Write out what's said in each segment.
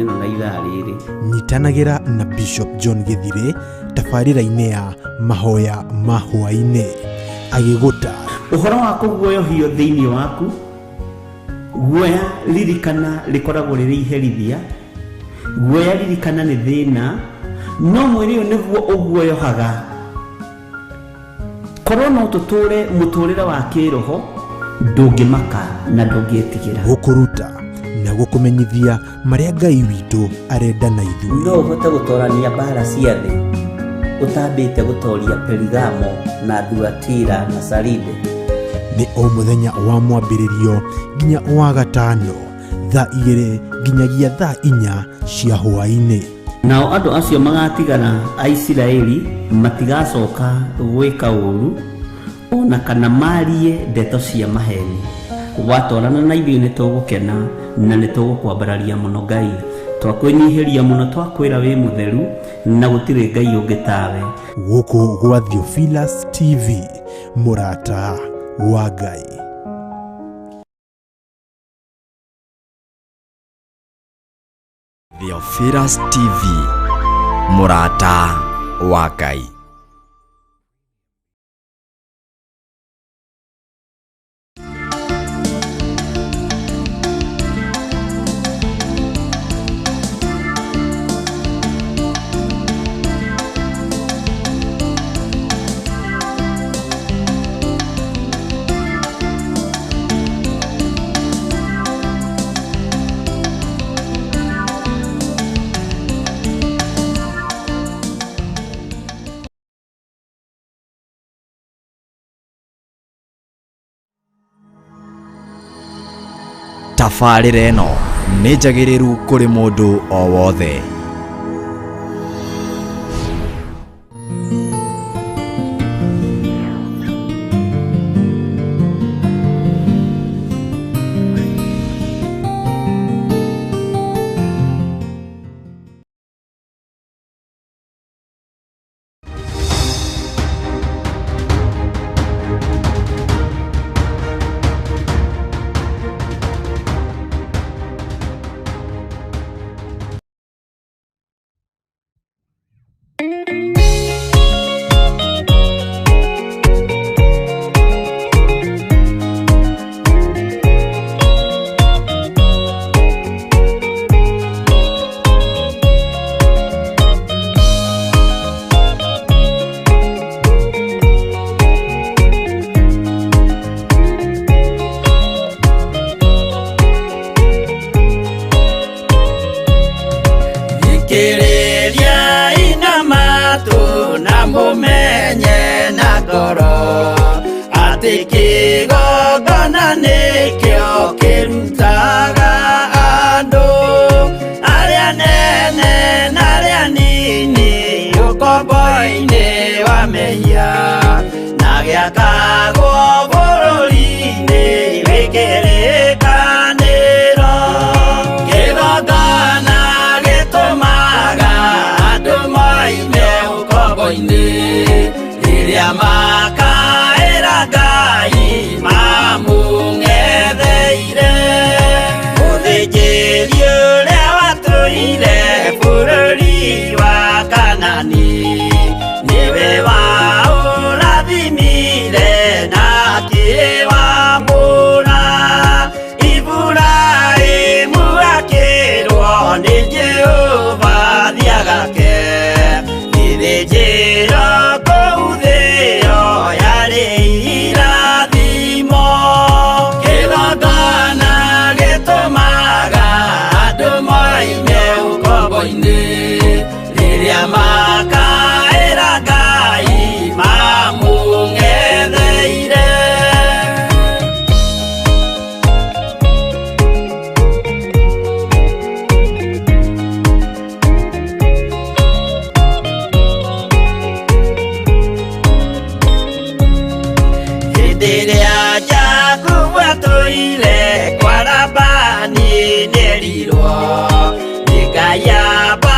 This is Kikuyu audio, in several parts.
ĩno na ithaa rĩrĩ. Nyitanagĩra na Bishop John Gĩthirĩ tabarĩra-inĩ ya mahoya ma hwaĩ-inĩ agĩgũta Ũhoro wa kũguoyohio thĩinĩ waku, guoya ririkana rĩkoragwo rĩrĩ iherithia, guoya ririkana nĩ thĩna, no mwĩrĩ ũyũ nĩguo ũguoyohaga. Korwo no tũtũre mũtũrĩre wa kĩroho, ndũngĩmaka na ndũngĩtigĩra. Gũkũruta na gũkũmenyithia marĩa Ngai witũ arenda na ithuĩ. No ũhote gũtorania mbara cia thĩ ũtambĩte gũtoria Perigamo na Thuatira na Saride? Nĩ o mũthenya wa mwambĩrĩrio nginya wa gatano thaa 2 nginyagia thaa 4 cia hwaĩ-inĩ. Nao andũ acio magatigara a Isiraeli matigacoka gwĩka ũũru o na kana marie ndeto cia maheni. Watwarana na ithuĩ nĩ tũgũkena na nĩ tũgũkwambararia mũno Ngai. Twakwĩnyihĩria mũno, twakwĩra wĩ mũtheru na gũtirĩ Ngai ũngĩ tawe. Gũkũ gwa Theophilus TV, mũrata wa Ngai. Theophilus TV, mũrata wa Ngai. Tabarĩra ĩno nĩ njagĩrĩru kũrĩ mũndũ o wothe. Thikĩrĩriai na matũ na mũmenye na ngoro atĩ kĩgongona nĩkĩo kĩrutaga andũ arĩa nene na arĩa nini ũkombo-inĩ wa mehia na gĩakagwo bũrũri-inĩ wĩ kĩrĩkanĩro. Kĩgongona gĩtũmaga andũ moime ũkombo-inĩ rĩrĩa makaĩra Ngai mamũng'etheire. Mũthĩnjĩri ũrĩa watũire bũrũri wa Kanani nĩwe waũrathimire na akĩwamũra. Iburahĩmu akĩrwo nĩ Jehova thiagake gĩthĩnjĩro kũu thĩo yarĩ irathimo. Kĩgongona gĩtũmaga andũ moime ũkombo-inĩ rĩrĩa makaĩra Ngai mamũng'etheire. Hĩndĩ ĩrĩa Jakubu atũire kwa Labani nĩerirwo nĩ Ngai amba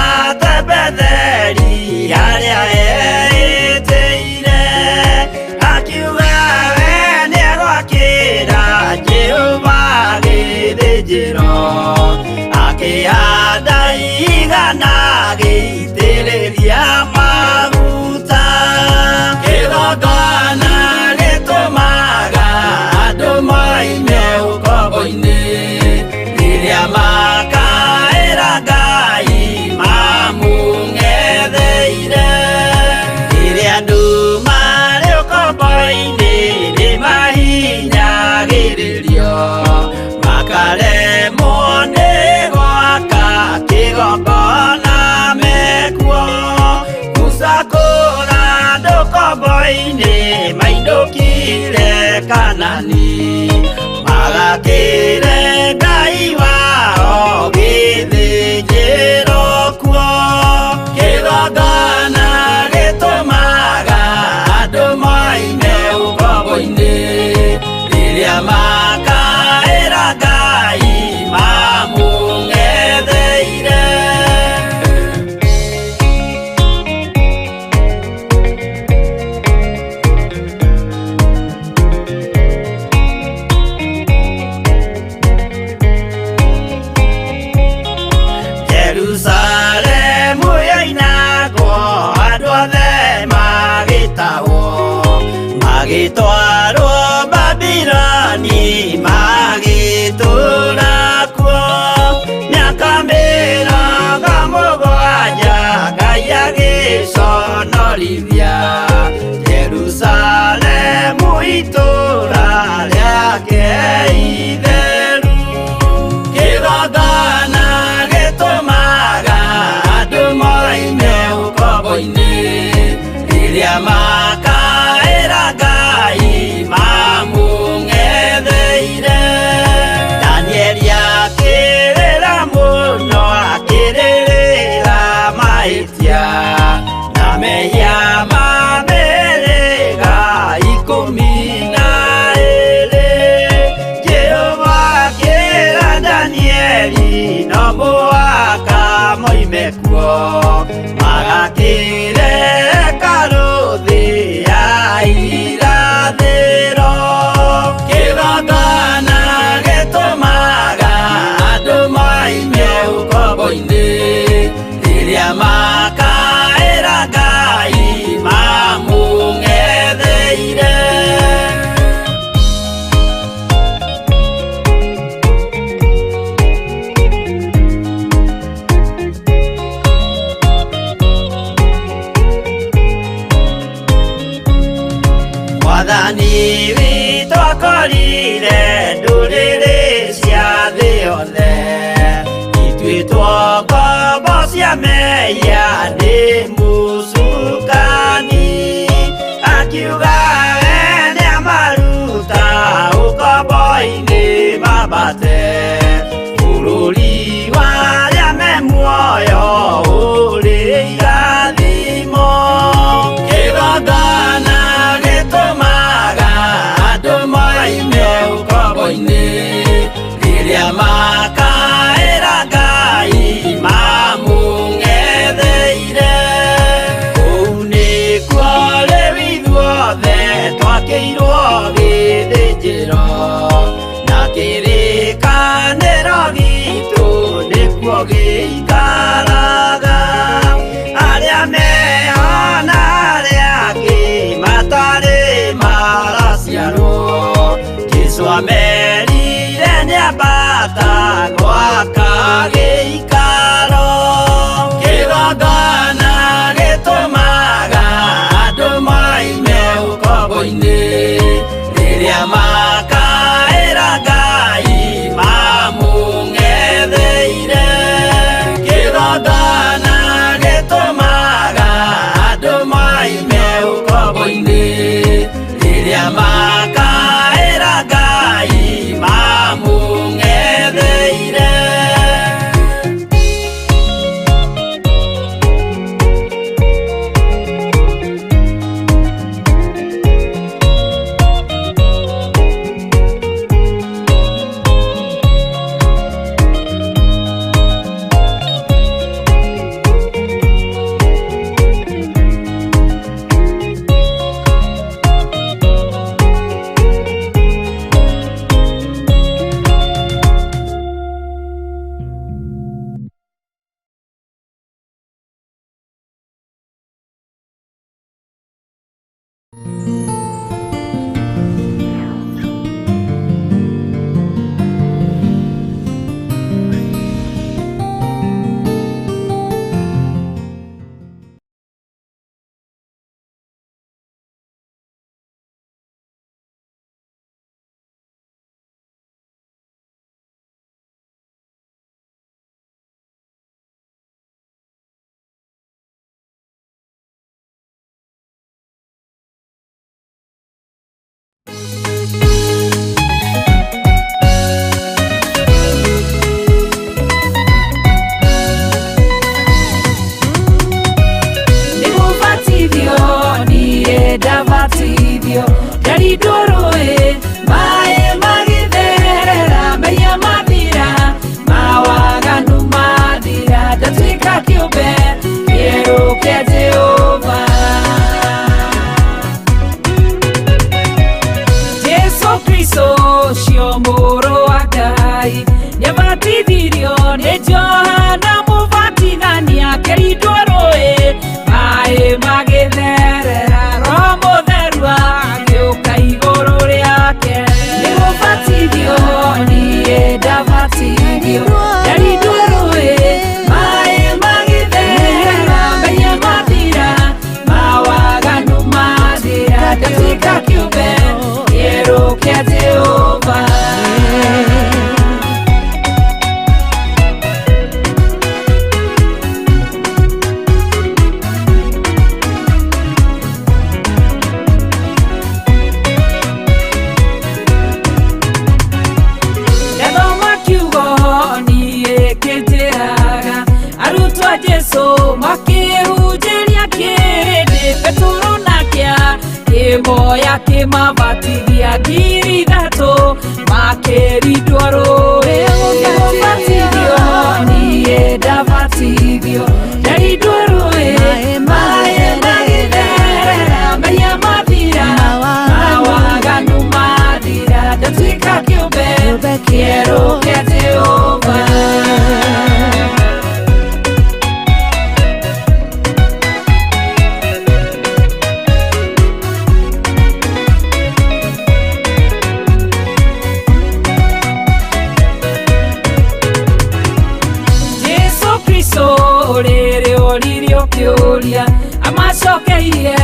kuo Magakire karuthi ya irathĩro Kĩgongona gĩtũmaga andũ moime ũkombo-inĩ Rĩrĩa makaĩra Ngai mamũng'etheire Mwathani witũ akorire ndũrĩrĩ cia thĩ yothe Ituĩtwo ngombo cia mehia nĩ mũcukani Akiuga we nĩamaruta ũkombo-inĩ mambate Bũrũri wa arĩa me muoyo ũrĩ irathimo Kĩgongona gĩtũmaga andũ moime ũkombo-inĩ Rĩrĩa makaĩra Ngai mamũng'etheire Kũu nĩkuo rĩu ithuothe twakĩirwo gĩthĩnjĩro Na kĩrĩkanĩro gitũ nĩkuo gĩikaraga Arĩa meho na arĩa angĩ matarĩ maraciarwo Jesũ amerire nĩambata gwaka gĩikaro Kĩgongona gĩtũmaga andũ moime ũkombo-inĩ Rĩrĩa makaĩra Ngai mamũng'etheire Kĩgongona gĩtũmaga andũ moime ũkombo-inĩ Rĩrĩa makaĩra Ngai mamũng'etheire Nĩgũbatithio niĩ ndabatithio ndarindwo rũĩ maĩ magĩtherera mehia mathira mawaganu mathira ndatuĩka kĩũmbe kĩerũ kĩa Jehova Jesu Kristo ũcio mũrũ wa Ngai nĩabatithirio nĩ Johana Mũbatithania akĩrindwo rũĩ maĩ magĩtherera Roho Mũtheru agĩũka igũrũ rĩake Nĩgũbatithio niĩ ndabatithio ndarindwo rũĩ maĩ magĩtherera mehia mathira mawaganu mathira ndatuĩka kĩũmbe kĩerũ kĩa Jehova Ndathoma kiugo niĩ kĩnjĩraga arutwo a Jesũ makĩhunjĩria kĩrĩndĩ Petero nake akĩmoya akĩmabatithia 3,000 makĩrindwo rũĩ. Nĩgũbatithio niĩ ndabatithio Jesu rĩrĩ oririo kĩũria amacokeirie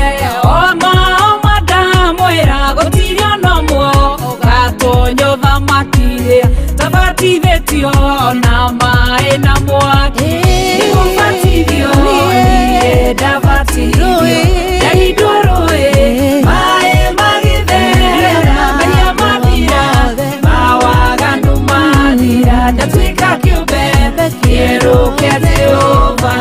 oma oma ndamwĩra gũtirĩ ona ũmwe ũgatonya ũthamaki-rĩ tabatithĩtio na maĩ na mwaki. Nĩgũbatithio niĩ ndabatithio ndaindwo rũĩ maĩ magĩtherera mehia mathira mawaganu mathira ndatuĩka kĩũmbe kĩerũ kĩa Jehova.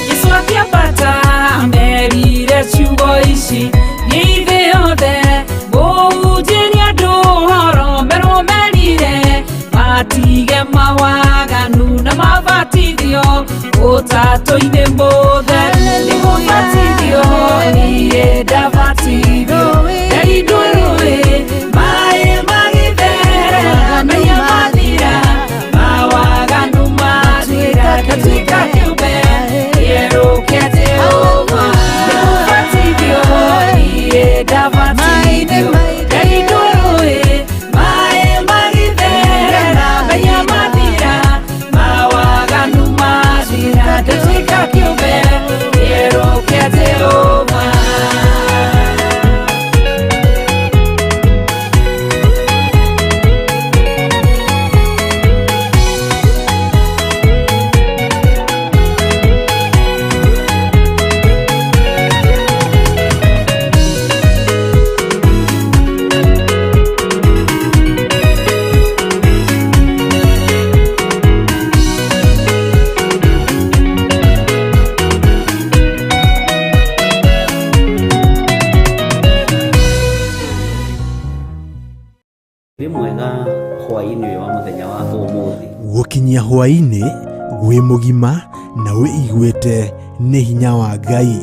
Yesu akĩambata amerire ciugo ici thiĩ thĩ yothe mũhunjĩrie andũ ũhoro merwo merire matige mawaganu na mabatithio ũtatũ-inĩ mũtheru. Nĩgũbatithio niĩ ndabatithio ndaindwo rũĩ maĩ magĩtherera mehia mathira mawaganu mathira ndatuĩka kĩũmbe kĩerũ kĩa Jehova. Nĩgũbatithio niĩ ndabatithio ndaindwo rũĩ maĩ magĩtherera mehia mathira mawaganu mathira ndatuĩka kĩũmbe kĩerũ kĩa Jehova. Wĩ mwega hwaĩ-inĩ ũyũ wa mũthenya wa ũmũthĩ. Gũkinyia hwaĩ-inĩ wĩ mũgima na wĩiguĩte nĩ hinya wa Ngai,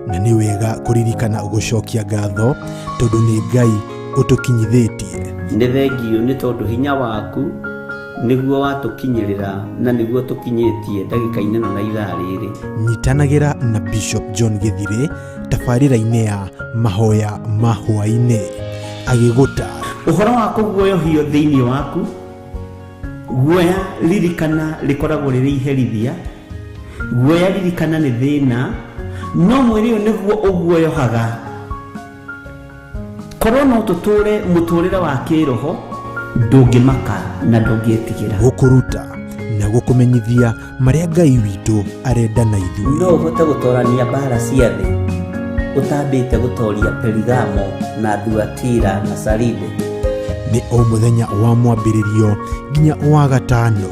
na nĩ wega kũririkana gũcokia ngatho tondũ nĩ Ngai ũtũkinyithĩtie. Nĩ thengio nĩ tondũ hinya waku nĩguo watũkinyĩrĩra na nĩguo tũkinyĩtie ndagĩka-inĩ ĩno na ithaa rĩrĩ. Nyitanagĩra na Bishop John Gĩthirĩ tabarĩra-inĩ ya mahoya ma hwaĩ-inĩ agĩgũtaara. Ũhoro wa kũguoyohio thĩinĩ waku, guoya ririkana rĩkoragwo rĩrĩ iherithia, guoya ririkana nĩ thĩna, no mwĩrĩ ũyũ nĩguo ũguoyohaga. Korwo no tũtũre mũtũrĩre wa kĩroho ndũngĩmaka na ndũngĩtigĩra. Gũkũruta na gũkũmenyithia marĩa Ngai witũ arenda na ithuĩ. No ũhote gũtorania mbara cia thĩ ũtambĩte gũtoria Perigamo na Thuatira na Saride. Nĩ o mũthenya wa mwambĩrĩrio nginya wa gatano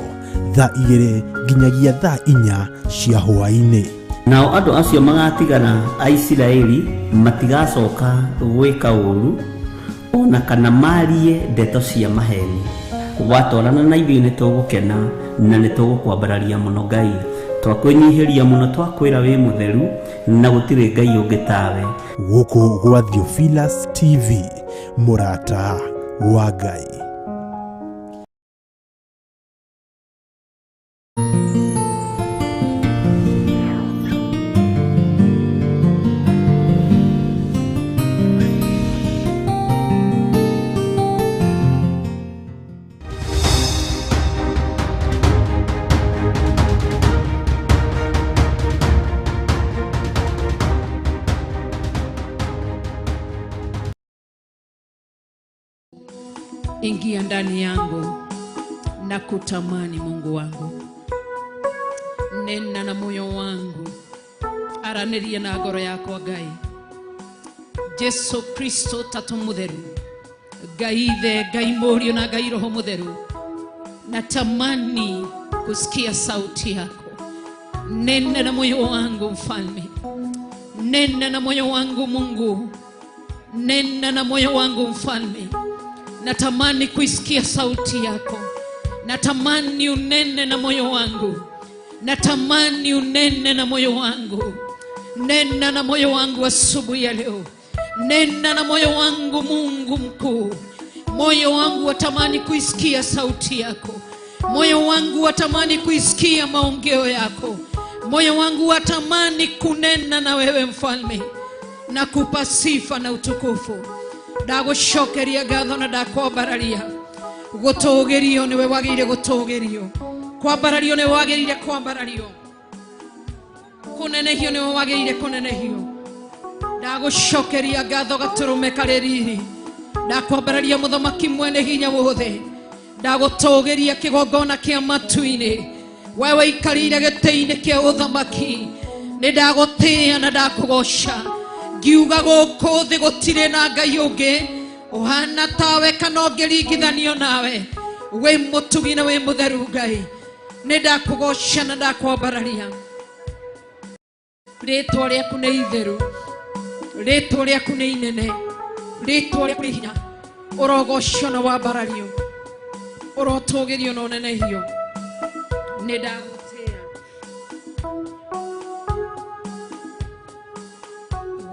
thaa 2 nginyagia thaa 4 cia hwaĩ-inĩ. Nao andũ acio magatigara a Isiraeli matigacoka gwĩka ũũru ona kana marie ndeto cia maheni. Watwarana na ithuĩ nĩ tũgũkena na nĩ tũgũkwambararia mũno Ngai, twakwĩnyihĩria mũno, twakwĩra wĩ mũtheru na gũtirĩ Ngai ũngĩ tawe. Gũkũ gwa Theophilus TV, mũrata wa Ngai. Ingia ndani yangu na kutamani Mungu wangu, nena na moyo wangu, aranĩria na ngoro yakwa Ngai. Jesu Kristo tatu mutheru, Ngai Ithe, Ngai Mũriũ na Ngai Roho Mutheru, natamani kusikia sauti yako. Nena na moyo wangu Mfalme, nena na moyo wangu Mungu, nena na moyo wangu Mfalme. Natamani kuisikia sauti yako, natamani unene na moyo wangu, natamani unene na moyo wangu. Nena na moyo wangu asubuhi ya leo, nena na moyo wangu Mungu mkuu. Moyo wangu watamani kuisikia sauti yako, Moyo wangu watamani kuisikia maongeo yako, moyo wangu watamani kunena na wewe mfalme. Nakupa sifa na utukufu, ndagũcokeria ngatho na ndakwambararia. Gũtũgĩrio nĩwe wagĩrĩire gũtũgĩrio, kwambarario nĩwe wagĩrĩire kwambarario, kũnenehio nĩwe wagĩrĩire kũnenehio. Ndagũcokeria ngatho gatũrũme karĩ riri, ndakwambararia mũthamaki mwene hinya wothe, ndagũtũgĩria kĩgongona kĩa matu-inĩ, wewe ikarĩire gĩtĩ-inĩ kĩa ũthamaki. Nĩ ndagũtĩĩa na ndakũgoca, ngiuga gũkũ thĩ gũtirĩ na Ngai ũngĩ ũhana tawe kana ũngĩringithanio nawe. Wĩ mũtugi na wĩ mũtheru Ngai, nĩ ndakũgoca na ndakwambararia. Rĩtwa rĩaku nĩ itheru, rĩtwa rĩaku nĩ inene, rĩtwa rĩaku nĩ hinya. Ũrogocwo na wambarario, ũrotũgĩrio na ũnenehio. Nĩ ndagũtĩĩa,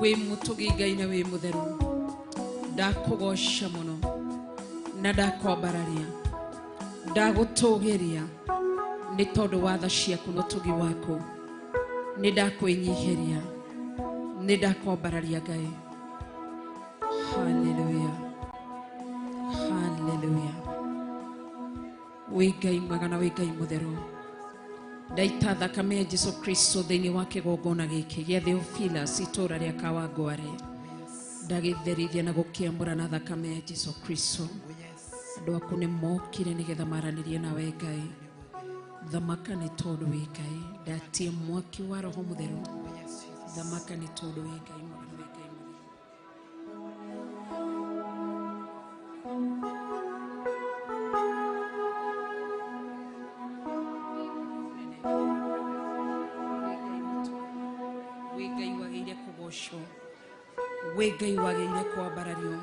wĩ mũtugi Ngai na wĩ mũtheru. Ndakũgoca mũno na ndakwambararia, ndagũtũgĩria nĩ tondũ wa tha ciaku na ũtugi waku. Nĩ ndakwĩnyihĩria, nĩ ndakwambararia Ngai. Haleluya, haleluya. Wĩ Ngai mwega na wĩ Ngai mũtheru. Ndaita thakame ya Jesu Kristo thĩinĩ wa kĩgongona gĩkĩ gĩa Theophilus itũũra rĩa Kawangware. Ndagĩtherithia na gũkĩamũra na thakame ya Jesu Kristo. Andũ aku nĩ mokire nĩgetha maranĩrie nawe Ngai. Thamaka nĩ tondũ wĩ Ngai. Ndatie mwaki wa Roho Mũtheru. Thamaka nĩ tondũ wĩ Ngai mwega na wĩ Ngai mũtheru. Wĩ Ngai wagĩrĩire kũgocwo, wĩ Ngai wagĩrĩire kwambarario,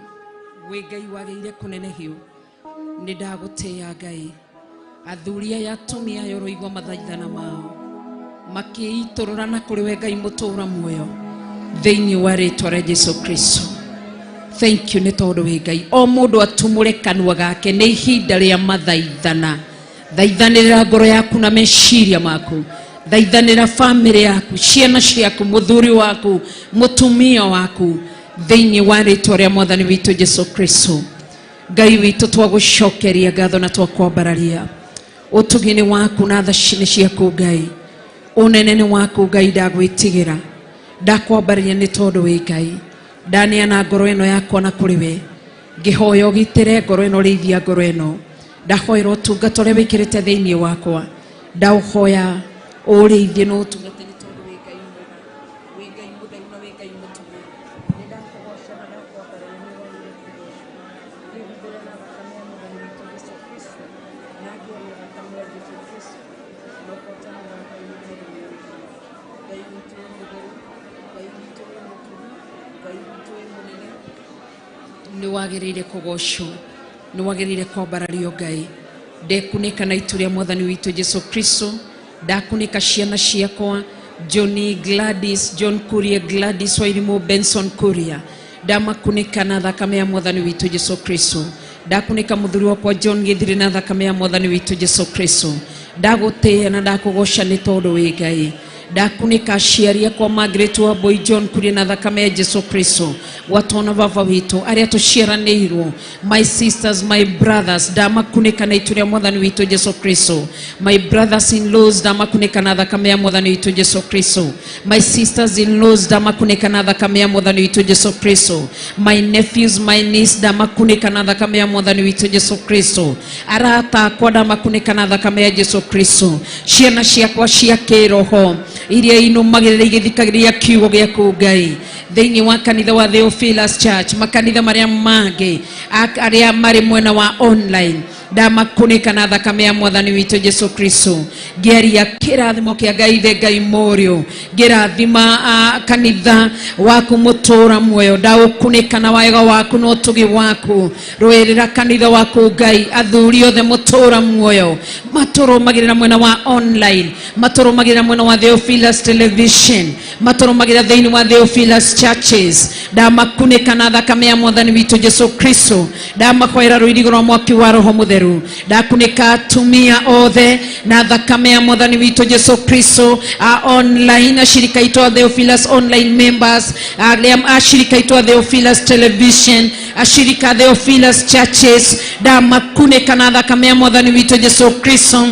wĩ Ngai wagĩrĩire kũnenehio. Nĩ ndagũtĩĩa Ngai. Athuri aya atumia aya ũroigua mathaithana mao makĩitũrũra na kũrĩ we Ngai mũtũũra muoyo thĩinĩ wa rĩtwa rĩa Jesu Kristo. Thank you nĩ tondũ wĩ Ngai. O mũndũ atumũre kanua gake, nĩ ihinda rĩa mathaithana. Thaithanĩrĩra ngoro yaku na meciria maku, thaithanĩra bamĩrĩ yaku, ciana ciaku, mũthuri waku, mũtumia waku, thĩinĩ wa rĩtwa rĩa mwathani witũ Jesu Kristo. Ngai witũ, twagũcokeria ngatho na twakwambararia. Ũtugi nĩ waku na tha nĩ ciaku Ngai, ũnene nĩ waku Ngai. Ndagwĩtigĩra, ndakwambararia nĩ tondũ wĩ Ngai. Ndaneana ngoro ĩno yakwa na kũrĩ we, ngĩhoya ũgitĩre ngoro ĩno, rĩithia ngoro ĩno. Ndahoera ũtungata ũrĩa wĩkĩrĩte thĩinĩ wakwa, ndaũhoya ũrĩithie na ũtungate nĩ tondũ wĩ Ngai mwega, wĩ Ngai mũtheru na wĩ Ngai mũtugi. Nĩ ndakũgoca na ndakwambararia, nĩ wagĩrĩire kũgocwo. Ngĩhumbĩra na thakame ya mwathani witũ Jesu Kristo, na ngĩaria thakame ya Jesu Kristo na ũhotani wa Ngai nĩ tondũ nĩ ũrĩ hinya. Ngai witũ wĩ mũtheru, Ngai witũ wĩ mũtugi, Ngai witũ wĩ mũnene, nĩ wagĩrĩire kũgocwo, nĩ wagĩrĩire kwambarario Ngai. Ndekunĩka na itu rĩa mwathani witũ Jesu Kristo, ndakunĩka ciana ciakwa Johnny, Gladys, John Kuria, Gladys Wairimu, Benson Kuria, ndamakunĩka na thakame ya mwathani witũ Jesu Kristo. Ndakunĩka mũthuri wakwa John Gĩthiri na thakame ya mwathani witũ Jesu Kristo. Ndagũtĩĩa na ndakũgoca nĩ tondũ wĩ Ngai. Ndakunĩka aciari akwa Margaret wa Boy John Kuria na thakame ya Jesu Kristo. Gwatona baba witũ arĩa tũciaranĩirwo, my sisters, my brothers, ndamakunĩka na itu rĩa mwathani witũ Jesu Kristo. My brothers in laws, ndamakunĩka na thakame ya mwathani witũ Jesu Kristo. My sisters in laws, ndamakunĩka na thakame ya mwathani witũ Jesu Kristo. My nephews, my niece, ndamakunĩka na thakame ya mwathani witũ Jesu Kristo. Arata akwa ndamakunĩka na thakame ya Jesu Kristo. Ciana ciakwa cia kĩroho iria inũmagĩrĩra igĩthikagĩrĩria kiugo gĩaku Ngai thĩinĩ wa kanitha wa Theophilus Church, makanitha marĩa mangĩ arĩa marĩ mwena wa online, ndamakunĩka na thakame ya mwathani witũ Jesu Kristo. Ngĩaria kĩrathimo kĩa Ngai Ithe, Ngai Mũriũ, ngĩrathima kanitha waku mũtũũra muoyo, ndaũkunĩka na wega waku na ũtugi waku. Rũĩrĩra kanitha waku Ngai, athuri othe mũtũũra muoyo matũrũmagĩrĩra mwena wa online, matũrũmagĩrĩra mwena wa Theophilus Television, matũrũmagĩrĩra thĩinĩ wa Theophilus Churches, ndamakunĩka na thakame ya mwathani witũ Jesu Kristo. Ndamahoera rũirigo rwa mwaki wa Roho Mũtheru. Mũtheru. Ndakunĩka atumia othe na thakame ya Mwathani witũ Jesu Kristo, a online ashirika aitũ a Theophilus online members, arĩa ashirika aitũ a Theophilus television, ashirika a Theophilus churches, ndamakunĩka na thakame ya Mwathani witũ Jesu Kristo,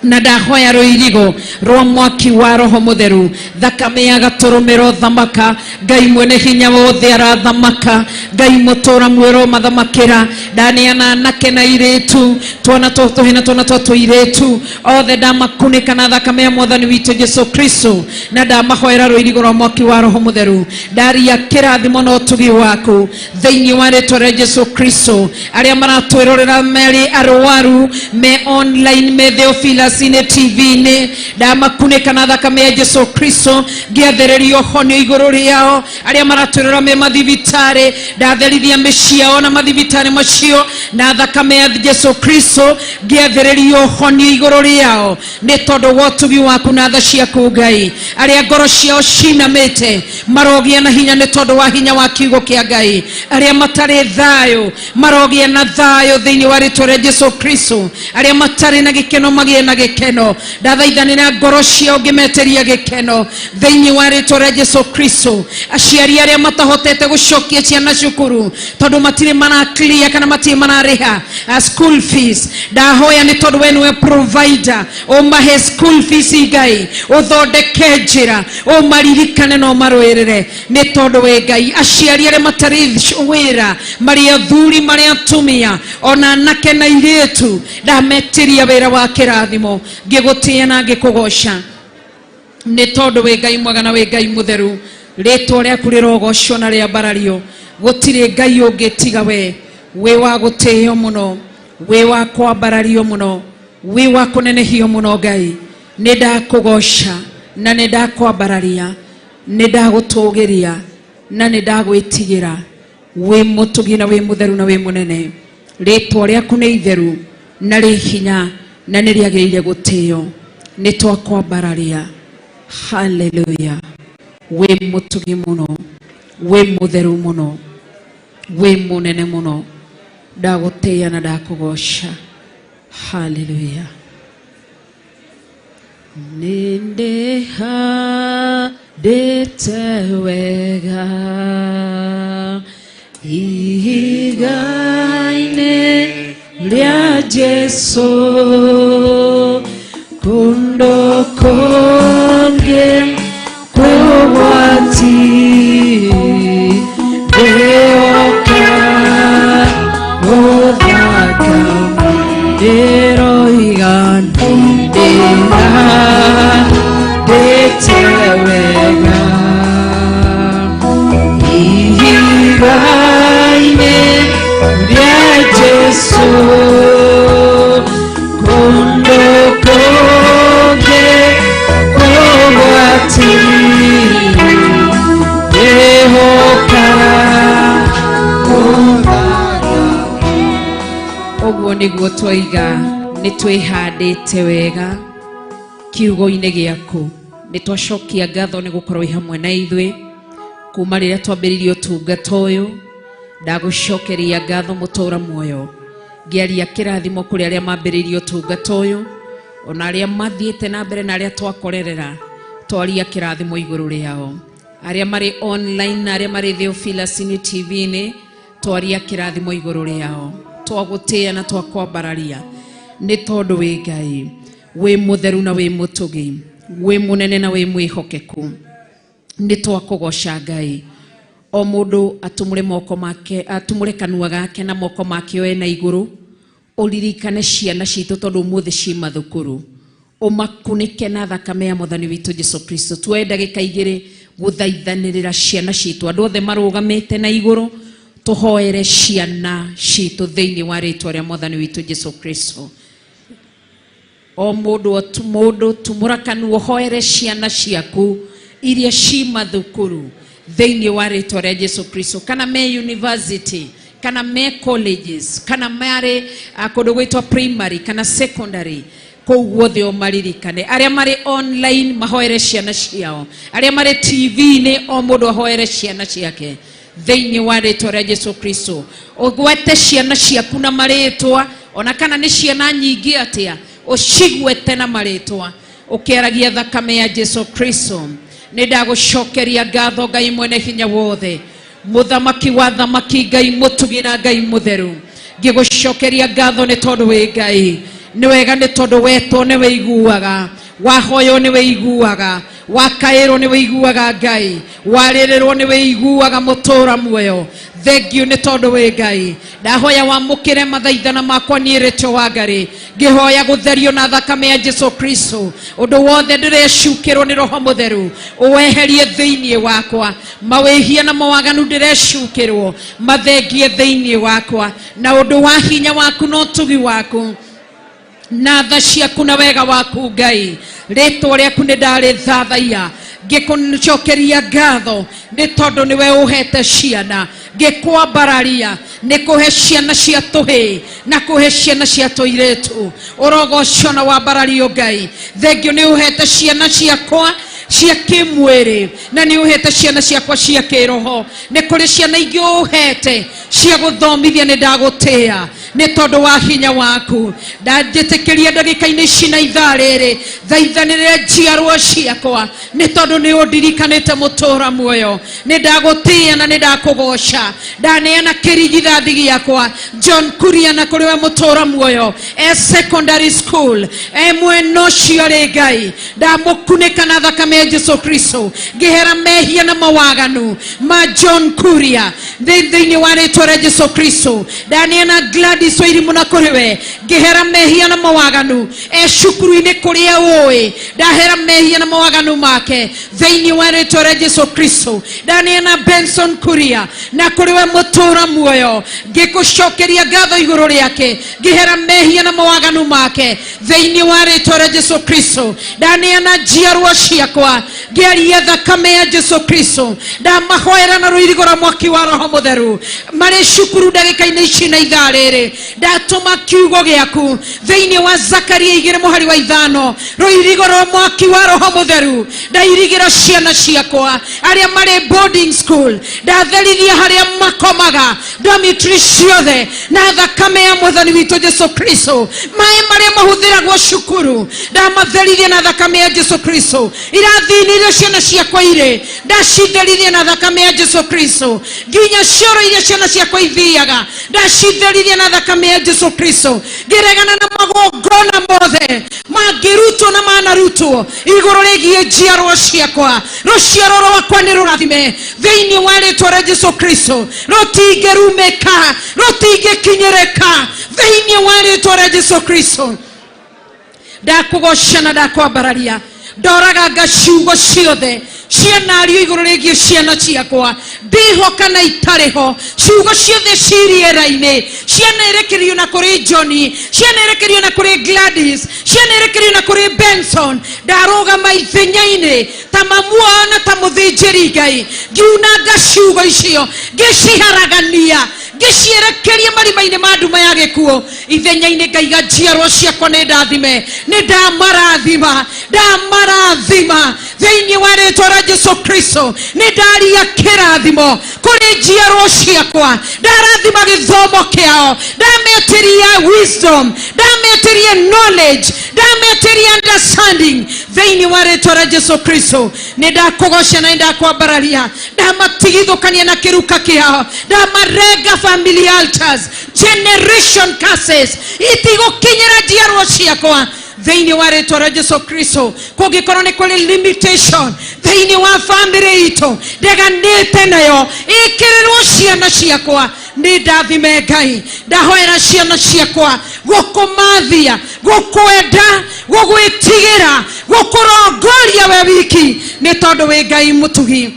na ndahoya rũirigo rwa mwaki wa Roho Mũtheru, thakame ya gatũrũme thamaka. Ngai mwene hinya wothe arathamaka, Ngai mũtũra mwĩro mathamakĩra. Ndaneana anake na irĩtu, twana twa tũhĩ na twana twa tũirĩtu, othe ndamakunĩka na thakame ya Mwathani witũ Jesu Kristo, na ndamahoera rũirigo rwa mwaki wa Roho Mũtheru. Ndaria kĩrathimo na ũtugi waku thĩinĩ wa rĩtwa rĩa Jesu Kristo. Arĩa maratwĩrorera marĩ arwaru me online, me Theophilus-inĩ, TV-inĩ, ndamakunĩka na thakame ya Jesu Kristo, ngĩathĩrĩria ũhonio igũrũ rĩao. Arĩa maratwĩrora me mathibitarĩ, ndatherithia mĩciĩ yao na mathibitarĩ macio na thakame ya Jesu Kristo, ngĩathĩrĩria ũhonio igũrũ rĩao nĩ tondũ wa ũtugi waku na tha ciaku. Ngai, arĩa ngoro ciao cinamĩte marogĩa na hinya nĩ tondũ wa hinya wa kiugo kĩa Ngai. Arĩa matarĩ thayũ marogĩa na thayũ thĩinĩ wa rĩtwa rĩa Jesu Kristo. Arĩa matarĩ na gĩkeno magĩe na gĩkeno. Ndathaithanĩra ngoro ciao ngĩmetĩria gĩkeno thĩinĩ wa rĩtwa rĩa Jesu Kristo. Aciari arĩa matahotete gũcokia ciana cukuru tondũ matirĩ mara clear kana matirĩ mararĩha school fees, ndahoya nĩ tondũ we nĩwe provider, ũmahe school fees. Ngai, ũthondeke njĩra, ũmaririkane na ũmarũĩrĩre nĩ tondũ wĩ Ngai. Aciari arĩa matarĩ wĩra, marĩ athuri, marĩ atumia, ona anake na irĩtu, ndametĩria wĩra wa kĩrathimo, ngĩgũtĩĩa na ngĩkũgoca nĩ tondũ wĩ Ngai mwega na wĩ Ngai mũtheru. Rĩtwa rĩaku rĩrogocwo na rĩambarario. Gũtirĩ Ngai ũngĩ tiga we. Wĩ wa gũtĩo mũno, wĩ wa kwambarario mũno, wĩ wa kũnenehio mũno. Ngai, nĩ ndakũgoca na nĩ ndakwambararia, nĩ ndagũtũgĩria na nĩ ndagwĩtigĩra. Wĩ mũtugi na wĩ mũtheru na wĩ mũnene. Rĩtwa rĩaku nĩ itheru na rĩ hinya na nĩ rĩagĩrĩire gũtĩo. Nĩ twakwambararia. Haleluya! Wĩ mũtugi mũno, wĩ mũtheru mũno, wĩ mũnene mũno. Ndagũtĩĩa na ndakũgoca. Haleluya! Nĩ ndĩhandĩte wega ihiga-inĩ rĩa Jesu, kũndũ kũngĩ kwĩ ũgwati, ndĩoka gũthaka, ndĩroiga ndĩhandĩte wega ihiga-inĩ rĩa Jesu, kũndũ kũngĩ kwĩ ũgwati, ndĩhoka gũthaka. Ũguo nĩguo twaiga, nĩ twĩhandĩte wega kiugo-inĩ gĩaku. Nĩ twacokia ngatho nĩ gũkorwo wĩ hamwe na ithuĩ kuma rĩrĩa twambĩrĩirie ũtungata ũyũ. Ndagũcokeria ngatho, mũtũra muoyo, ngĩaria kĩrathimo kũrĩ arĩa mambĩrĩirie ũtungata ũyũ, ona arĩa mathiĩte na mbere na arĩa twakorerera, twaria kĩrathimo igũrũ rĩao. Arĩa marĩ online na arĩa marĩ Theophilus-inĩ, TV-inĩ, twaria kĩrathimo igũrũ rĩao. Twagũtĩĩa na twakwambararia nĩ tondũ wĩ Ngai wĩ mũtheru na wĩ mũtugi, wĩ mũnene na wĩ mwĩhokeku. Nĩ twakũgoca, Ngai. O mũndũ atumũre moko make, atumũre kanua gake na moko make oe na igũrũ. Ũririkane ciana citũ tondũ ũmũthĩ ci mathukuru, ũmakunĩke na thakame ya Mwathani witũ Jesu Kristo. Tuoe ndagĩka 2 gũthaithanĩrĩra ciana citũ. Andũ othe marũgamĩte na igũrũ, tũhoere ciana citũ thĩinĩ wa rĩtwa rĩa Mwathani witũ Jesu Kristo. O mũndũ, mũndũ tumũra kanua ũhoere ciana ciaku iria ci mathukuru thĩinĩ wa rĩtwa rĩa Jesu Kristo, kana me university, kana me colleges, kana marĩ kũndũ gwĩtwa primary kana secondary, kũu guothe ũmaririkane. Arĩa marĩ online mahoere ciana ciao, arĩa marĩ TV-inĩ, o mũndũ ahoere ciana ciake thĩinĩ wa rĩtwa rĩa Jesu Kristo. Ũgwete ciana ciaku na marĩtwa. Ona kana nĩ ciana nyingĩ atĩa, ũcigwete na marĩtwa, ũkĩaragia thakame ya Jesu Kristo. Nĩ ndagũcokeria ngatho, Ngai mwene hinya wothe, mũthamaki wa thamaki, Ngai mũtugi na Ngai mũtheru. Ngĩgũcokeria ngatho nĩ tondũ wĩ Ngai. Nĩ wega nĩ tondũ wetwo nĩ wĩiguaga, wahoywo nĩ wĩiguaga, wakaĩrwo nĩ wĩiguaga, Ngai warĩrĩrwo nĩ wĩiguaga, mũtũra muoyo. Thengiũ nĩ tondũ wĩ Ngai. Ndahoya wamũkĩre mathaithana makwa niĩ Rachel Wangari, ngĩhoya gũtherio na thakame ya Jesu Kristo. Ũndũ wothe ndĩrecukĩrwo nĩ Roho Mũtheru ũweherie thĩinĩ wakwa. Mawĩhia na mawaganu ndĩrecukĩrwo mathengie thĩinĩ wakwa, na ũndũ wa hinya waku na ũtugi waku na tha ciaku na wega waku. Ngai, rĩtwa rĩaku nĩ ndarĩthathaiya, ngĩkũcokeria ngatho nĩ tondũ nĩwe ũhete ciana. Ngĩkwambararia nĩ kũhe ciana cia tũhĩĩ na kũhe ciana cia tũirĩtu. Ũrogocwo na wambarario, Ngai. Thengio nĩ ũhete ciana ciakwa cia kĩmwĩrĩ na nĩ ũhete ciana ciakwa cia kĩroho. Nĩ kũrĩ ciana ingĩ ũhete cia gũthomithia. Nĩ ndagũtĩa nĩ tondũ wa hinya waku. Ndanjĩtĩkĩria ndagĩka-inĩ ici na ithaa rĩrĩ thaithanĩrĩre njiarwo ciakwa, nĩ tondũ nĩ ũndirikanĩte, mũtũra muoyo. Nĩ ndagũtĩa na nĩ ndakũgoca. Ndaneana kĩrigithathi gĩakwa John Kuria na kũrĩ we, mũtũra muoyo, e secondary school, e mwena ũcio rĩ. Ngai, ndamũkunĩka na thakame ya Jesu Kristo, ngĩhera mehia na mawaganu ma John Kuria thĩinĩ wa rĩtwa rĩa Jesu Kristo. Ndaneana Gladys Wairimu na kũrĩ we, ngĩhera mehia na mawaganu e cukuru-inĩ kũrĩa ũĩ. Ndahera mehia na mawaganu make thĩinĩ wa rĩtwa rĩa Jesu Kristo. Ndaneana Benson Kuria na kũrĩ we, mũtũra muoyo, ngĩkũcokeria ngatho igũrũ rĩake, ngĩhera mehia na mawaganu make thĩinĩ wa rĩtwa rĩa Jesu Kristo. Ndaneana njiarwa ciakwa, ngĩaria thakame ya Jesu Kristo. Ndamahoera na rũirigo rwa mwaki wa Roho Mũtheru marĩ cukuru ndagĩka-inĩ ici na ithaa rĩrĩ. Ndatũma kiugo gĩaku thĩinĩ wa Zakaria 2 mũhari wa 5, rũirigo rwa mwaki wa Roho Mũtheru ndairigĩra ciana ciakwa arĩa marĩ boarding school. Ndatherithia harĩa makomaga, dormitory ciothe, na thakame ya Mwathani witũ Jesu Kristo. Maĩ marĩa mahũthĩragwo cukuru ndamatherithia na thakame ya Jesu Kristo. Irathi-inĩ iria ciana ciakwa irĩ ndacitherithia na thakame ya Jesu Kristo. Nginya cioro iria ciana ciakwa ithiaga ndacitherithia na thakame ya Jesu Kristo, ngĩregana na magongona mothe mangĩrutwo na manarutwo igũrũ rĩgiĩ njiarwa ciakwa. Rũciaro rwakwa nĩ rũrathime thĩinĩ wa rĩtwa rĩa Jesu Kristo. Rũtingĩrumĩka, rũtingĩkinyĩrĩka thĩinĩ wa rĩtwa rĩa Jesu Kristo. Ndakũgoca na ndakwambararia. Ndoraganga ciugo ciothe cianario igũrũ rĩgiĩ ciana ciakwa, ndĩho kana itarĩ ho. Ciugo ciothe ci rĩera-inĩ cianerekerio na kũrĩ Johnny, cianerekerio na kũrĩ Gladys, cianerekerio na kũrĩ Benson, ndarũgama ithenya-inĩ ta mamuo na ta mũthĩnjĩri Ngai, ngiunanga ciugo icio, ngĩciharagania, ngĩcierekeria marima-inĩ ma nduma ya gĩkuũ. Ithenya-inĩ ngaiga njiarwo ciakwa nĩ ndathime. Nĩ ndamarathima, ndamarathima thĩinĩ wa rĩtwa rĩa Jesu Kristo. Nĩ ndaria kĩrathimo kũrĩ njiarwo ciakwa. Ndarathima gĩthomo kĩao, ndametĩria wisdom, ndametĩria knowledge, ndametĩria understanding thĩinĩ wa rĩtwa rĩa Jesu Kristo. Nĩ ndakũgoca na nĩ ndakwambararia. Ndamatigithũkania na kĩruka kĩao, ndamarenga family altars, generation curses itigũkinyĩra njiarwo ciakwa thĩinĩ wa rĩtwa rĩa Jesu Kristo. Kũngĩkorwo nĩ kũrĩ limitation thĩinĩ wa family itũ, ndeganĩte nayo, ĩkĩrĩrwo ciana ciakwa. Nĩ ndathime, Ngai. Ndahoera ciana ciakwa gũkũmathia, gũkwenda, gũgwĩtigĩra, gũkũrongoria we wiki, nĩ tondũ wĩ Ngai mũtugi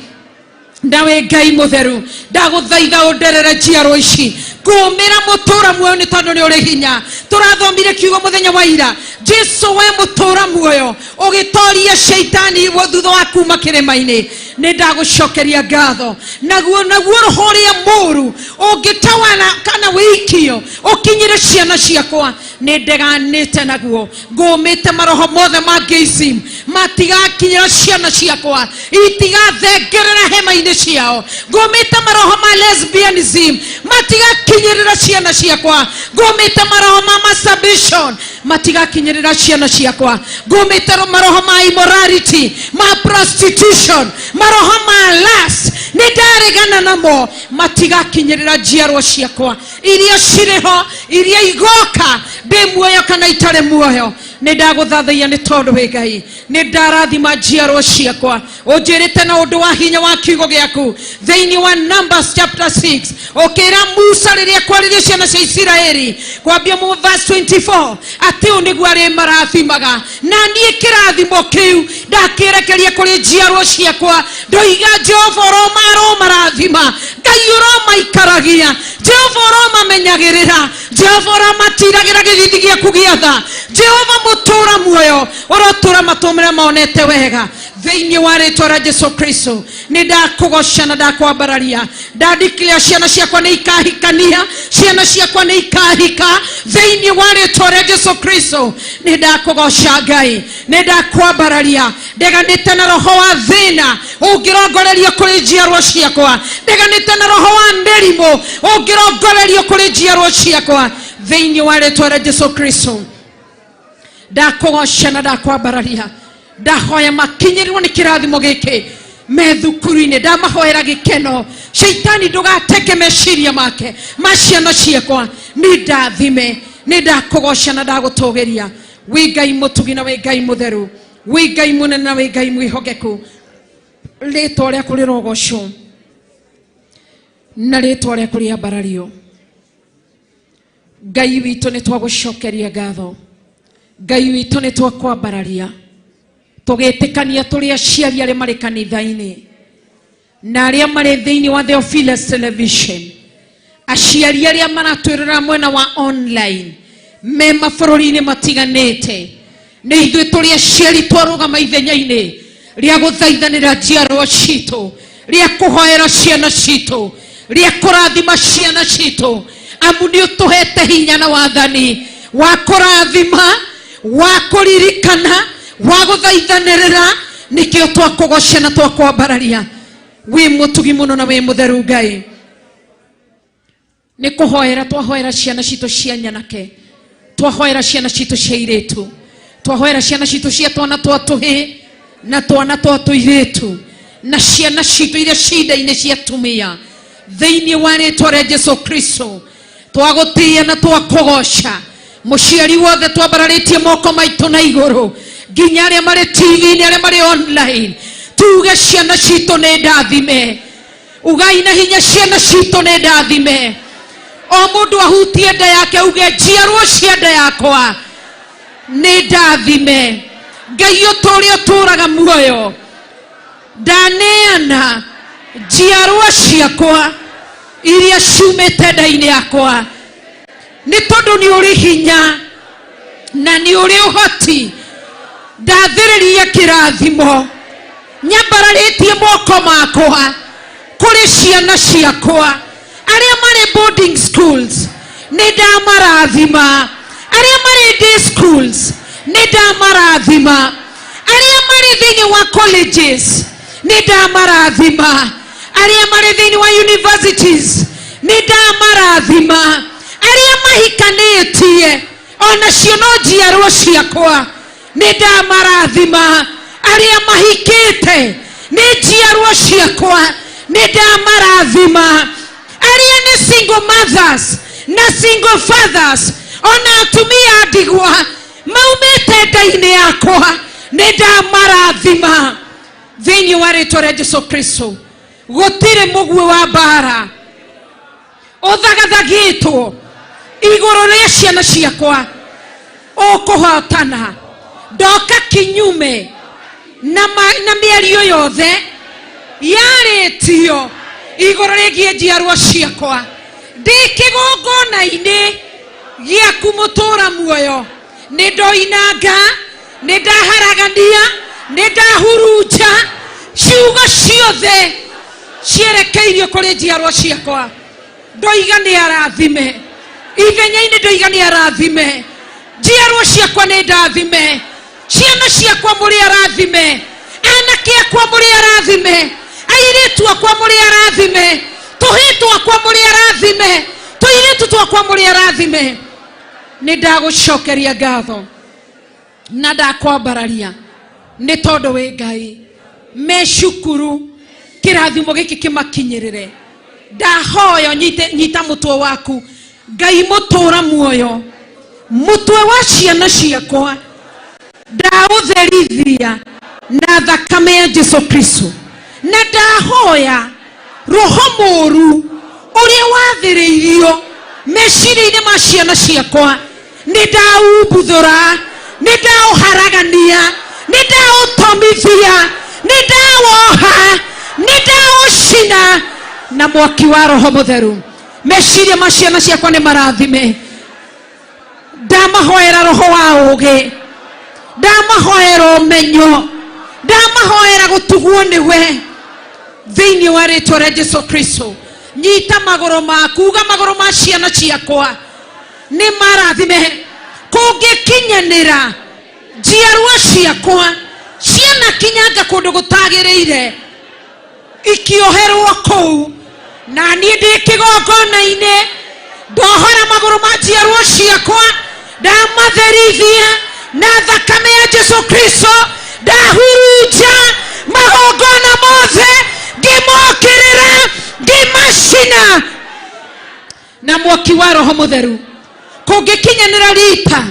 na wĩ Ngai mũtheru. Ndagũthaitha ũnderere njiarwo ici kũmĩra mũtũra muoyo, nĩ tondũ nĩ ũrĩ hinya. Tũrathomire kiugo mũthenya wa ira, Jesu we mũtũra muoyo ũgĩtoria shaitani thutha wa kuma kĩrĩma-inĩ. Nĩ ndagũcokeria ngatho. Naguo roho ũrĩa mũru ũngĩtawala kana wĩikio ũkinyĩre ciana ciakwa, nĩ ndeganĩte naguo. Ngũmĩte maroho mothe ma gayism matigakinyĩra ciana ciakwa, itigathengerera hema-inĩ ciao. Ngũmĩte maroho ma lesbianism matigakinyĩrĩra ciana ciakwa. Ngũmĩte maroho ma ma masturbation matigakinyĩrĩra ciana ciakwa. Ngumĩte maroho ma immorality, ma prostitution, maroho ma lust, nĩ ndaregana namo, matigakinyĩrĩra njiarwa ciakwa iria cirĩ ho, iria igoka ndĩ muoyo kana itarĩ muoyo. Nĩ ndagũthathaiya nĩ tondũ wĩ Ngai, nĩ ndarathima njiarwa ciakwa. Ũnjĩrĩte na ũndũ wa hinya wa kiugo gĩaku thĩinĩ wa Numbers chapter 6, ũkĩra Musa rĩrĩa kwarĩria ciana cia Isiraeli kwambia mu verse 24 atĩ ũũ nĩguo arĩ marathimaga, na niĩ kĩrathimo kĩu ndakĩrekeria kũrĩ njiarwa ciakwa. Ndoiga Jehova aromarathima, Ngai ũromaikaragia, Jehova ũromamenyagĩrĩra, Jehova ũromatiragĩra gĩthithi gĩaku gĩa tha, Jehova mũtũra muoyo ũrotũra matũmĩra monete wega thĩinĩ wa rĩtwa rĩa Jesu Kristo. Nĩ ndakũgoca na ndakwambararia, ndandikĩria ciana ciakwa nĩ ikahikania, ciana ciakwa nĩ ikahika thĩinĩ wa rĩtwa rĩa Jesu Kristo. Nĩ ndakũgoca Ngai, nĩ ndakwambararia, ndeganĩte na roho wa thĩna ũngĩrongorerio kũrĩ njiarwa ciakwa, ndeganĩte na roho wa mĩrimũ ũngĩrongorerio kũrĩ njiarwa ciakwa thĩinĩ wa rĩtwa rĩa Jesu Kristo. Ndakũgoca na ndakwambararia, ndahoya makinyĩrĩrwo nĩ kĩrathimo gĩkĩ me thukuru-inĩ, ndamahoera gĩkeno. Shaitani ndũgateke meciria make ma ciana ciakwa, nĩ ndathime, nĩ ndakũgoca na ndagũtũgĩria. Wĩ Ngai mũtugi na wĩ Ngai mũtheru, wĩ Ngai mũnene na wĩ Ngai mwĩhokeku. Rĩtwa rĩaku rĩrogocwo na rĩtwa rĩaku rĩambarario. Ngai witũ nĩ twagũcokeria ngatho, Ngai witũ nĩ twakwambararia, tũgĩtĩkania tũrĩ aciari arĩa marĩ kanitha-inĩ na arĩa marĩ thĩinĩ wa Theophilus Television, aciari arĩa maratwĩrora mwena wa online me mabũrũri-inĩ matiganĩte. Nĩ ithuĩ tũrĩ aciari twarũgama ithenya-inĩ rĩa gũthaithanĩra njiarwa citũ, rĩa kũhoera ciana citũ, rĩa kũrathima ciana citũ, amu nĩ ũtũhete hinya na wathani wa kũrathima, wa kũririkana, wa gũthaithanĩrĩra. Nĩkĩo twakũgoca na twakwambararia. Wĩ mũtugi mũno na wĩ mũtheru Ngai. Nĩ kũhoera twahoera ciana citũ cia nyanake, twahoera ciana citũ cia irĩtu, twahoera ciana citũ cia twana twa tũhĩ na twana twa tũirĩtu, na ciana citũ iria cinda-inĩ cia atumia thĩinĩ wa rĩtwa rĩa Jesu Kristo. Twagũtĩĩa na twakũgoca. Mũciari wothe twambararĩtie moko maitũ na igũrũ, nginya arĩa marĩ TV-inĩ, arĩa marĩ online, tuge ciana citũ nĩ ndathime. Ugai na hinya, ciana citũ nĩ ndathime. O mũndũ ahutie nda yake, uge njiarwo cia nda yakwa nĩ ndathime. Ngai ũtũũre ũtũũraga muoyo, ndaneana njiarwa ciakwa iria ciumĩte nda-inĩ yakwa, nĩ tondũ nĩ ũrĩ hinya na nĩ ũrĩ ũhoti. Ndathĩrĩria kĩrathimo, nyambararĩtie moko makwa kũrĩ ciana ciakwa arĩa marĩ boarding schools, nĩ ndamarathima. Arĩa marĩ day schools, nĩ ndamarathima. Arĩa marĩ thĩinĩ wa colleges, nĩ ndamarathima. Arĩa marĩ thĩinĩ wa universities, nĩ ndamarathima. Arĩa mahikanĩtie onacio no njiarwo ciakwa, nĩ ndamarathima. Arĩa mahikĩte nĩ njiarwo ciakwa, nĩ ndamarathima. Arĩa nĩ single mothers na single fathers, ona atumia ndigwa maumĩte nda-inĩ yakwa, nĩ ndamarathima thĩinĩ wa rĩtwa rĩa Jesu Kristo. Gũtirĩ mũguĩ wa mbara ũthagathagĩtwo igũrũ rĩa ciana ciakwa ũkũhotana. Ndoka kinyume na mĩario yothe yarĩtio igũrũ rĩgiĩ njiarwa ciakwa. Ndĩ kĩgongona-inĩ gĩaku mũtũũra muoyo, nĩ ndoinanga, nĩ ndaharagania, nĩ ndahurunja ciugo ciothe cierekeirio kũrĩ njiarwa ciakwa. Ndoiga nĩ arathime ithenya-inĩ, ndoiga nĩ arathime njiarwa ciakwa, nĩ ndathime ciana ciakwa, mũrĩ arathime anake akwa, mũrĩ arathime airĩtu akwa, mũrĩ arathime tũhĩ twakwa, mũrĩ arathime tũirĩtu twakwa, mũrĩ arathime. Nĩ ndagũcokeria ngatho na ndakwambararia nĩ tondũ wĩ Ngai. Me cukuru kĩrathimo gĩkĩ kĩmakinyĩrĩre. Ndahoya nyite nyita mũtwe waku Ngai mũtũra muoyo, mũtwe wa ciana ciakwa ndaũtherithia na thakame ya Jesu Kristo, na ndahoya roho mũru ũrĩa wathĩrĩirio meciria-inĩ ma ciana ciakwa nĩ ndaumbuthũra, nĩ ndaũharagania, nĩ ndaũtomithia, nĩ ndawoha, nĩ ndaũcina na mwaki wa roho mũtheru. Meciria ma ciana ciakwa nĩ marathime. Ndamahoera roho wa ũũgĩ, ndamahoera ũmenyo, ndamahoera gũtugwo nĩwe thĩinĩ wa rĩtwa rĩa Jesu Kristo. Nyita magũrũ maku, uga magũrũ ma ciana ciakwa nĩ marathime. Kũngĩkinyanĩra njiarwa ciakwa cianakinyanga kũndũ gũtagĩrĩire ikĩoherwo kũu, na niĩ ndĩ kĩgongona-inĩ ndohora magũrũ ma njiarwa ciakwa, ndamatherithia na thakame ya Jesu Kristo, ndahurunja magongona mothe, ngĩmokĩrĩra, ngĩmacina na mwaki wa roho mũtheru. Kũngĩkinyanĩra rita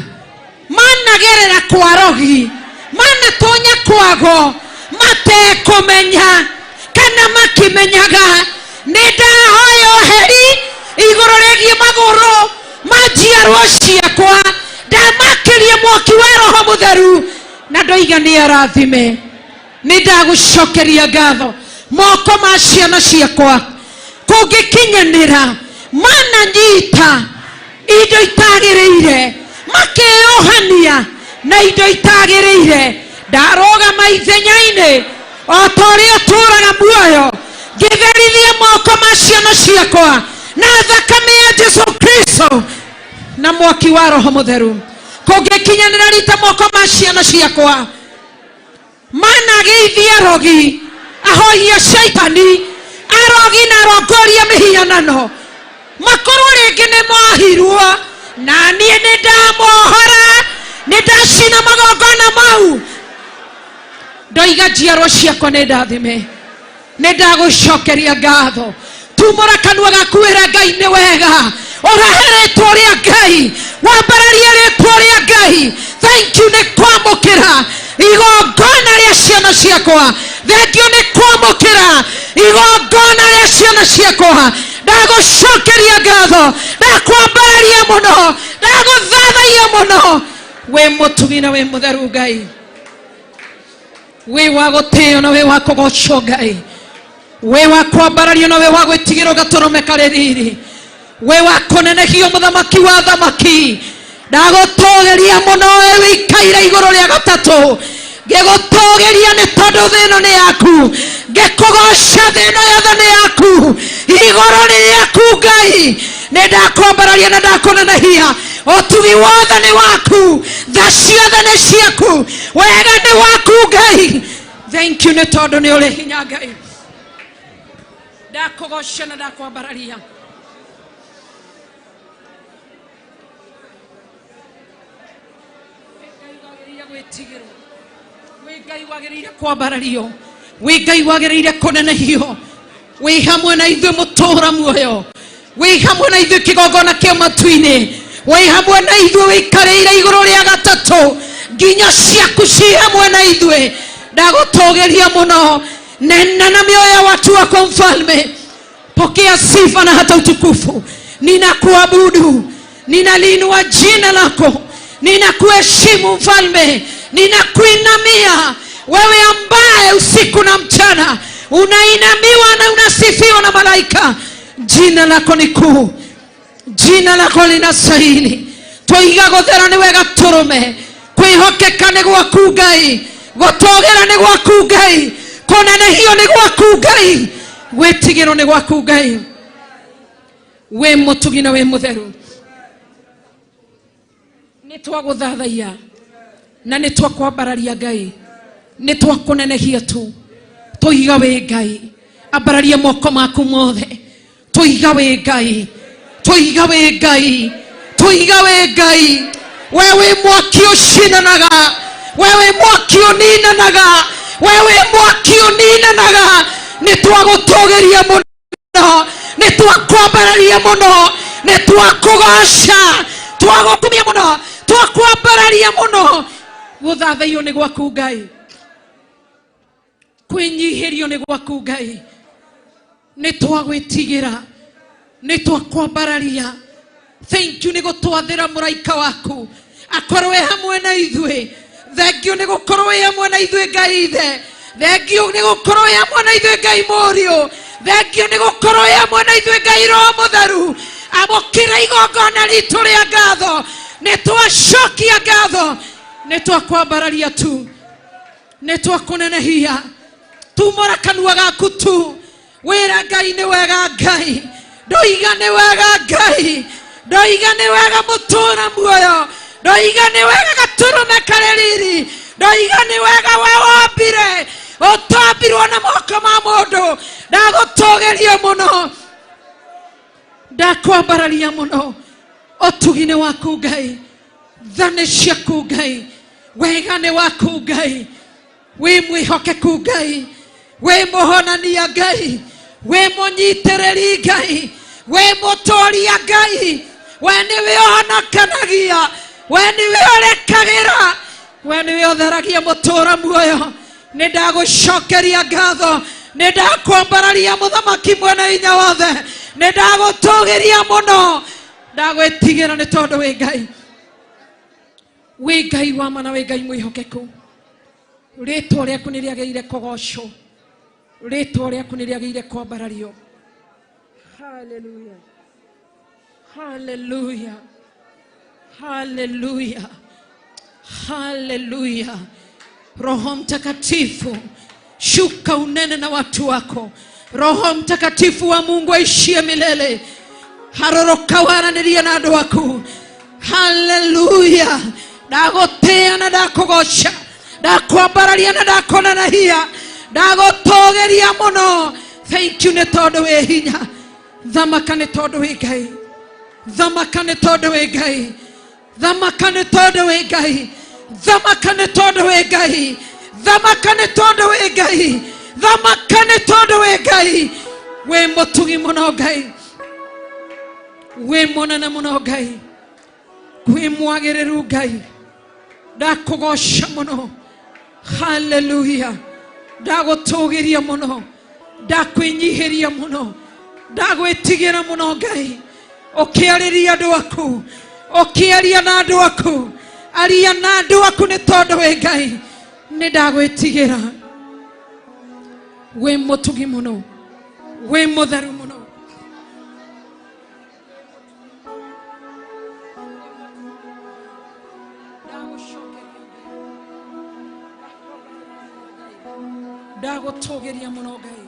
managerera kwa rogi, manatonya kwago matekũmenya kana makimenyaga, nĩ ndahoya ũheri igũrũ rĩgiĩ magũrũ ma njiarwa ciakwa, ndamakĩrie mwaki wa roho mũtheru na ndoiga nĩ arathime. Nĩ ndagũcokeria ngatho moko ma ciana ciakwa kũngĩkinyanĩra mananyita indo itagĩrĩire, makĩohania na indo itagĩrĩire, ndarũgama ithenya-inĩ o ta ũrĩa ũtũũraga muoyo, ngĩtherithia moko ma ciana ciakwa na thakame ya Jesu Kristo na mwaki wa roho mũtheru. Kũngĩkinyanĩra rita moko ma ciana ciakwa managĩithia rogi, ahoyia shaitani, arogi na arongoria mĩhianano, makorwo rĩngĩ nĩ mohirwo, na niĩ nĩ ndamohora, nĩ ndacina magongona mau, ndoiga njiarwa ciakwa nĩ ndathime. Nĩ ndagũcokeria ngatho. Tumũra kanua gaku wĩre Ngai nĩ wega, ũrahe rĩtwa rĩa Ngai, wambararie rĩtwa rĩa Ngai. Thank you nĩ kwamũkĩra igongona rĩa ciana ciakwa, thank you nĩ kwamũkĩra igongona rĩa ciana ciakwa. Ndagũcokeria ngatho, ndakwambararia mũno, ndagũthathaia mũno. Wĩ mũtugi na wĩ mũtheru Ngai, wĩ wa gũtĩo na wĩ wa kũgocwo Ngai, wĩ wa kwambarario na wĩ wa gwĩtigĩrwo gatũrũme karĩ riri, wĩ wa kũnenehio mũthamaki wa thamaki. Ndagũtũgĩria mũno we wĩikaire igũrũ rĩa gatatũ, ngĩgũtũgĩria nĩ tondũ thĩ ĩno nĩ yaku, ngĩkũgoca thĩ ĩno yothe nĩ yaku, igũrũ nĩ rĩaku Ngai. Nĩ ndakwambararia na ndakũnenehia, ũtugi wothe nĩ waku, tha ciothe nĩ ciaku, wega nĩ waku Ngai. Thank you nĩ tondũ nĩ ũrĩ hinya Ngai. Ndakũgoca na ndakwambararia. Gwĩtigĩrwo wĩ Ngai wagĩrĩire kwambarario, wĩ Ngai wagĩrĩire kũnenehio, wĩ hamwe na ithuĩ mũtũũra muoyo, wĩ hamwe na ithuĩ kĩgongona kĩa matu-inĩ, wĩ hamwe na ithuĩ wĩikarĩire igũrũ rĩa gatatũ, nginya ciaku ci hamwe na ithuĩ. Ndagũtũgĩria mũno, nena na mioyo ya watu wako mfalme. Pokea sifa na hata utukufu. Ninakuabudu, ninaliinua jina lako, ninakuheshimu mfalme, ninakuinamia wewe ambaye usiku na mchana unainamiwa na unasifiwa na malaika. Jina lako ni kuu, jina lako linastahili. Twiga gũthera nĩ wega tũrũme, kwĩhokeka nĩ gwaku Ngai, gũtũgĩra nĩ gwaku Ngai, kũnenehio nĩ gwaku Ngai, gwĩtigĩrwo nĩ gwaku Ngai. Wĩ mũtugi na wĩ mũtheru. Nĩ twagũthathaia na nĩ twakwambararia Ngai, nĩ twakũnenehia tu. Tũiga wĩ Ngai, ambararia moko maku mothe. Tũiga wĩ Ngai, tũiga wĩ Ngai, tũiga Tuiga we Ngai, we wĩ mwaki ũcinanaga, we wĩ mwaki ũninanaga, we wĩ mwaki ũninanaga. Nĩ twagũtũgĩria mũno, nĩ twakwambararia mũno, nĩ twakũgoca, twagũkumia mũno, twakwambararia mũno. Gũthathaiyo nĩ gwaku Ngai, kwĩnyihĩrio nĩ gwaku Ngai. Nĩ twagwĩtigĩra, nĩ twakwambararia. Thank you nĩ gũtwathĩra mũraika waku akorwo e hamwe na ithuĩ. Thank you nĩ gũkorwo e hamwe na ithuĩ Ngai Ithe. Thank you nĩ gũkorwo e hamwe na ithuĩ Ngai Mũriũ. Thank you nĩ gũkorwo e hamwe na ithuĩ Ngai Roho Mũtheru. Amũkĩra igongona ritũ rĩa ngatho. Nĩ twacokia ngatho, nĩ twakwambararia tu, nĩ twakũnenehia. Tumũra kanua gaku tu, wĩra Ngai nĩ wega Ngai, ndoiga nĩ wega Ngai, ndoiga nĩ wega mũtũra muoyo, ndoiga nĩ wega gatũrũme karĩ riri, ndoiga nĩ wega we wombire, ũtombirwo na moko ma mũndũ. Ndagũtũgĩria mũno, ndakwambararia mũno. Ũtugi nĩ waku Ngai, tha nĩ ciaku Ngai, wega nĩ waku Ngai, wĩ mwĩhokeku Ngai, wĩ mũhonania Ngai, wĩ mũnyitĩrĩri Ngai, wĩ mũtũria Ngai. We nĩwe ũhonokanagia, we nĩwe ũrekagĩra, we nĩwe ũtheragia mũtũra muoyo. Nĩ ndagũcokeria ngatho, nĩ ndakwambararia mũthamaki mwene hinya wothe, nĩ ndagũtũgĩria mũno, ndagwĩtigĩra nĩ tondũ wĩ Ngai, wĩ Ngai wa ma na wĩ Ngai mwĩhokeku. Rĩtwa rĩaku nĩ rĩagĩrĩire kũgocwo, rĩtwa rĩaku nĩ rĩagĩrĩire kwambarario. Haleluya, haleluya, haleluya, haleluya. Roho Mtakatifu, shuka unene na watu wako. Roho Mtakatifu wa Mungu aishie milele, haroroka waranĩrie na andũ aku. Haleluya. Ndagũtĩĩa na ndakũgoca, ndakwambararia na ndakũnenehia, ndagũtũgĩria mũno. Thank you nĩ tondũ wĩ hinya. Thamaka nĩ tondũ wĩ Ngai, thamaka nĩ tondũ wĩ Ngai, thamaka nĩ tondũ wĩ Ngai, thamaka nĩ tondũ wĩ Ngai, thamaka nĩ tondũ wĩ Ngai, thamaka nĩ tondũ wĩ Ngai. Wĩ mũtugi mũno Ngai, wĩ mũnene mũno Ngai, wĩ mwagĩrĩru Ngai. Ndakũgoca mũno. Haleluya. Ndagũtũgĩria mũno, ndakwĩnyihĩria mũno, ndagwĩtigĩra mũno Ngai. Ũkĩarĩria andũ aku, ũkĩaria na andũ aku, aria na andũ aku nĩ tondũ wĩ Ngai. Nĩ ndagwĩtigĩra, wĩ mũtugi mũno, wĩ mũtheru mũno. Ndagũtũgĩria mũno Ngai,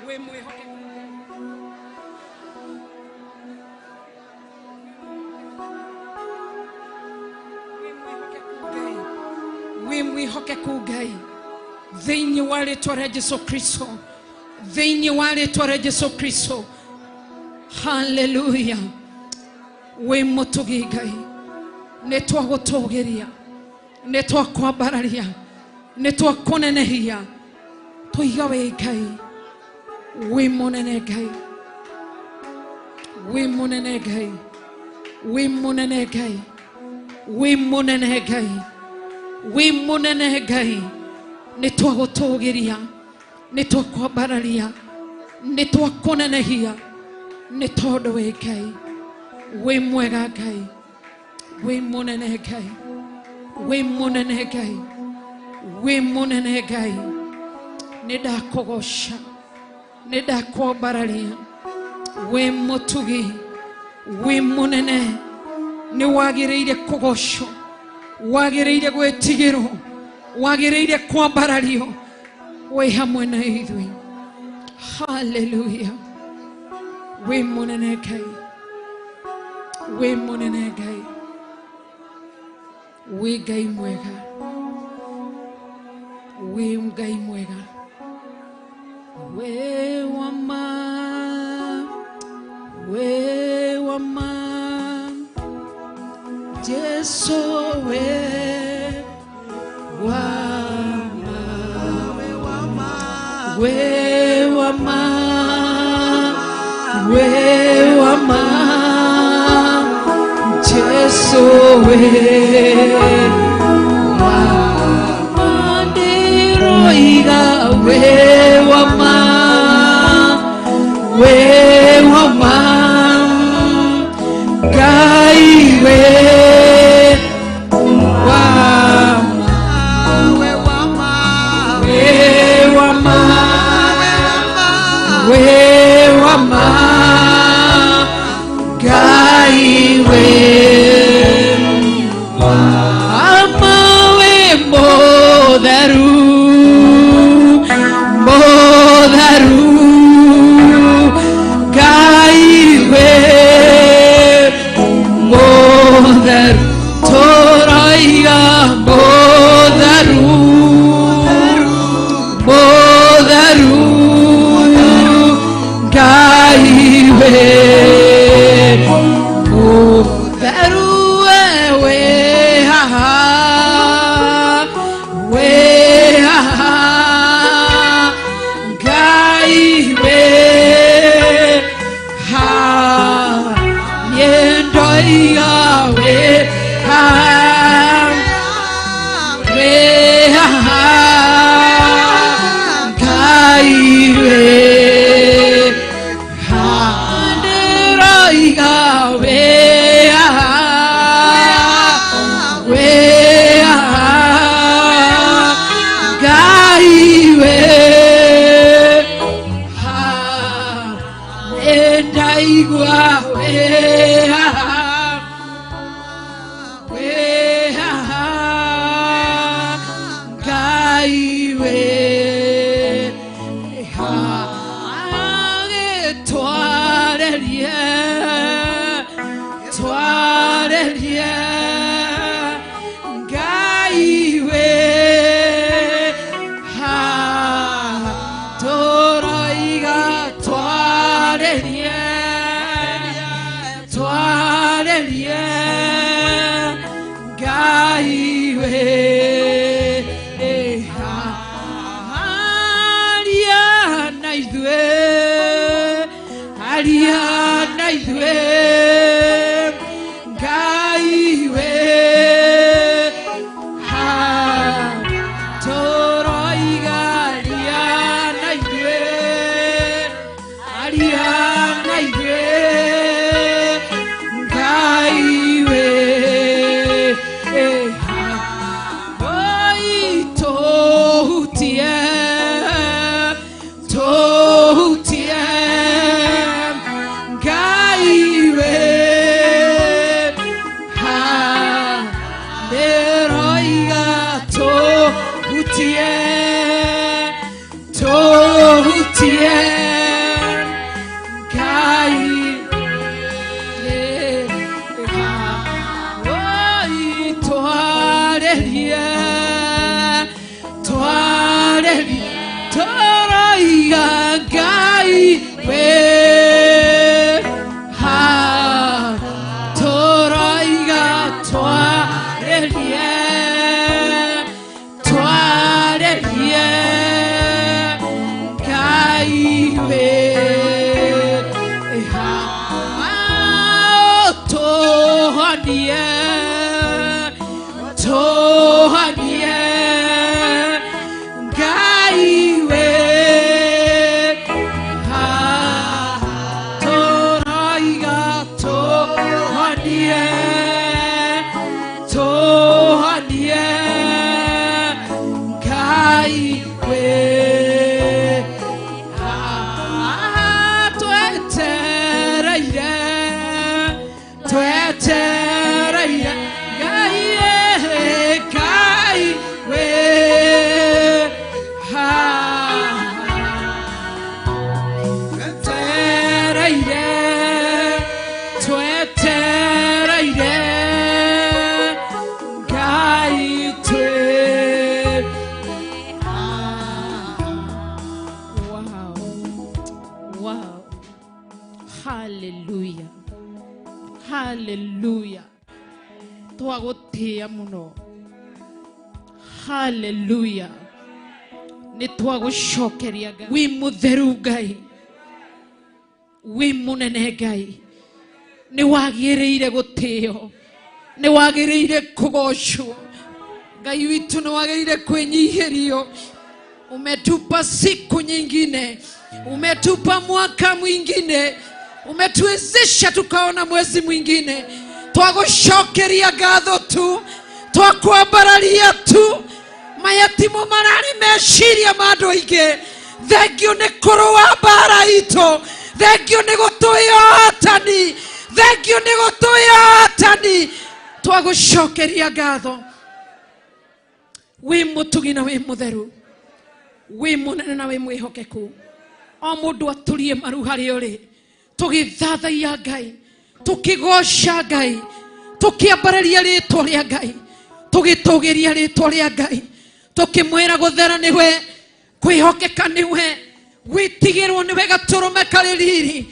wĩ mwĩhokeku. Wĩ mwĩhokeku Ngai, thĩinĩ wa rĩtwa rĩa Jesu Kristo, thĩinĩ wa rĩtwa rĩa Jesu Kristo. Haleluya. Wĩ mũtugi Ngai, nĩ twagũtũgĩria, nĩ twakwambararia, nĩ twakũnenehia. Tũiga wĩ Ngai, wĩ mũnene Ngai, wĩ mũnene Ngai, wĩ mũnene Ngai, wĩ mũnene Ngai, wĩ mũnene Ngai. Nĩ twagũtũgĩria, nĩ twakwambararia, nĩ twakũnenehia, nĩ tondũ wĩ Ngai, wĩ mwega Ngai, wĩ mũnene Ngai, wĩ mũnene Ngai, wĩ mũnene Ngai. Nĩ ndakũgoca, nĩ ndakwambararia, wĩ mũtugi, wĩ mũnene, nĩ wagĩrĩire kũgocwo, wagĩrĩire gwĩtigĩrwo, wagĩrĩire kwambarario, wĩ hamwe na ithuĩ. Haleluya. Wĩ mũnene Ngai, wĩ mũnene Ngai, wĩ Ngai mwega, wĩ Ngai mwega, wĩ wa ma, wĩ wa ma. Jesu we wama we wama we wama Jesu we wama ndiroiga we wama we wama Ngai we wama we wama we wama we wama Ngai we wama we motheru motheru Ngai we motheru toraiga motheru motheru Ngai we motheru we ha we ha Ngai we ha niendoiga we ha we ha Ngai we ha ndiroiga we ha we ha Ngai we ha endaigua we ha we ha Ngai we ha twarerie twarerie Ngai we ha toroiga twarerie twarerie Ngai we ha aria na ithuĩ aria na ithuĩ Ngai we ha toroiga aria na ithuĩ aria na ithuĩ Ngai we ha oi tohutie tohutie Ngai we ha neroiga tohutie tohutie Ngai ha oi twarerie twarerie toroiga Ngai we ha toroiga twarerie twarerie Ngai we ha tohanie tohanie Ngai we ha toroiga tohanie tohanie Ngai we ha twetereire twetereire Ngai Ngai we ha twetereire twetereire Ngai twe Wow. Wow. Hallelujah. Hallelujah. Twagũtĩĩa mũno. Haleluya. Nĩ twagũcokeria Ngai. Wĩ mũtheru Ngai, wĩ mũnene Ngai, nĩ wagĩrĩire gũtĩo, nĩ wagĩrĩire kũgocwo. Ngai witũ nĩ wagĩrĩire kwĩnyihĩrio. Umetupa siku nyingine, umetupa mwaka mwingine, umetuwezesha tukaona mwezi mwingine. Twagũcokeria ngatho tu, twakwambararia tu. Mayatimo mararĩ meciria ma andũ aingĩ. Thengio nĩ kũrũa mbara itũ, thengio nĩ gũtũhe ũhotani, thengio nĩ gũtũhe ũhotani. Twagũcokeria ngatho. Wĩ mũtugi na wĩ mũtheru, wĩ mũnene na wĩ mwĩhokeku. O mũndũ atũrie maru harĩa ũrĩ, tũgĩthathaiya Ngai, tũkĩgoca Ngai, tũkĩambararia rĩtwa rĩa Ngai, tũgĩtũgĩria rĩtwa rĩa Ngai, tũkĩmwĩra gũthera nĩwe, kwĩhokeka nĩwe, gwĩtigĩrwo nĩwe, gatũrũme karĩ riri.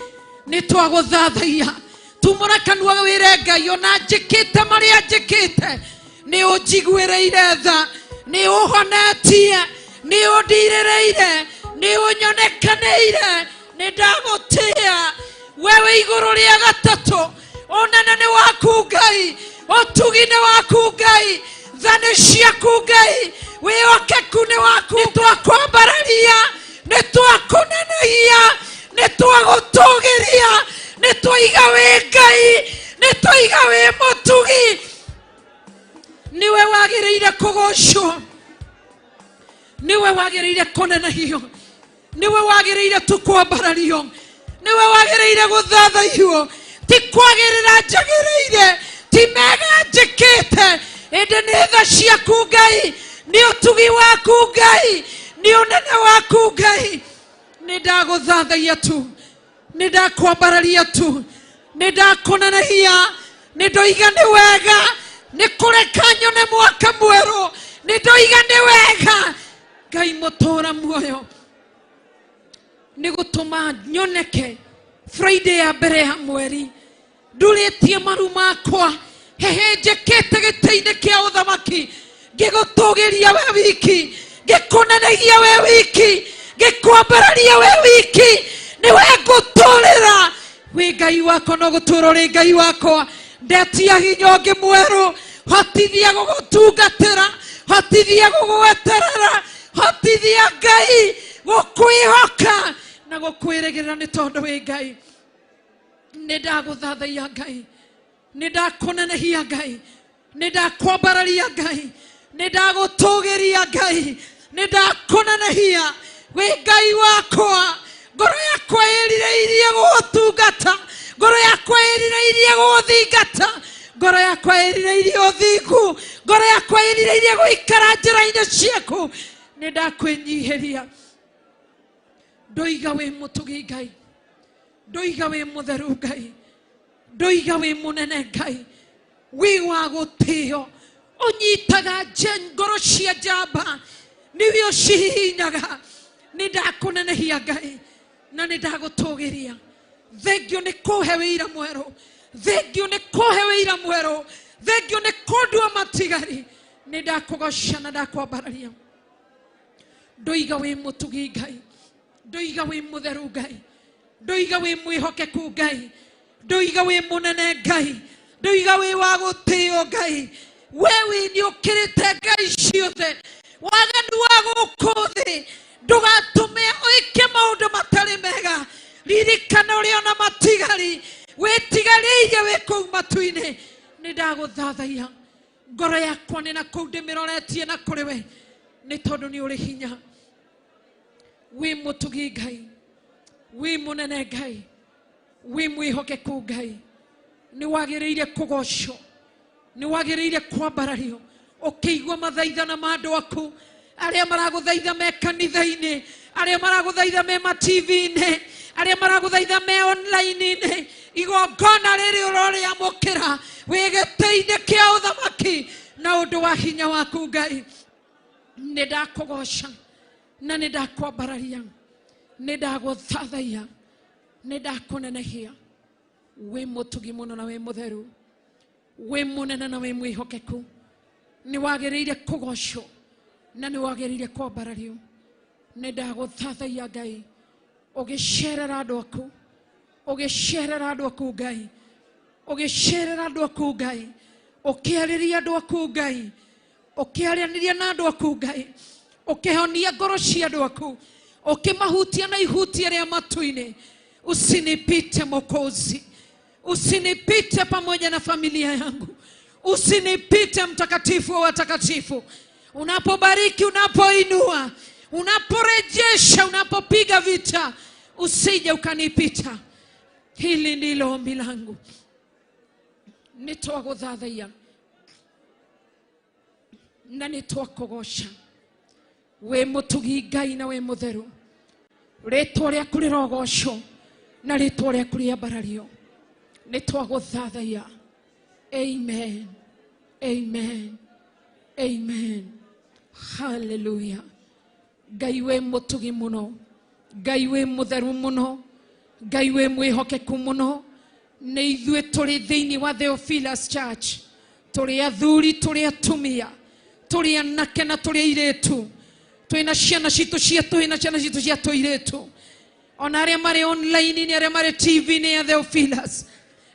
Nĩ twagũthathaiya. Tumũra kanua wĩre Ngai, ona njĩkĩte marĩa njĩkĩte, nĩ ũnjiguĩrĩire tha, nĩ ũhonetie, nĩ ũndirĩrĩire, nĩ ũnyonekanĩire, nĩ ndagũtĩĩa. Wewe igũrũ rĩa gatatũ, ũnene nĩ waku Ngai, ũtugi nĩ waku Ngai, tha nĩ ciaku Ngai, wĩhokeku nĩ waku. Nĩ twakwambararia, nĩ twakũnenehia, nĩ twagũtũgĩria, nĩ twaiga wĩ Ngai, nĩ twaiga wĩ mũtugi. Nĩwe wagĩrĩire kũgocwo, nĩwe wagĩrĩire kũnenehio, nĩwe wagĩrĩire tu kwambarario, nĩwe wagĩrĩire gũthathaiyo. Ti kwagĩrĩra njagĩrĩire, ti mega njĩkĩte, ĩndĩ nĩ tha ciaku Ngai, nĩ ũtugi waku Ngai, nĩ ũnene waku Ngai. Nĩ ndagũthathaiya tu, nĩ ndakwambararia tu, nĩ ndakũnenehia, nĩ ndoiga nĩ wega, nĩ kũreka nyone mwaka mwerũ, nĩ ndoiga nĩ wega. Ngai mũtũra muoyo, nĩ gũtũma nyoneke Friday ya mbere ya mweri, ndurĩtie maru makwa, hehenjekete gĩtĩ-inĩ kĩa ũthamaki, ngĩgũtũgĩria we wiki, ngĩkũnenehia we wiki, ngĩkwambararia we wiki. Nĩwe ngũtũrĩra. Wĩ Ngai wakwa, no gũtũra ũrĩ Ngai wakwa. Ndetia hinya ũngĩ mwerũ, hotithia gũgũtungatĩra, hotithia gũgweterera, hotithia Ngai gũkwĩhoka na gũkwĩrĩgĩrĩra, nĩ tondũ wĩ Ngai. Nĩ ndagũthathaiya Ngai, nĩ ndakũnenehia Ngai, nĩ ndakwambararia Ngai, nĩ ndagũtũgĩria Ngai, nĩ ndakũnenehia. Wĩ Ngai wakwa, ngoro yakwa ĩrirĩirie gũgũtungata, ngoro yakwa ĩrirĩirie gũgũthingata, ngoro yakwa ĩrirĩirie ũthingu, ngoro yakwa ĩrirĩirie gũikara njĩra-inĩ ciaku. Nĩ ndakwĩnyihĩria. Ndoiga wĩ mũtugi Ngai, ndoiga wĩ mũtheru Ngai, ndoiga wĩ mũnene Ngai, wĩ wa gũtĩo, ũnyitaga ngoro cia njamba, nĩwe ũcihihinyaga. Nĩ ndakũnenehia Ngai na nĩ ndagũtũgĩria. Thengio nĩ kũhe wĩira mwerũ, thengio nĩ kũhe wĩira mwerũ, thengio nĩ kũndua matigari. Nĩ ndakũgoca na ndakwambararia. Ndoiga wĩ mũtugi Ngai, ndoiga wĩ mũtheru Ngai, ndoiga wĩ mwĩhokeku Ngai, ndoiga wĩ mũnene Ngai, ndoiga wĩ wa gũtĩo Ngai. We wĩ nĩ ũkĩrĩte Ngai ciothe. Waganu wa gũkũ thĩ ndũgatũme ũike maũndũ matarĩ mega. Ririkana ũrĩa ona matigari wĩtigarĩirie wĩ kũu matu-inĩ. Nĩ ndagũthathaiya. Ngoro yakwa nĩ na kũu ndĩmĩroretie na kũrĩ we, nĩ tondũ nĩ ũrĩ hinya. Wĩ mũtugi Ngai, wĩ mũnene Ngai, wĩ mwĩhokeku Ngai. Nĩ wagĩrĩire kũgocwo, nĩ wagĩrĩire kwambarario. Ũkĩigua mathaithana ma andũ aku arĩa maragũthaitha me kanitha-inĩ, arĩa maragũthaitha me ma TV-inĩ, arĩa maragũthaitha me online-inĩ, igongona rĩrĩ ũrorĩamũkĩra wĩ gĩtĩ-inĩ kĩa ũthamaki na ũndũ wa hinya waku Ngai. Nĩ ndakũgoca na nĩ ndakwambararia, nĩ ndagũthathaiya, nĩ ndakũnenehia. Wĩ mũtugi mũno na wĩ mũtheru. Wĩ mũnene na wĩ mwĩhokeku, nĩ wagĩrĩire kũgocwo na nĩ wagĩrĩire kwambarario. Nĩ ndagũthathaiya Ngai, ũgĩcerera andũ aku, ũgĩcerera andũ aku Ngai, ũgĩcerera andũ aku Ngai, ũkĩarĩria andũ aku Ngai, ũkĩaranĩria na andũ aku Ngai, ũkĩhonia ngoro cia andũ aku, ũkĩmahutia na ihutia rĩa matu-inĩ. Usinipite Mwokozi, usinipite pamoja na familia yangu, usinipite mtakatifu wa watakatifu. Unapobariki, unapoinua, unaporejesha, unapopiga vita, usije ukanipita. Hili ndilo ombi langu. Nitwaguthathaiya na nitwakũgoca. Wĩ mũtugi Ngai na wĩ mũtheru, rĩtwa rĩaku rĩrogocwo na rĩtwa rĩaku rĩambarario. Nitwagũthathaiya. Amen, amen, amen. Hallelujah. Ngai wĩ mũtugi mũno, Ngai wĩ mũtheru mũno, Ngai wĩ mwĩhokeku mũno. Nĩ ithuĩ tũrĩ thĩinĩ wa Theophilus Church, tũrĩ athuri, tũrĩ atumia, tũrĩ anake na tũrĩ airĩtu, twĩna ciana citũ cia tũhĩ na ciana citũ cia tũirĩtu, ona arĩa marĩ online nĩ arĩa marĩ TV-inĩ ya Theophilus.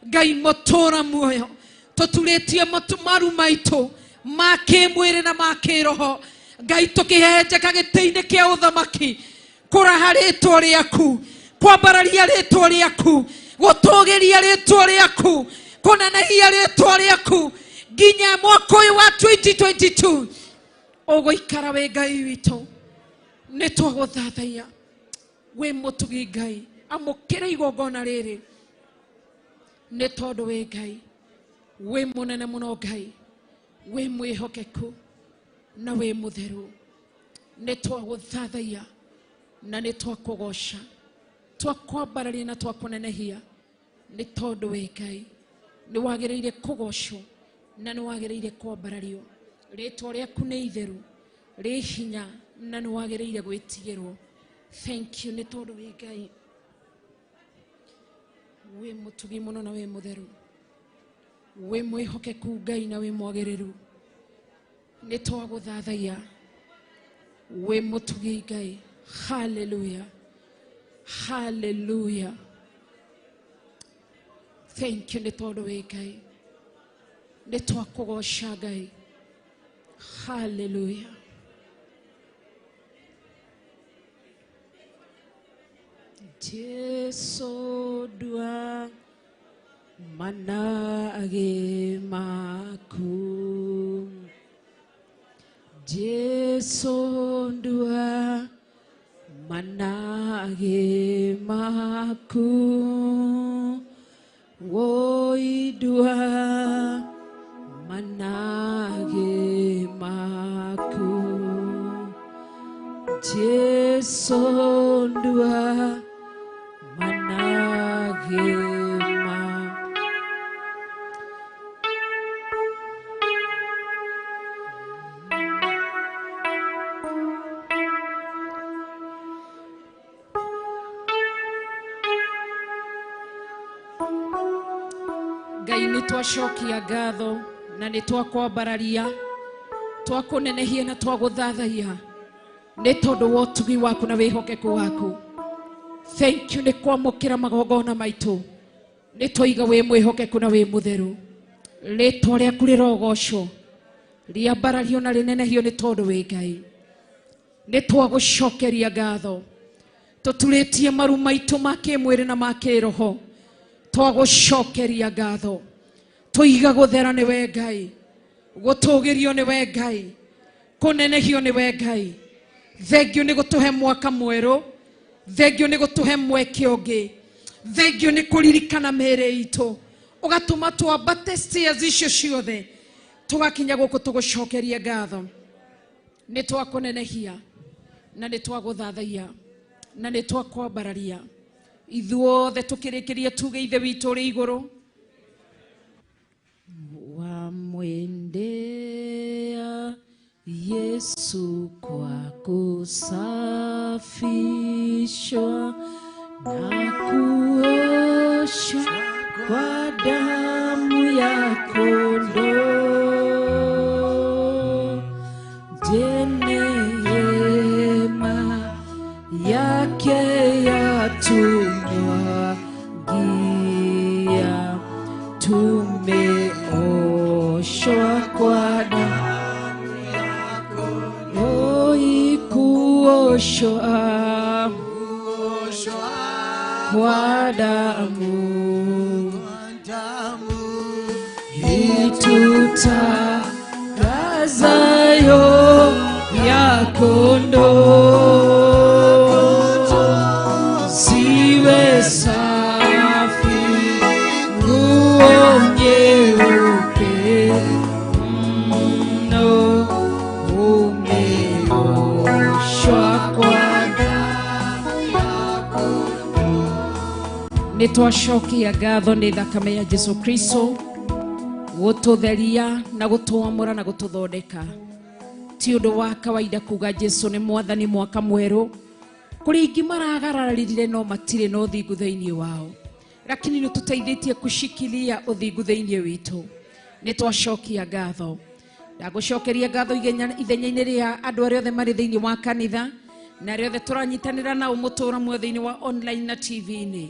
Ngai mũtũra muoyo, tũturĩtie maru maitũ ma kĩmwĩrĩ na ma kĩroho. Ngai tũkĩhehenjeka gĩtĩ-inĩ kĩa ũthamaki, kũraha rĩtwa rĩaku, kwambararia rĩtwa rĩaku, gũtũgĩria rĩtwa rĩaku, kũnenehia rĩtwa rĩaku nginya mwaka ũyũ wa 2022. Ũgũikara wĩ Ngai witũ. Nĩ twagũthathaiya. Wĩ mũtugi Ngai, amũkĩra igongona rĩrĩ nĩ tondũ wĩ Ngai, wĩ mũnene mũno Ngai, wĩ mwĩhokeku na wĩ mũtheru. Nĩ twagũthathaiya na nĩ twakũgoca, twakwambararia na twakũnenehia nĩ tondũ wĩ Ngai. Nĩ wagĩrĩire kũgocwo na nĩ wagĩrĩire kwambarario. Rĩtwa rĩaku nĩ itheru, rĩ hinya na nĩ wagĩrĩire gwĩtigĩrwo. Thank you nĩ tondũ wĩ Ngai, wĩ mũtugi mũno na wĩ mũtheru, wĩ mwĩhokeku Ngai na wĩ mwagĩrĩru. Nĩ twagũthathaiya. Wĩ mũtugi Ngai. Hallelujah, hallelujah. Thank you nĩ tondũ wĩ Ngai. Nĩ twakũgoca Ngai. Hallelujah. Jesu dua manage maku, Jesu dua manage maku, woi dua manage maku, Jesu dua manage maku. Ngai nĩ twacokia ngatho na nĩ twakwambararia, twakũnenehia na twagũthathaiya nĩ tondũ wa ũtugi waku na wĩhokeku waku. Thank you nĩ kwamũkĩra magongona maitũ. Nĩ twaiga wĩ mwĩhokeku na wĩ mũtheru. Rĩtwa rĩaku rĩrogocwo, rĩambarario na rĩnenehio nĩ tondũ wĩ Ngai. Nĩ twagũcokeria ngatho, tũturĩtie maru maitũ ma kĩmwĩrĩ na ma kĩroho. Twagũcokeria ngatho, tũiga gũthera nĩ we Ngai, gũtũgĩrio nĩ we Ngai, kũnenehio nĩ we Ngai. Thengiũ nĩ gũtũhe mwaka mwerũ, thengiũ nĩ gũtũhe mweke ũngĩ, thengiũ nĩ kũririkana mĩĩrĩ itũ, ũgatũma twambate stairs icio ciothe tũgakinya gũkũ tũgũcokeria ngatho. Nĩ twakũnenehia na nĩ twagũthathaiya na nĩ twakwambararia. Ithuothe tũkĩrĩkĩria tuge Ithe witũ ũrĩ igũrũ. Wamwendea Yesu kwa kusafishwa na kuoshwa kwa damu ya kondoo. yake yatumwagia, tumeoshwa kwa damu yako, oi kuoshwa kwa damu itutakazayo ya kondoo ziwe safi, nguo nyeupe mno, umeoshwa kwa damu yako. Nĩtwacokia ngatho nĩ thakame ya Jesu Kristo gũtũtheria na gũtwamũra na gũtũthondeka. Ti ũndũ wa kawaida kuga Jesu nĩ mwathani mwaka mwerũ. Kũrĩ ingĩ maragararire no matirĩ na ũthingu thĩinĩ wao, lakini nĩtũteithĩtie kushikilia ũthingu thĩinĩ witũ. Nĩtwacokia ngatho. Ndagũcokeria ngatho ithenya-inĩ rĩa andũ arĩa othe marĩ thĩinĩ wa kanitha na arĩa othe tũranyitanĩra nao mũtũũra muoyo thĩinĩ wa online na TV-inĩ.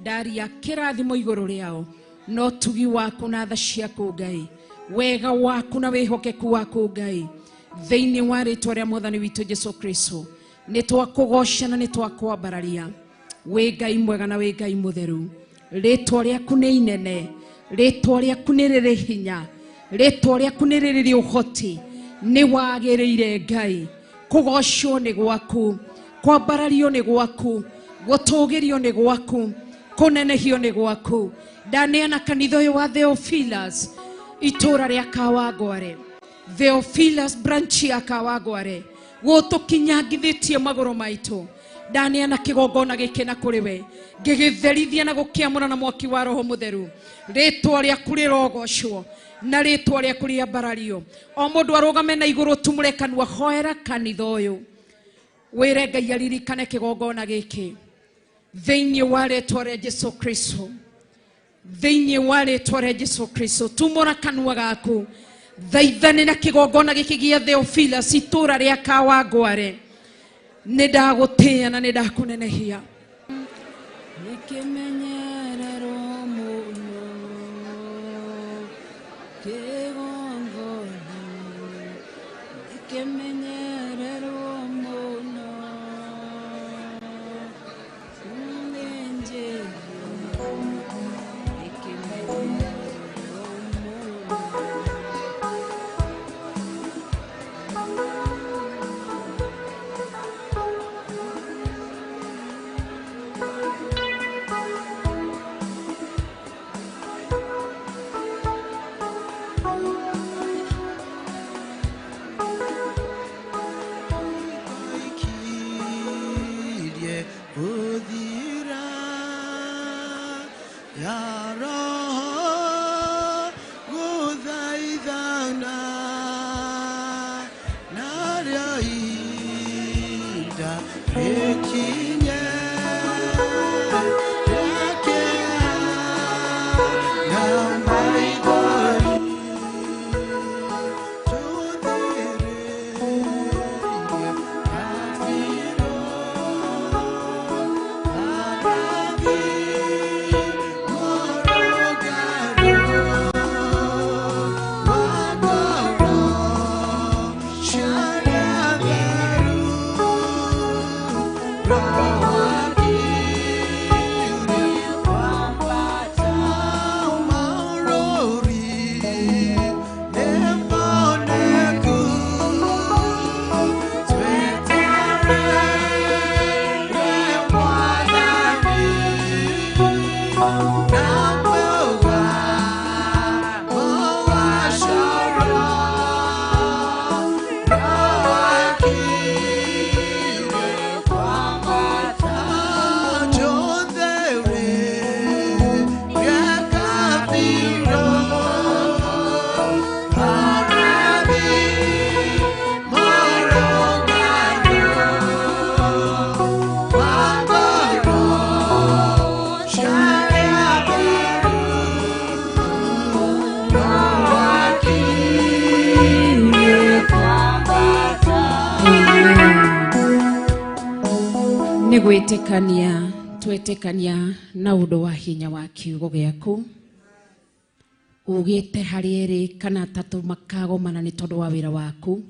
Ndaria kĩrathimo igũrũ rĩao no tugi waku na tha ciaku Ngai, wega waku na wĩhokeku waku Ngai, thĩinĩ wa rĩtwa rĩa mwathani witũ Jesu Kristo. Nĩtwakũgoca na nĩtwakwambararia. Wĩ Ngai mwega na wĩ Ngai mũtheru. Rĩtwa rĩaku nĩ inene, rĩtwa rĩaku nĩ rĩrĩ hinya, rĩtwa rĩaku nĩ rĩrĩ ũhoti. Nĩ wagĩrĩire Ngai, kũgocwo nĩ gwaku, kwambarario nĩ gwaku, gũtũgĩrio nĩ gwaku, kũnenehio nĩ gwaku. Ndaneana kanitha ũyũ wa Theophilus itũra rĩa Kawangware, Theophilus branch ya Kawangware, gũtũkinyangithĩtie magũrũ maitũ. Ndaneana kĩgongona gĩkĩ na kũrĩ we, ngĩgĩtherithia na gũkĩamũra na mwaki wa Roho Mũtheru. Rĩtwa rĩaku rĩrogocwo na rĩtwa rĩaku rĩambarario. O mũndũ arũgame na igũrũ tumũre kanua, hoera kanitha ũyũ, wĩre Ngai aririkane kĩgongona gĩkĩ thĩinĩ wa rĩtwa rĩa Jesu Kristo. Thĩinĩ wa rĩtwa rĩa Jesu Kristo, tumũra kanua gaku, thaithane na kĩgongona gĩkĩ gĩa Theophilus itũra rĩa Kawangware. Nĩ ndagũtĩĩa na nĩ ndakũnenehia. Nĩkĩmenyererwo mũno kĩgongona, nĩkĩmenyererwo mũno Kwambata. Nĩ gwĩtĩkania twetĩkania na ũndũ wa hinya wa kiugo gĩaku. Ugĩte harĩ erĩ kana atatũ makagomana nĩ tondũ wa wĩra waku,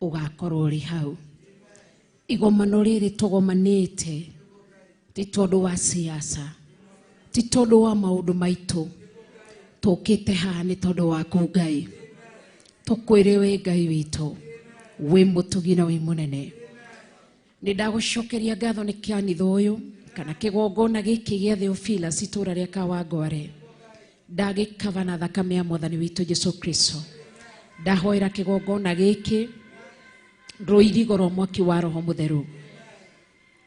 ũgakorwo ũrĩ hau. Igomano rĩrĩ tũgomanĩte ti tondũ wa siasa, ti tondũ wa maũndũ maitũ, tũkĩte haha nĩ tondũ waku Ngai. Tũkwĩre wĩ Ngai witũ, wĩ mũtugi na wĩ mũnene. Nĩ ndagũcokeria ngatho nĩ kĩanitha ũyũ kana kĩgongona gĩkĩ gĩa Theophilus itũũra rĩa Kawangware. Ndagĩkaba na thakame ya mwathani witũ Jesu Kristo. Ndahoera kĩgongona gĩkĩ rũirigo rwa mwaki wa Roho Mũtheru,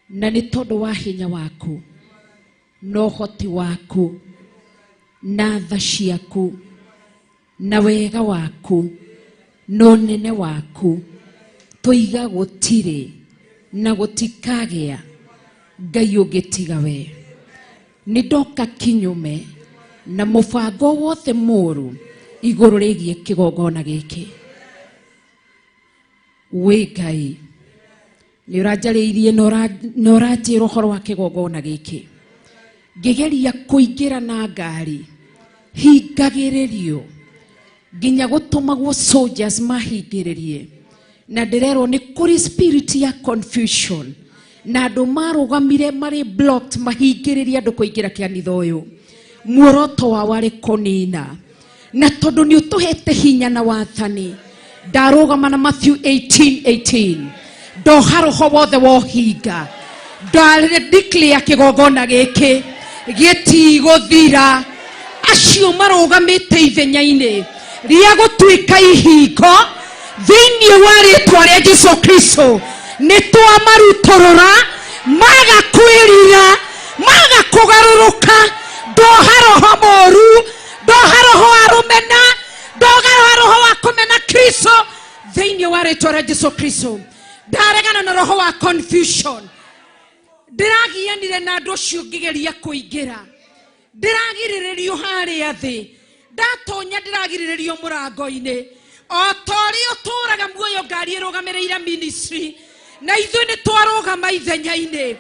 na nĩ tondũ wa hinya waku na ũhoti waku na tha ciaku na wega waku na ũnene waku, tũiga gũtirĩ na gũtikagĩa Ngai ũngĩtiga we. Nĩ ndoka kinyume na mũbango wothe mũũru igũrũ rĩgiĩ kĩgongona gĩkĩ. Wĩ Ngai nĩ ũranjarĩirie na ũranjĩra ũhoro wa kĩgongona gĩkĩ. Ngĩgeria kũingĩra na ngari hingagĩrĩrio nginya gũtũmagwo soldiers mahingĩrĩrie, na ndĩrerwo nĩ kũrĩ spirit ya confusion na andũ marũgamire marĩ blocked mahingĩrĩrie andũ kũingĩra kĩanitha ũyũ. Muoroto wao warĩ kũnina, na tondũ nĩ ũtũhete hinya na wathani, ndarũgama na Matthew 18:18, ndoha roho wothe wa ũhinga, ndadeclare kĩgongona gĩkĩ gĩtigũthira. Acio marũgamĩte ithenya-inĩ rĩa gũtuĩka ihingo thĩinĩ wa rĩtwa rĩa Jesu Kristo, nĩ twamarutũrũra, maga kwĩrira, maga kũgarũrũka. Ndoha roho mũũru, ndoha roho wa rũmena, ndoha roho wa kũmena Kristo thĩinĩ wa rĩtwa rĩa Jesu Kristo. Ndaregana na roho wa confusion. Ndĩragianire na andũ acio ngĩgeria kũingĩra, ndĩragirĩrĩrio harĩa thĩ, ndatonya ndĩragirĩrĩrio mũrango-inĩ. O ta ũrĩa ũtũũraga muoyo ngari ĩrũgamĩrĩire ministry, na ithuĩ nĩ twarũgama ithenya-inĩ,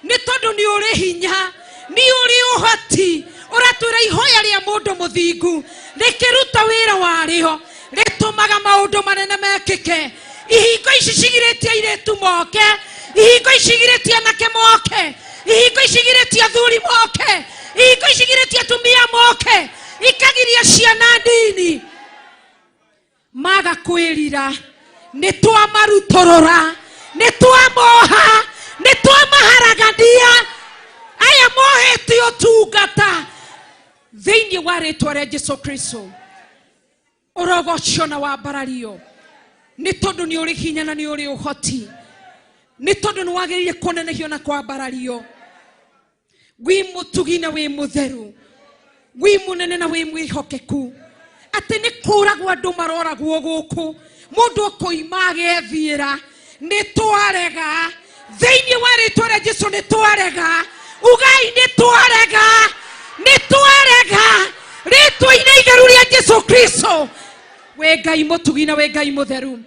nĩ tondũ nĩ ũrĩ hinya, nĩ ũrĩ ũhoti. Ũratwĩra ihoya rĩa mũndũ mũthingu rĩkĩruta wĩra warĩo, rĩtũmaga maũndũ manene mekĩke. Ihingo ici cigirĩtie airĩtu moke, ihingo ici igirĩtie anake moke, ihingo ici igirĩtie athuri moke, ihingo ici igirĩtie atumia moke, ikagiria ciana nini maga kwĩrira. Nĩ twamarutũrũra, nĩ twamoha, nĩ twamaharagania. Aya mohete ũtungata thĩinĩ wa rĩtwa rĩa Jesu Kristo. Ũrogocio na wambarario nĩ tondũ nĩ ũrĩ hinya na nĩ ũrĩ ũhoti, nĩ tondũ nĩ wagĩrĩire kũnenehio na kwambarario. Wĩ mũtugi na wĩ mũtheru, wĩ mũnene na wĩ mwĩhokeku, atĩ nĩ kũragwo andũ maroragwo gũkũ, mũndũ ũkoima agethiĩra. Nĩ twarega thĩinĩ wa rĩtwa rĩa Jesu, nĩ twarega. Ugai nĩ twarega, nĩ twarega rĩtwa-inĩ itheru rĩa Jesu Kristo. Wĩ Ngai mũtugi na wĩ Ngai mũtheru,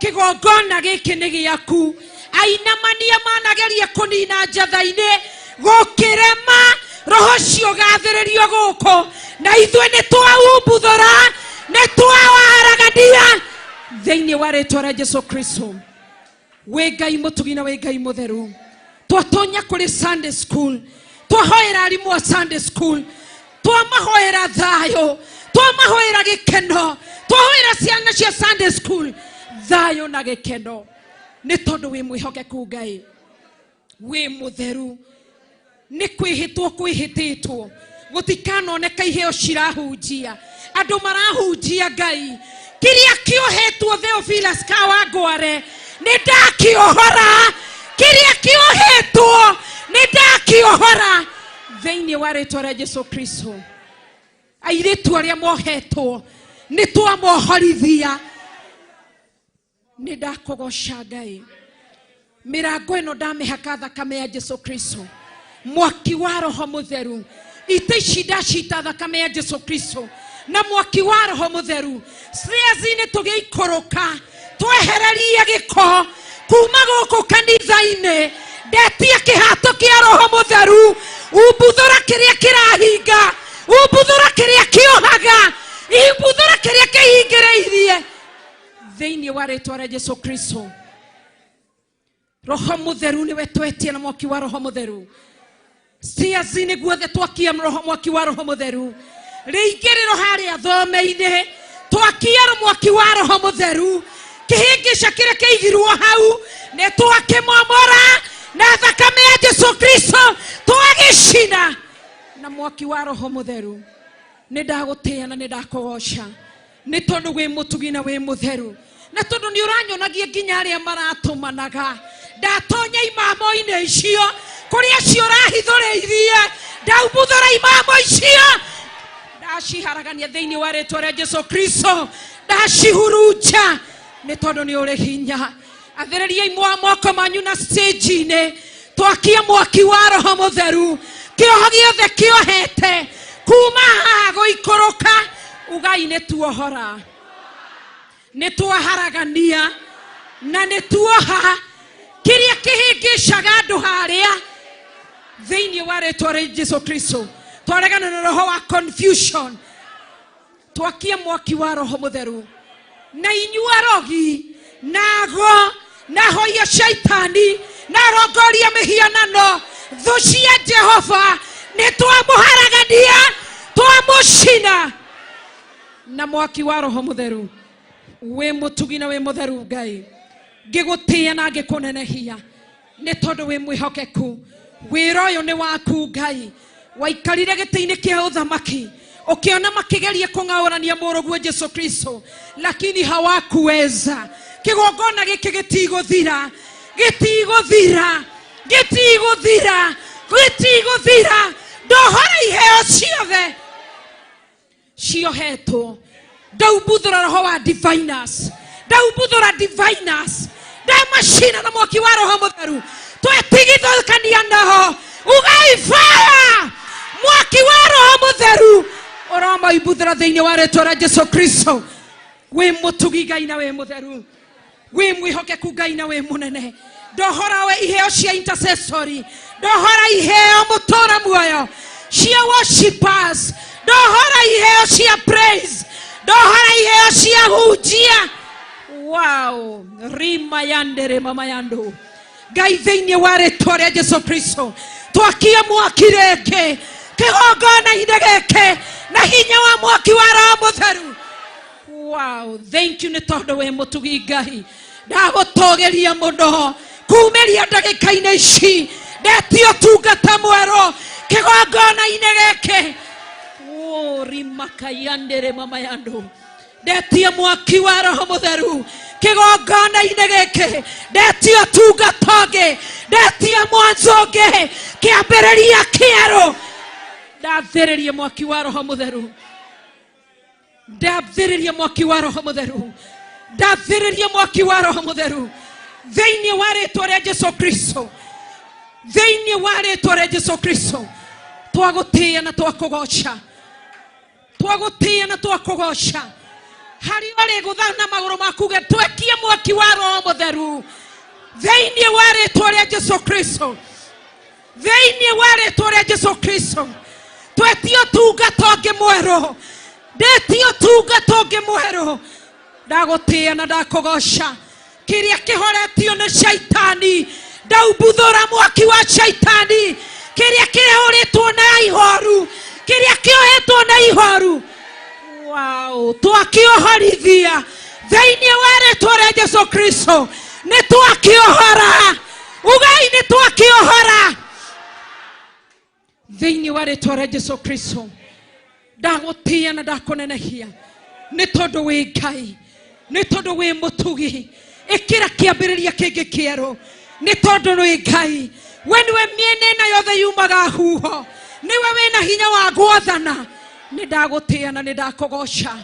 kĩgongona gĩkĩ nĩ gĩaku. Ainamania manageria kũnina njatha-inĩ, gũkĩrema roho ũcio ũgathĩrĩrio gũkũ, na ithuĩ nĩ twaumbuthũra, nĩ twawaragania thĩinĩ wa rĩtwa rĩa Jesu Kristo. Wĩ Ngai mũtugi na wĩ Ngai mũtheru. Twatonya kũrĩ Sunday school, twahoera arimũ a Sunday school, twamahoera thayũ, twamahoera gĩkeno, twahoera ciana cia Sunday school thayũ na gĩkeno, nĩ tondũ wĩ mwĩhokeku Ngai, wĩ mũtheru. Nĩ kwĩhĩtwo kwĩhĩtĩtwo gũtikanoneka iheo cirahunjia, andũ marahunjia Ngai. Kĩrĩa kĩohetwo Theophilus Kawangware nĩ ndakĩohora, kĩrĩa kĩohetwo nĩ ndakĩohora thĩinĩ wa rĩtwa rĩa Jesu Kristo. Airĩtu arĩa mohetwo nĩ twamohorithia. Nĩ ndakũgoca Ngai. Mĩrango ĩno ndamĩhaka thakame ya Jesu Kristo, mwaki wa Roho Mũtheru. Itĩ ici ndacita thakame ya Jesu Kristo na mwaki wa Roho Mũtheru. Stairs-inĩ tũgĩikũrũka, twehererie gĩko kuma gũkũ kanitha-inĩ. Ndetia kĩhato kĩa Roho Mũtheru. Umbuthũra kĩrĩa kĩrahinga, umbuthũra kĩrĩa kĩohaga, umbuthũra kĩrĩa kĩhingĩrĩirie thĩinĩ wa rĩtwa rĩa Jesu Kristo. Roho Mũtheru nĩwe twetie na mwaki wa Roho Mũtheru. Ciaci-inĩ guothe twakia mwaki wa Roho Mũtheru. Rĩingĩrĩro harĩa thome-inĩ twakia mwaki wa Roho Mũtheru. Kĩhĩngĩca kĩrĩa kĩigirwo hau nĩ twakĩmomora na thakame ya Jesu Kristo, twagĩcina na mwaki wa Roho Mũtheru. Nĩ ndagũtĩĩa na nĩ ndakũgoca nĩ tondũ wĩ mũtugi na wĩ mũtheru, na tondũ nĩ ũranyonagia nginya arĩa maratũmanaga. Ndatonya imamo-inĩ icio kũrĩa acio ũrahithũrĩirie, ndaumbuthũra imamo icio, ndaciharagania thĩinĩ wa rĩtwa rĩa Jesu Kristo, ndacihurunja nĩ tondũ nĩ ũrĩ hinya. Athĩrĩriai moko manyu na stage-inĩ, twakie mwaki wa Roho Mũtheru. Kĩoho gĩothe kĩohete kuma haha gũikũrũka, ugai nĩ tuohora, nĩ twaharagania na nĩ tuoha kĩrĩa kĩhĩngĩcaga andũ harĩa thĩinĩ wa rĩtwa rĩa Jesu Kristo. Twaregana na roho wa confusion, twakie mwaki wa Roho Mũtheru. Na inyuĩ arogi na ago na hoia shaitani na arongoria mĩhianano, thũ cia Jehova, nĩ twamũharagania, twamũcina na mwaki wa Roho Mũtheru. Wĩ mũtugi na wĩ mũtheru Ngai, ngĩgũtĩĩa na ngĩkũnenehia nĩ tondũ wĩ mwĩhokeku. Wĩra ũyũ nĩ waku Ngai. Waikarire gĩtĩ-inĩ kĩa ũthamaki ũkĩona makĩgeria kũng'aũrania mũrũguo Jesu Kristo, lakini hawakuweza. Kĩgongona gĩkĩ gĩtigũthira, gĩtigũthira, gĩtigũthira, gĩtigũthira. Ndohora iheo ciothe ciohetwo. Ndaumbuthũra roho wa diviners, ndaumbuthũra diviners, ndamacina na mwaki wa Roho Mũtheru. Twetigithũkania naho, ugai fire, mwaki wa Roho Mũtheru ũramaimbuthũra thĩinĩ wa rĩtwa rĩa Jesu Kristo. Wĩ mũtugi Ngai na wĩ mũtheru, wĩ mwĩhokeku Ngai na wĩ mũnene. Ndohora we iheo cia intercessory, ndohora iheo mũtũra muoyo cia worshipers, ndohora iheo cia praise, ndohora iheo cia hunjia. Wow, rima yandere mama yando. Ngai thĩinĩ wa rĩtwa rĩa Jesu Kristo, twakie mwaki rĩngĩ kĩgongona-inĩ gĩkĩ na hinya wa mwaki wa Roho Mũtheru. Wow, thank you nĩ tondũ wĩ mũtugi Ngai. Ndagũtũgĩria mũno kumĩria ndagĩka-inĩ ici, ndetia ũtungata mwerũ kĩgongona-inĩ gĩkĩ. Rimakayandere mama yando. Ndetia mwaki wa Roho Mũtheru kĩgongona-inĩ gĩkĩ. Ndetia ũtungata ũngĩ, ndetia mwanzo ũngĩ, kĩambĩrĩria kĩerũ. Ndathĩrĩria mwaki wa Roho Mũtheru, ndathĩrĩria mwaki wa Roho Mũtheru, ndathĩrĩria mwaki wa Roho Mũtheru thĩinĩ wa rĩtwa rĩa Jesu Kristo, thĩinĩ wa rĩtwa rĩa Jesu Kristo. Twagũtĩĩa na twakũgoca, twagũtĩĩa na twakũgoca. Harĩa ũrĩ gũtha na magũrũ maku uge twekie mwaki wa Roho Mũtheru thĩinĩ wa rĩtwa rĩa Jesu Kristo, thĩinĩ wa rĩtwa rĩa Jesu Kristo. Twetie ũtungata ũngĩ mwerũ, ndetie ũtungata ũngĩ mwerũ. Ndagũtĩĩa na ndakũgoca. Kĩrĩa kĩhoretio nĩ shaitani, ndaumbuthũra mwaki wa shaitani. Kĩrĩa kĩhũrĩtwo na ihoru, kĩrĩa kĩohetwo na ihoru, wow, twakĩohorithia thĩinĩ wa rĩtwa rĩa Jesu Kristo. Nĩ twakĩohora, ugai nĩ twakĩohora thĩinĩ wa rĩtwa rĩa Jesu Kristo. Ndagũtĩĩa na ndakũnenehia nĩ tondũ wĩ Ngai, nĩ tondũ wĩ mũtugi. Ĩkĩra kĩambĩrĩria kĩngĩ kĩerũ nĩ tondũ wĩ Ngai. We nĩwe mĩena ĩno yothe yumaga huho, nĩwe wĩna hinya wa gwathana. Nĩ ndagũtĩĩa na nĩ ndakũgoca,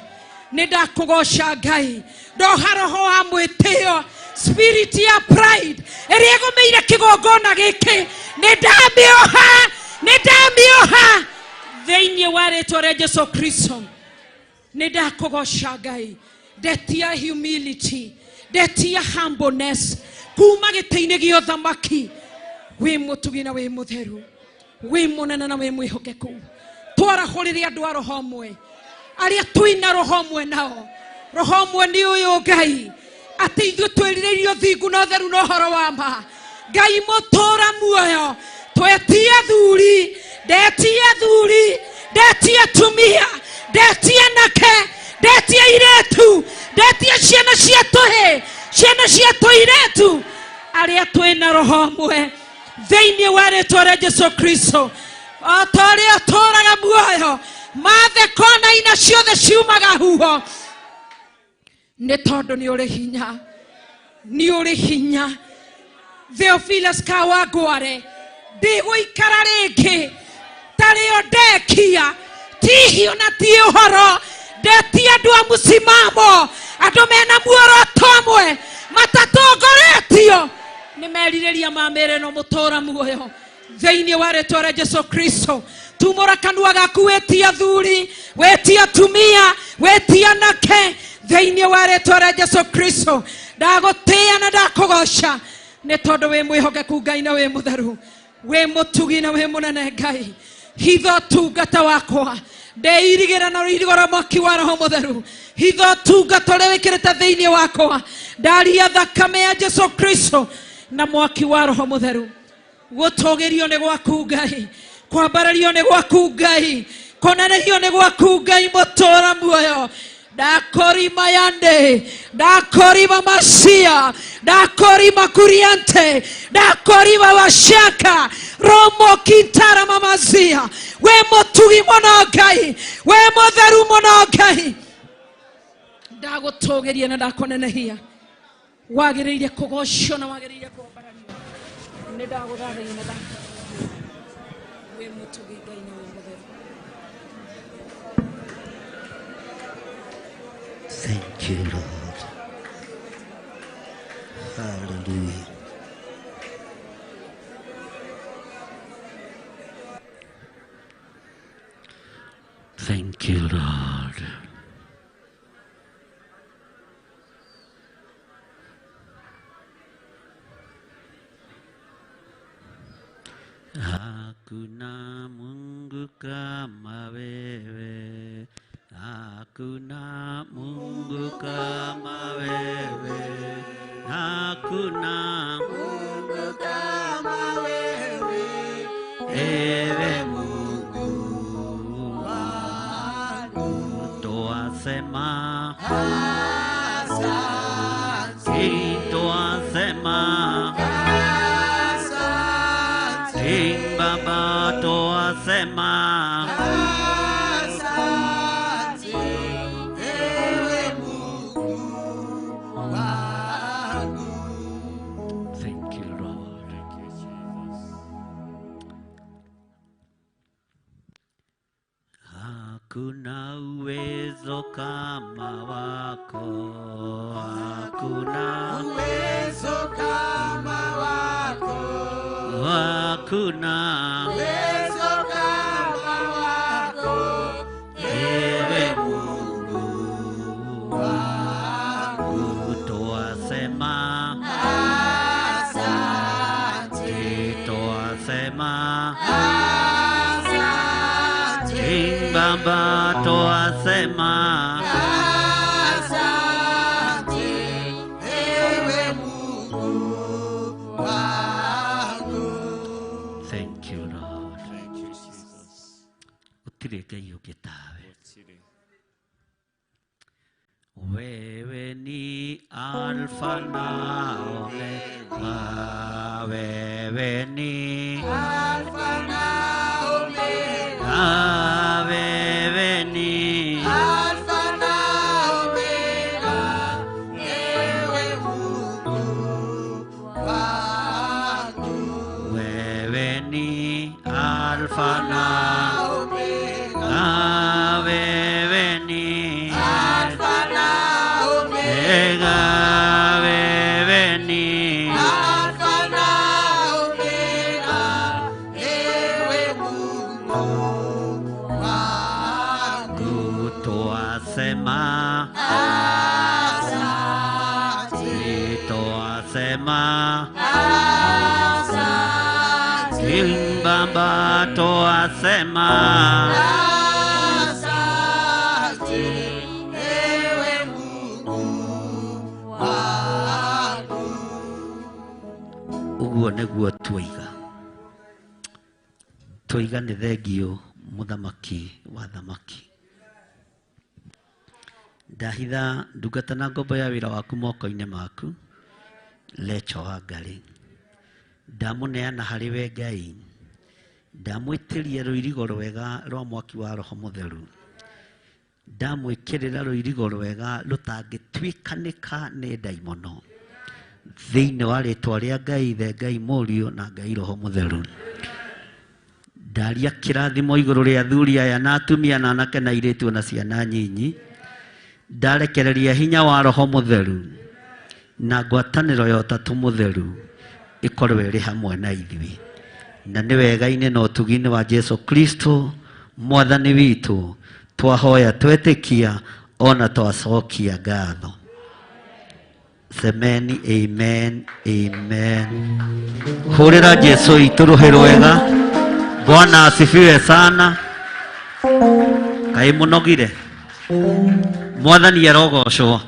nĩ ndakũgoca Ngai. Ndoha roho wa mwĩtĩo, spirit ya pride ĩrĩa ĩgũmĩire kĩgongona gĩkĩ, nĩ ndamĩoha, nĩ ndamĩoha thĩinĩ wa rĩtwa rĩa Jesu Kristo. Nĩ ndakũgoca Ngai. Ndetia humility, ndetia humbleness kuma gĩtĩ-inĩ gĩa ũthamaki. Wĩ mũtugi na wĩ mũtheru, wĩ mũnene na wĩ mwĩhokeku. Twarahũrĩre andũ a roho ũmwe, arĩa twĩna roho ũmwe nao. Roho ũmwe nĩ ũyũ Ngai, atĩ ithuĩ twĩrirĩirie ũthingu na ũtheru na ũhoro wa ma. Ngai mũtũra muoyo, twetie athuri, ndetie athuri, ndetie atumia, ndetie anake, ndetie airĩtu, ndetie ciana cia tũhĩ, ciana cia tũirĩtu, arĩa twĩna roho ũmwe thĩinĩ wa rĩtwa rĩa Jesu Kristo. O ta ũrĩa ũtũũraga muoyo, mathe kona ina ciothe ciumaga huho, nĩ tondũ nĩ ũrĩ hinya, nĩ ũrĩ hinya. Theophilus Kawangware, ndigũikara rĩngĩ tarĩo ndekia tihio na ti ũhoro. Ndetia andũ a mũcimamo, andũ mena muoroto ũmwe, matatongoretio nĩ merirĩria ma mĩĩrĩ ĩno mũtũra muoyo thĩinĩ wa rĩtwa rĩa Jesu Kristo. Tumũra kanua gaku, wĩtie athuri, wĩtie atumia, wĩtie anake thĩinĩ wa rĩtwa rĩa Jesu Kristo. Ndagũtĩĩa na ndakũgoca nĩ tondũ wĩ mwĩhokeku Ngai na wĩ mũtheru, wĩ mũtugi na wĩ mũnene Ngai. Hitha ũtungata wakwa, ndeirigĩra na rũirigo rwa mwaki wa roho mũtheru. Hitha ũtungata ũrĩa wĩkĩrĩte thĩinĩ wakwa, ndaria thakame ya Jesu Kristo na mwaki wa roho mũtheru. Gũtũgĩrio nĩ gwaku Ngai, kwambarario nĩ gwaku Ngai, kũnenehio nĩ gwaku Ngai mũtũra muoyo. Ndakorima yande, ndakorima masia, ndakorima kuriante, ndakorima washaka romo kintara mamazia. We mũtugi mũno Ngai, we mũtheru mũno Ngai, ndagũtũgĩria na ndakũnenehia. Wagĩrĩire kũgocio na wagĩrĩire kwambarario. Nĩ ndagũthathaiya na ndakũnenehia. Wĩ mũtugi Ngai na wĩ mũtheru. Thank you, Lord. Hallelujah. Thank you, Lord. Hakuna Mungu kama wewe, hakuna Mungu kama wewe, hakuna Mungu kama wewe, ewe Mungu wangu. Twasema asante, twasema asante, Baba twasema asante, ewe Mungu wangu. Thank you, Lord. Hakuna uwezo kama wako, hakuna uwezo kama wako, hakuna uwezo kama wako, ewe Mungu wangu. Twasema asante, twasema asante, Baba twasema asante, ewe Mungu wangu. Thank you, Lord. Gũtirĩ Ngai ũngĩ tawe. Wewe ni Alfa na Omega, wewe ni Alfa na Omega, wewe ni Alfa na Omega, ewe Mungu wangu. Wewe ni Alfa na Omega, wewe ni Alfa na Omega, Omega, wewe ni Alfa na Omega, ewe Mungu wangu. Twasema Asante, twasema asante, Baba toasema Asante ewe Mungu wangu. Uguo nĩguo twoiga. Twoiga nĩ thengio mũthamaki wa thamaki. Ndahitha ndungata na ngombo ya wĩra waku moko-inĩ maku, Lecho wa Ngarĩ. Ndamũneana harĩ we Ngai, ndamwĩtĩria rũirigo rwega rwa mwaki wa Roho Mũtheru, ndamwĩkĩrĩra rũirigo rwega rũtangĩtuĩkanĩka nĩ ndaimono, thĩinĩ wa rĩtwa rĩa Ngai Ithe, Ngai Mũriũ na Ngai Roho Mũtheru. Ndaria kĩrathimo igũrũ rĩa athuri aya na atumia na anake na airĩtu na ciana nyinyi. Ndarekereria hinya wa Roho Mũtheru na ngwatanĩro ya Ũtatũ Mũtheru ĩkorwo ĩrĩ hamwe na ithuĩ, na nĩ wega-inĩ na ũtugi-inĩ wa Jesu Kristo mwathani witũ twahoya twetĩkia ona twacokia ngatho. Semeni amen, amen. Hũrĩra Jesu itũ rũhĩ rwega. Bwana asifiwe sana. Kaĩ mũnogire? Mwathani arogocwo.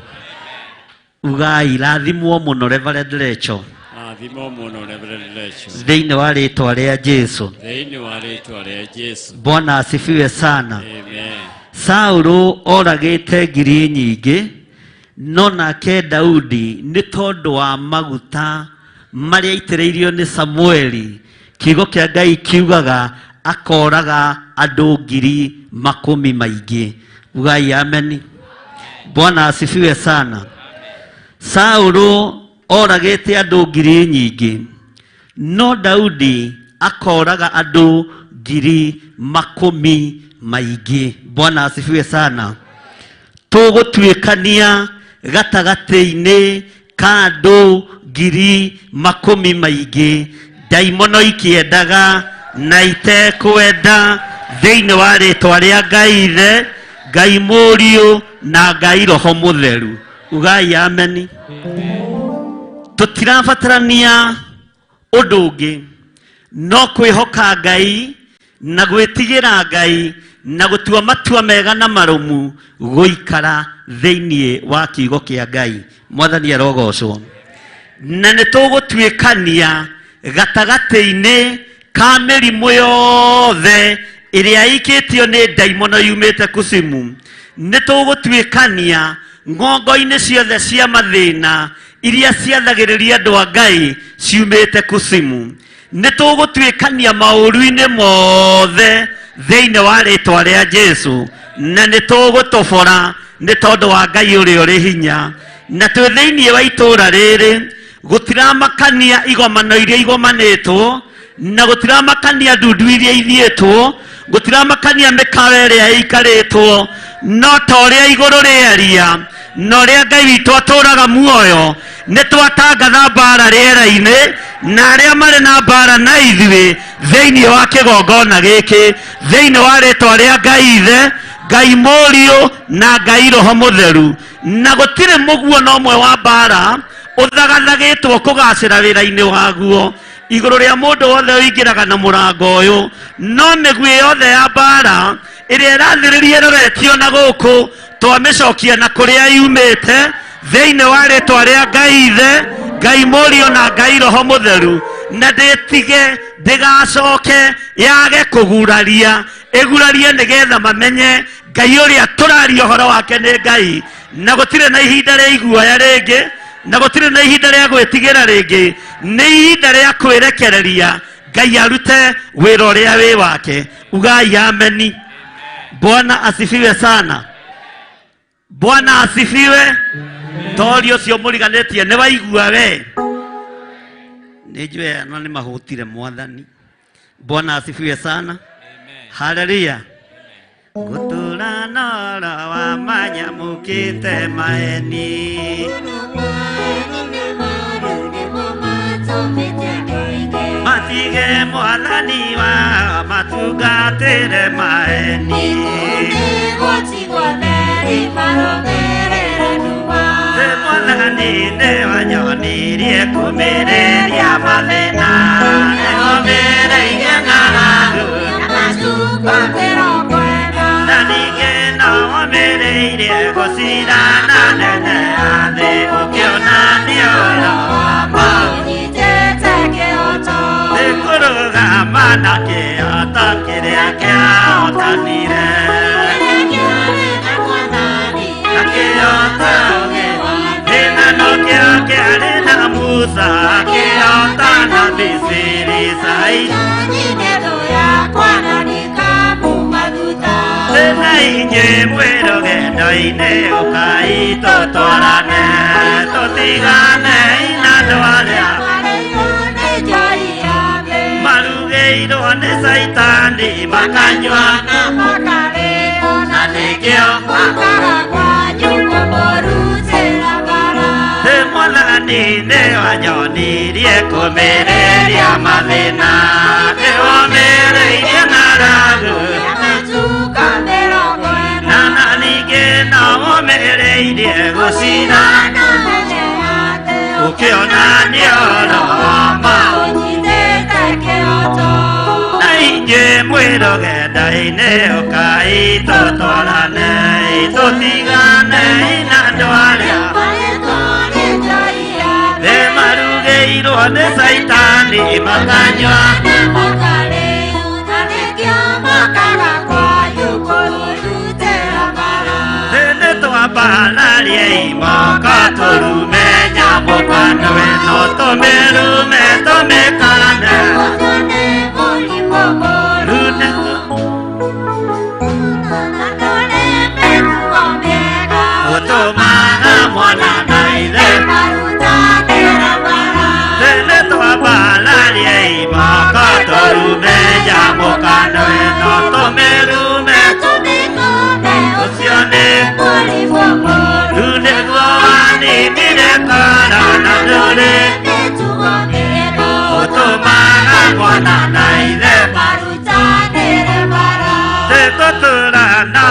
Ugai rathimwo mũno Reverend Lecho. Rathimwo mũno Reverend Lecho. Thĩinĩ wa rĩtwa rĩa Jesu. Thĩinĩ wa rĩtwa rĩa Jesu. Bwana asifiwe sana. Amen. Saũlũ oragĩte ngiri nyingĩ, no nake Daudi nĩ tondũ wa maguta marĩa aitĩrĩirio nĩ Samueli, kiugo kĩa Ngai kiugaga akoraga andũ ngiri makũmi maingĩ. Ugai ameni. Bwana asifiwe sana. Saũlũ oragĩte andũ ngiri nyingĩ, no Daudi akoraga andũ ngiri makũmi maingĩ. Bwana asifiwe sana. Tũgũtuĩkania gatagatĩ-inĩ ka andũ ngiri makũmi maingĩ, ndaimono ikĩendaga na itekwenda, thĩinĩ wa rĩtwa rĩa Ngai Ithe, Ngai Mũriũ na Ngai Roho Mũtheru. Ugai ameni. Tũtirabatarania ũndũ ũngĩ no kwĩhoka Ngai na gwĩtigĩra Ngai na gũtua matua mega na marũmu gũikara thĩinĩ wa kiugo kĩa Ngai. Mwathani arogocwo. Na nĩ tũgũtuĩkania gatagatĩ-inĩ ka mĩrimũ yothe ĩrĩa ĩikĩtio nĩ ndaimono yumĩte kucimu. Nĩ tũgũtuĩkania ng'ongo-inĩ ciothe cia mathĩna iria ciathagĩrĩria andũ a Ngai ciumĩte kucimu. Nĩ tũgũtuĩkania maũru-inĩ mothe thĩinĩ wa rĩtwa rĩa Jesu, na nĩ tũgũtobora nĩ tondũ wa Ngai ũrĩa ũrĩ hinya. Na twĩ thĩinĩ wa itũũra rĩrĩ gũtiramakania igomano iria igomanĩtwo, na gũtiramakania ndundu iria ithiĩtwo, gũtiramakania mĩkawa ĩrĩa ĩikarĩtwo, no ta ũrĩa igũrũ rĩaria na ũrĩa Ngai witũ atũũraga muoyo, nĩ twatangatha mbara rĩera-inĩ na arĩa marĩ na mbara na ithuĩ thĩinĩ wa kĩgongona gĩkĩ, thĩinĩ wa rĩtwa rĩa Ngai Ithe, Ngai Mũriũ na Ngai Roho Mũtheru. Na gũtirĩ mũguo na ũmwe wa mbara ũthagathagĩtwo kũgacĩra wĩra-inĩ waguo igũrũ rĩa mũndũ wothe ũingĩraga na mũrango ũyũ, no mĩguĩ yothe ya mbara ĩrĩa ĩrathĩrĩria ĩroretio na gũkũ twamĩcokia na kũrĩa yumĩte thĩinĩ wa rĩtwa rĩa Ngai Ithe, Ngai Mũriũ na Ngai Roho Mũtheru, na ndĩtige ndĩgacoke yage kũguraria, ĩgurarie nĩgetha mamenye Ngai ũrĩa tũraria ũhoro wake nĩ Ngai, na gũtirĩ na ihinda rĩa iguoya rĩngĩ, na gũtirĩ na ihinda rĩa gwĩtigĩra rĩngĩ, nĩ ihinda rĩa kwĩrekereria Ngai arute wĩra ũrĩa wĩ wake. Ugai ameni. Bwana asifiwe sana. Bwana asifiwe. Tori ũcio mũriganĩtie nĩ waigua we. Nĩ njũĩ na nĩ mahũtire mwathani. Bwana asifiwe sana. Haleluya. Gũtũra noro wa manyamũkĩte maeni. Matige mwathani wa matungatĩre maeni. Mwathani nĩwanyonirie kũmĩrĩria mathĩna nĩũmĩrĩirie ng'aragu na ningĩ no ũmĩrĩirie gũcirana nene ya thĩ ũkĩonania ũhoro wa ma nĩ kũrũgama na kĩhoto kĩrĩa kĩahotanire na kĩhoto thĩna nokĩo kĩarĩ na Musa akĩhotana Misiri sai thĩna inyuĩ mwĩ rũgendo-inĩ ũkai tũtwarane tũtigane na andũ arĩa marugĩirwo nĩ caitani makanyua na nĩkĩo Mwathani nĩwanyonirie kũmĩrĩria mathĩna nĩwomĩrĩirie ng'aragu na ningĩ no ũmĩrĩirie gũcira ũkĩonania ũhoro wa ma na inyuĩ mwĩ rũgendo-inĩ ũkai tũtwarane tũtigane na andũ arĩa nĩmarugĩirwo nĩ caitani makanyua nĩ twambararie imoko tũrume nyamũkano ĩno tũmĩrume tũmĩkane ũtũmaga mwana na ithe nĩ twambararie imoko tũrume nyamũkano ĩno tũmĩrume ũcio nĩ rĩu nĩguo waninire korona ndũrĩ ũtũmaga mwana na ithe tũtũrana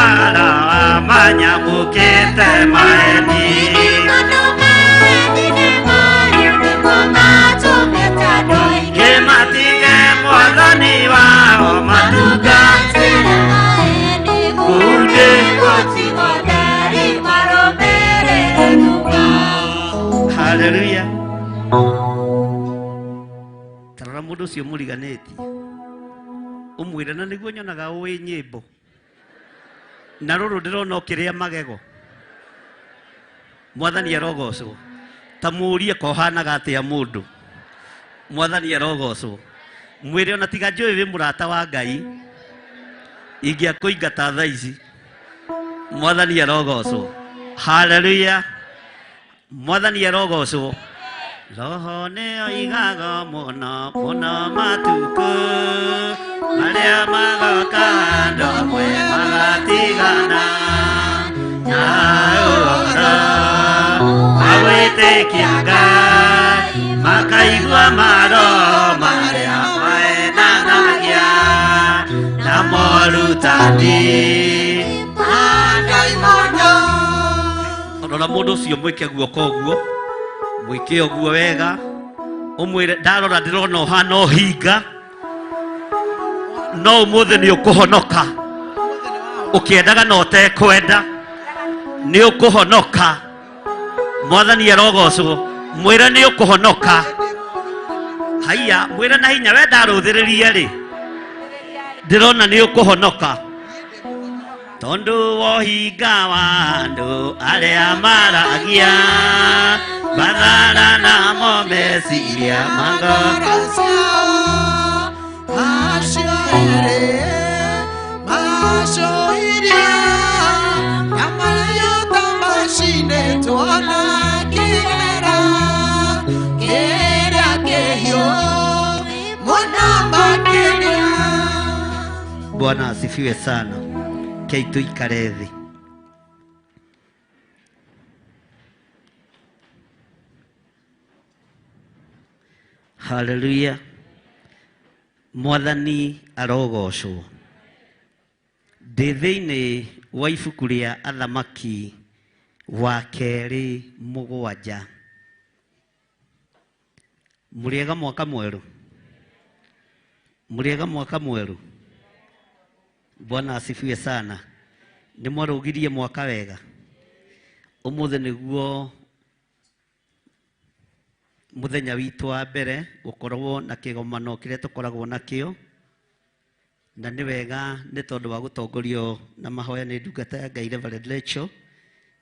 manyamũkĩte maeni kĩmatige mwathani wao matunga kunde haleluya tarora mũndũ ũcio mũriganĩtie ũmwĩre na nĩguo nyonaga ũĩ nyĩmbo na rũrũ ndĩrona ũkĩrĩa magego mwathani arogocwo ta mũũrie kohanaga atĩa mũndũ mwathani arogocwo mwĩre ona tiga njũĩ wĩ mũrata wa Ngai ingĩakũingata thaa ici mwathani arogocwo haleluya mwathani arogocwo roho nĩoigaga mũno mũno matukũ marĩa magoka andũ amwe magatigana na ũhoro wa gwĩtĩkia Ngai makaigua maroho marĩa maenanagia na morutani rora mũndũ ũcio mwĩke guoko ũguo mwĩke ũguo wega ũmwĩre ndarora ndĩrona ũhana ũhinga no ũmũthĩ nĩ ũkũhonoka ũkĩendaga na ũtekwenda nĩ ũkũhonoka mwathani arogocwo mwĩre nĩ ũkũhonoka haiya mwĩre na hinya we ndarũthĩrĩria rĩ ndĩrona nĩ ũkũhonoka tondũ wohinga wa andũ arĩa maragia mathara namo meciria mangoro Bwana asifiwe sana. Kei tuikare thĩ. Haleluya. Mwathani arogocwo. Ndĩ thĩinĩ wa ibuku rĩa Athamaki Wa kerĩ mũgwanja. Mũrĩega mwaka mwerũ? Mũrĩega mwaka mwerũ? Bwana asifiwe sana. Nĩ mwarũgirie mwaka wega? Ũmũthĩ nĩguo mũthenya witũ wa mbere gũkorwo na kĩgomano kĩrĩa tũkoragwo nakĩo, na nĩ wega nĩ tondũ wa gũtongorio na mahoya nĩ ndungata ya Ngai Reverend Rachel.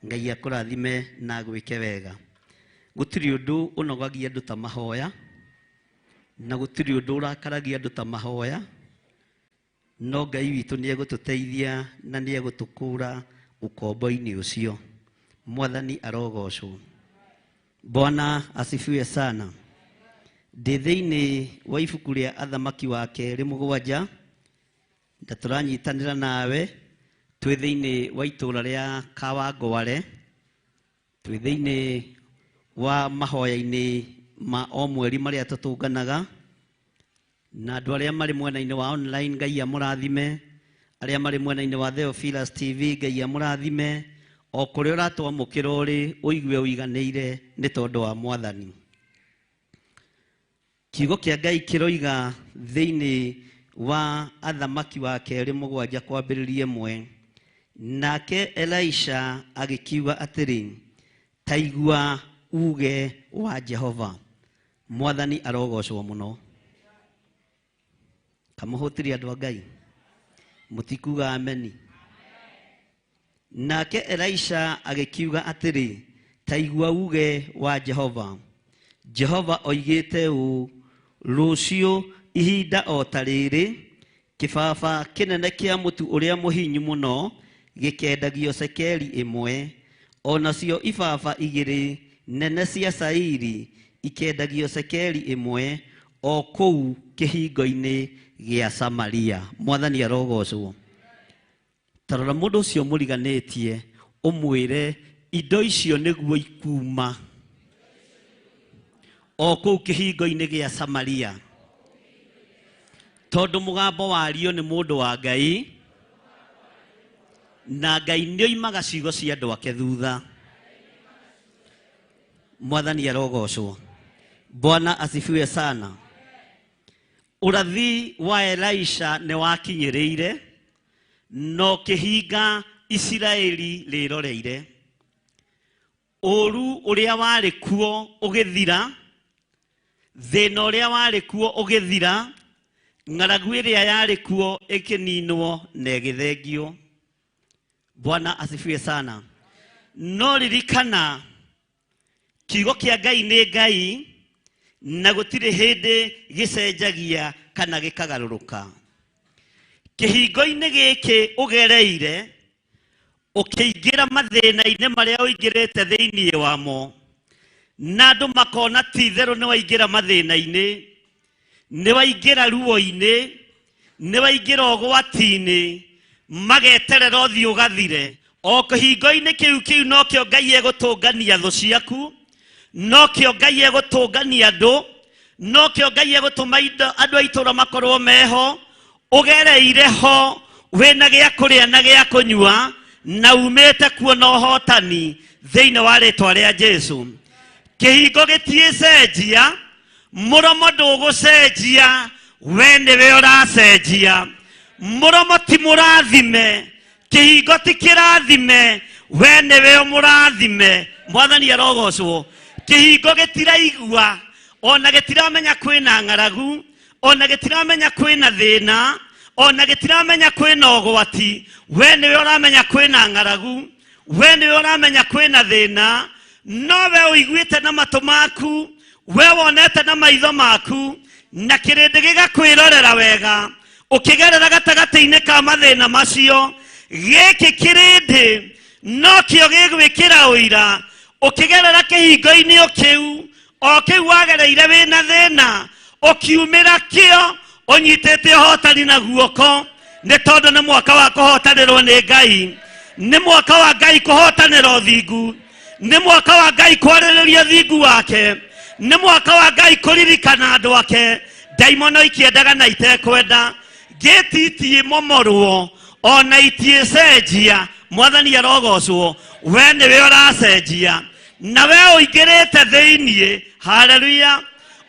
Ngai akũrathime na agwĩke wega. Gũtirĩ ũndũ ũnogagia andũ ta mahoya, na gũtirĩ ũndũ ũrakaragia andũ ta mahoya, no Ngai witũ nĩ egũtũteithia na nĩ egũtũkũra ũkombo-inĩ ũcio. Mwathani arogocwo. Bwana asifiwe sana. Ndĩ thĩinĩ wa ibuku rĩa Athamaki wa kerĩ mũgwanja, na tũranyitanĩra nawe twĩ thĩinĩ wa itũũra rĩa Kawangware, twĩ thĩinĩ wa mahoya-inĩ ma o mweri marĩa tũtũnganaga, na andũ arĩa marĩ mwena-inĩ wa online Ngai amũrathime, arĩa marĩ mwena-inĩ wa Theophilus TV Ngai amũrathime, o kũrĩa ũratwamũkĩra ũrĩ ũigue ũiganĩire nĩ tondũ wa Mwathani. Kiugo kĩa Ngai kĩroiga thĩinĩ wa Athamaki wa kerĩ mũgwanja kwambĩrĩria ĩmwe, nake Elisha agĩkiuga atĩrĩ, ta igua uge wa Jehova. Mwathani arogocwo mũno. Kamũhũtirie andũ a Ngai, mũtikuga ameni. Nake Elisha agĩkiuga atĩrĩ, ta igua uge wa Jehova. Jehova oigĩte ũũ, rũciũ ihinda o ta rĩrĩ, kĩbaba kĩnene kĩa mũtu ũrĩa mũhinyu mũno gĩkendagio cekeri ĩmwe, o nacio ibaba igĩrĩ nene cia cairi ikendagio cekeri ĩmwe, o kũu kĩhingo-inĩ gĩa Samaria. Mwathani arogocwo. Ta rora mũndũ ũcio mũriganĩtie, ũmwĩre indo icio nĩguo ikuma o kũu kĩhingo-inĩ gĩa Samaria, tondũ mũgambo wario nĩ mũndũ wa Ngai, na Ngai nĩoimaga ciugo cia andũ ake thutha. Mwathani arogocwo. Bwana asifiwe sana. Ũrathi wa Elisha nĩ wakinyĩrĩire, no kĩhinga Isiraeli rĩroreire. Ũru ũrĩa warĩ kuo ũgĩthira, thĩna ũrĩa warĩ kuo ũgĩthira, ng'aragu ĩrĩa yarĩ kuo ĩkĩninwo na ĩgĩthengio. Bwana asifiwe sana. No ririkana kiugo kĩa Ngai nĩ Ngai, na gũtirĩ hĩndĩ gĩcenjagia kana gĩkagarũrũka. Kĩhingo-inĩ gĩkĩ ũgereire, ũkĩingĩra mathĩna-inĩ marĩa ũingĩrĩte thĩinĩ wamo, na andũ makona ti itherũ nĩ waingĩra mathĩna-inĩ, nĩ waingĩra ruo-inĩ, nĩ waingĩra ũgwati-inĩ, mageterera ũthiĩ ũgathire. O kĩhingo-inĩ kĩu kĩu nokĩo Ngai egũtũngania thũ ciaku, nokĩo Ngai egũtũngania andũ, nokĩo Ngai egũtũma andũ a itũũra makorwo meho, ũgereire ho wĩna gĩa kũrĩa na gĩa kũnyua, na umĩte kuo na ũhotani thĩinĩ wa rĩtwa rĩa Jesu. Kĩhingo gĩtiĩcenjia, mũromo ndũgũcenjia, we nĩwe ũracenjia. Mũromo ti mũrathime, kĩhingo ti kĩrathime, we nĩwe ũmũrathime. Mwathani arogocwo. Kĩhingo gĩtiraigua, ona gĩtiramenya kwĩna ng'aragu, ona gĩtiramenya kwĩna thĩna, ona gĩtiramenya kwĩna ũgwati, we nĩwe ũramenya kwĩna ng'aragu, we nĩwe ũramenya kwĩna thĩna, no we ũiguĩte na matũ maku, we wonete na maitho maku, na kĩrĩndĩ gĩgakwĩrorera wega ũkĩgerera gatagatĩ-inĩ ka mathĩna macio. Gĩkĩ kĩrĩndĩ nokĩo gĩgwĩkĩra ũira ũkĩgerera kĩhingo-inĩ o kĩu, o kĩu wagereire wĩna thĩna, ũkiumĩra kĩo ũnyitĩte ũhotani na guoko, nĩ tondũ nĩ mwaka wa kũhotanĩrwo nĩ Ngai, nĩ mwaka wa Ngai kũhotanĩra ũthingu, nĩ mwaka wa Ngai kwarĩrĩria ũthingu wake, nĩ mwaka wa Ngai kũririkana andũ ake. Ndaimono ikĩendaga na itekwenda, ngĩti itiĩmomorwo ona itiĩcenjia. Mwathani arogocwo. We nĩwe ũracenjia na we ũingĩrĩte thĩiniĩ. Haleluya.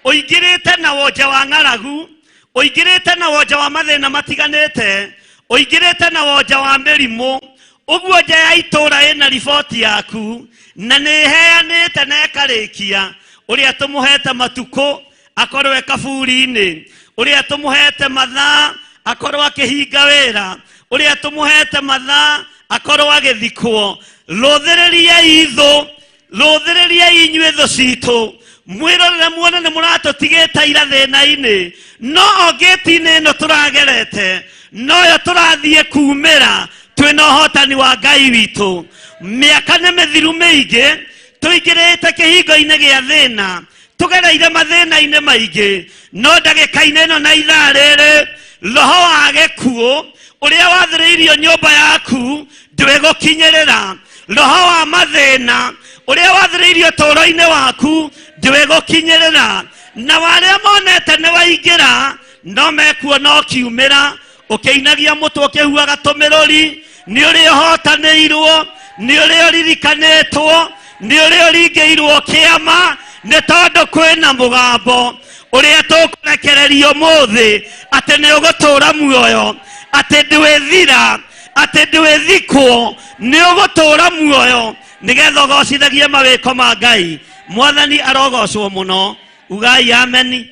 Ũingĩrĩte na wonje wa ng'aragu, ũingĩrĩte na wonje wa mathĩna matiganĩte, ũingĩrĩte na wonje wa mĩrimũ. Ũguo nja ya itũũra ĩna riboti yaku na nĩ ĩheanĩte na ĩkarĩkia. Ũrĩa tũmũhete matukũ akorwo e kaburi-inĩ, ũrĩa tũmũhete mathaa akorwo akĩhinga wĩra, ũrĩa tũmũhete mathaa akorwo agĩthikwo. Rũthĩrĩriai ithũ, rũthĩrĩriai inyuĩ thũ citũ, mwĩrorere muone nĩ mũratũtigĩte ira thĩna-inĩ. No o ngĩti-inĩ ĩno tũragerete noyo tũrathiĩ kumĩra twĩna ũhotani wa Ngai witũ. Mĩaka nĩ mĩthiru mĩingĩ tũingĩrĩte kĩhingo-inĩ gĩa thĩna, tũgereire mathĩna-inĩ maingĩ, no ndagĩka-inĩ ĩno na ithaa rĩrĩ roho wa gĩkuũ ũrĩa wathĩrĩirio nyũmba yaku ndwĩgũkinyĩrĩra. Roho wa mathĩna ũrĩa wathĩrĩirio tũũro-inĩ waku ndwĩgũkinyĩrĩra. Na warĩa monete nĩ waingĩra no mekuona ũkiumĩra ũkĩinagia mũtwe ũkĩhuaga tũmĩrũri. Nĩ ũrĩa ũhotanĩirwo, nĩ ũrĩa ũririkanĩtwo, nĩ ũrĩa ũringĩirwo kĩama, nĩ tondũ kwĩna mũgambo ũrĩa tũkũrekererio ũmũthĩ atĩ nĩ ũgũtũũra muoyo, atĩ ndwĩthira, atĩ ndwĩthikwo, nĩ ũgũtũũra muoyo nĩgetha ũgocithagie mawĩko ma Ngai. Mwathani arogocwo mũno. Ugai ameni.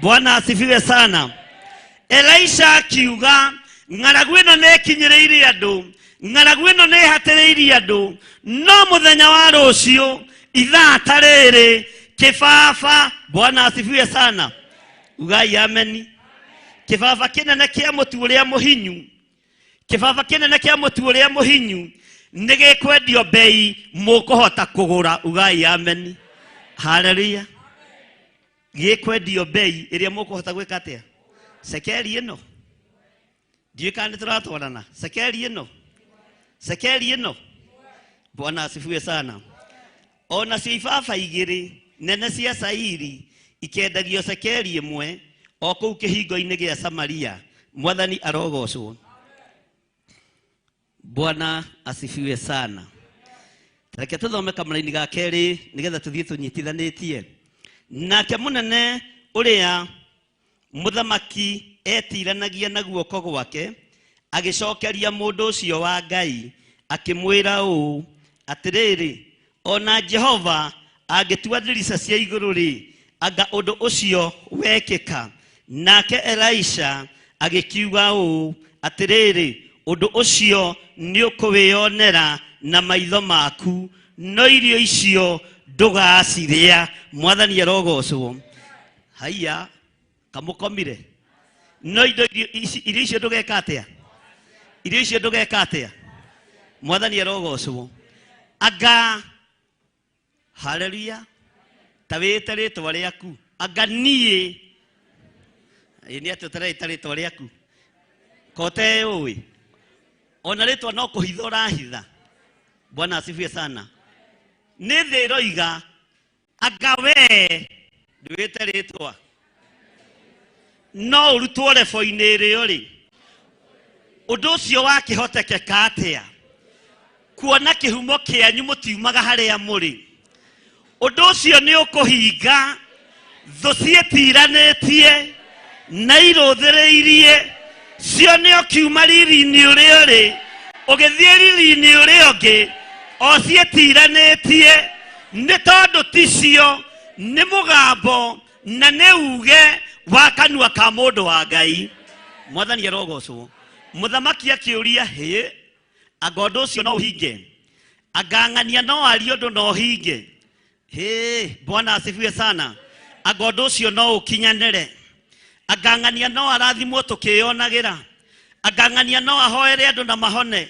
Bwana asifiwe sana. Elisha akiuga ng'aragu ĩno nĩ ĩkinyĩrĩire andũ, ng'aragu ĩno nĩ ĩhatĩrĩirie andũ, no mũthenya wa rũciũ ithaa ta rĩrĩ kĩbaba. Bwana asifiwe sana. Ugai ameni. Kĩbaba kĩnene kĩa mũtu ũrĩa mũhinyu, kĩbaba kĩnene kĩa mũtu ũrĩa mũhinyu nĩ gĩkwendio bei mũkũhota kũgũra. Ugai ameni. Haleluya. Gĩkwendio bei ĩrĩa mũkũhota gwĩka atĩa? Cekeri ĩno ndiũĩ kana nĩ tũratwarana. Cekeri ĩno, cekeri ĩno. Bwana asifiwe sana. Ona cio ibaba igĩrĩ nene cia cairi ikendagio cekeri ĩmwe o kũu kĩhingo-inĩ gĩa Samaria. Mwathani arogocwo. Bwana asifiwe sana. Reke tũthome kamũraini ga kerĩ nĩgetha tũthiĩ tũnyitithanĩtie. Nake mũnene ũrĩa mũthamaki etiranagia na guoko gwake agĩcokeria mũndũ ũcio wa Ngai akĩmwĩra ũũ, atĩrĩrĩ, ona Jehova angĩtua ndirica cia igũrũ rĩ, anga ũndũ ũcio wekĩka. Nake Elisha agĩkiuga ũũ, atĩrĩrĩ, ũndũ ũcio nĩ ũkũwĩonera na maitho maku, no irio icio ndũgacirĩa. Mwathani arogocwo. Haiya, kamũkomire. No indo irio icio ndũgeka atĩa? Irio icio ndũgeka atĩa? Mwathani arogocwo. Anga, haleluya, ta wĩte rĩtwa rĩaku. Anga niĩ, ĩ nĩ atĩ ũtareĩta rĩtwa rĩaku? Kote ũĩ. Ona rĩtwa no kũhitha ũrahitha. Bwana asifiwe sana. Nĩ thĩ ĩroiga, anga we ndwĩte rĩtwa. No ũrutwo rebo-inĩ ĩrĩa ũrĩ. Ũndũ ũcio wakĩhotekeka atĩa? Kuona kĩhumo kĩanyu mũtiumaga harĩa mũrĩ. Ũndũ ũcio nĩ ũkũhinga thũ ciĩtiranĩtie na irũthĩrĩirie cione ũkiuma riri-inĩ ũrĩa ũrĩ ũgĩthiĩ riri-inĩ ũrĩa ũngĩ o ciĩtiranĩtie, nĩ tondũ ticio nĩ mũgambo na nĩ uge wa kanua ka mũndũ wa Ngai. Mwathani arogocwo. Mũthamaki akĩũria, hĩ, anga ũndũ ũcio no ũhinge? Anga ng'ania no arie ũndũ no ũhinge? Hĩ, Bwana asifiwe sana. Anga ũndũ ũcio no ũkinyanĩre? Anga ng'ania no arathimwo tũkĩyonagĩra? Anga ng'ania no ahoere andũ na mahone?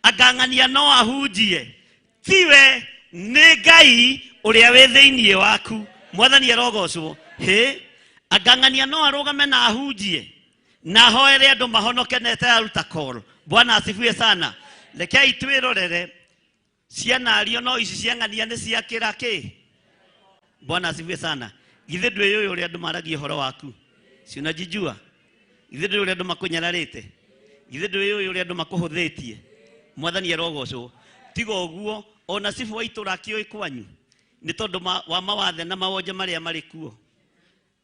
Anga ng'ania no ahunjie? Tiwe, nĩ Ngai ũrĩa wĩ thĩinĩ waku. Mwathani arogocwo. Hĩ, anga ng'ania no arũgame na ahunjie na ahoere andũ mahonoke na etararuta call? Bwana asifiwe sana. Rekei twĩrorere ciana ario no ici cia ng'ania nĩ ciakĩra kĩ? Bwana asifiwe sana. Githĩ ndwĩyũĩ ũrĩa andũ maragia ũhoro waku? Si unajijua? Githĩ ndwĩyũĩ ũrĩa andũ makũnyararĩte? Githĩ ndwĩyũĩ ũrĩa andũ makũhũthĩtie? Mwathani arogocwo. Tiga ũguo, Ona cibũ wa itũra akĩũĩ kwanyu nĩ tondũ wa mawathe na mawonje marĩa marĩ kuo.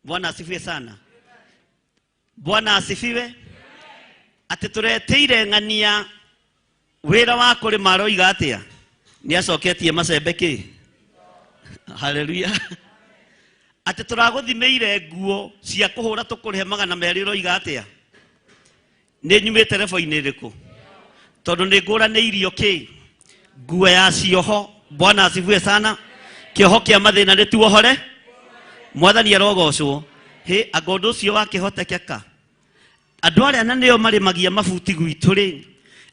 Bwana asifiwe sana. Bwana asifiwe. Atĩ tũretĩire ng'ania wĩra wa kũrĩma aroiga atĩa? Nĩ acoketie macembe kĩ? Haleluya. Atĩ tũragũthimĩire nguo cia kũhũra tũkũrĩhe 200 ũroiga atĩa? Nĩ nyumĩte rebo-inĩ ĩrĩkũ? Tondũ nĩ ngũranĩirio kĩ? Nguo ya cioho. Bwana asifiwe sana. Kĩoho kĩa mathĩna nĩ tuohore. Mwathani arogocwo. Hĩ, anga ũndũ ũcio wakĩhotekeka? Andũ arĩa na nĩo marĩmagia mabuti gwitũ rĩ,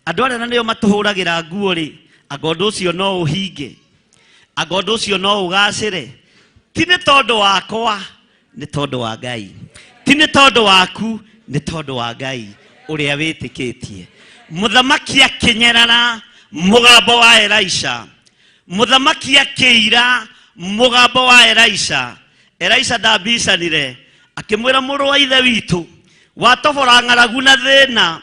andũ arĩa na nĩo matũhũragĩra nguo rĩ, anga ũndũ ũcio no ũhinge? Anga ũndũ ũcio no ũgacĩre? Ti nĩ tondũ wakwa, nĩ tondũ wa Ngai. Ti nĩ tondũ waku, nĩ tondũ wa Ngai ũrĩa wĩtĩkĩtie. Mũthamaki akĩnyerara mũgambo wa Elisha. Mũthamaki akĩira mũgambo wa Elisha. Elisha ndambicanire, akĩmwĩra mũrũ wa ithe witũ, watobora ng'aragu na thĩna,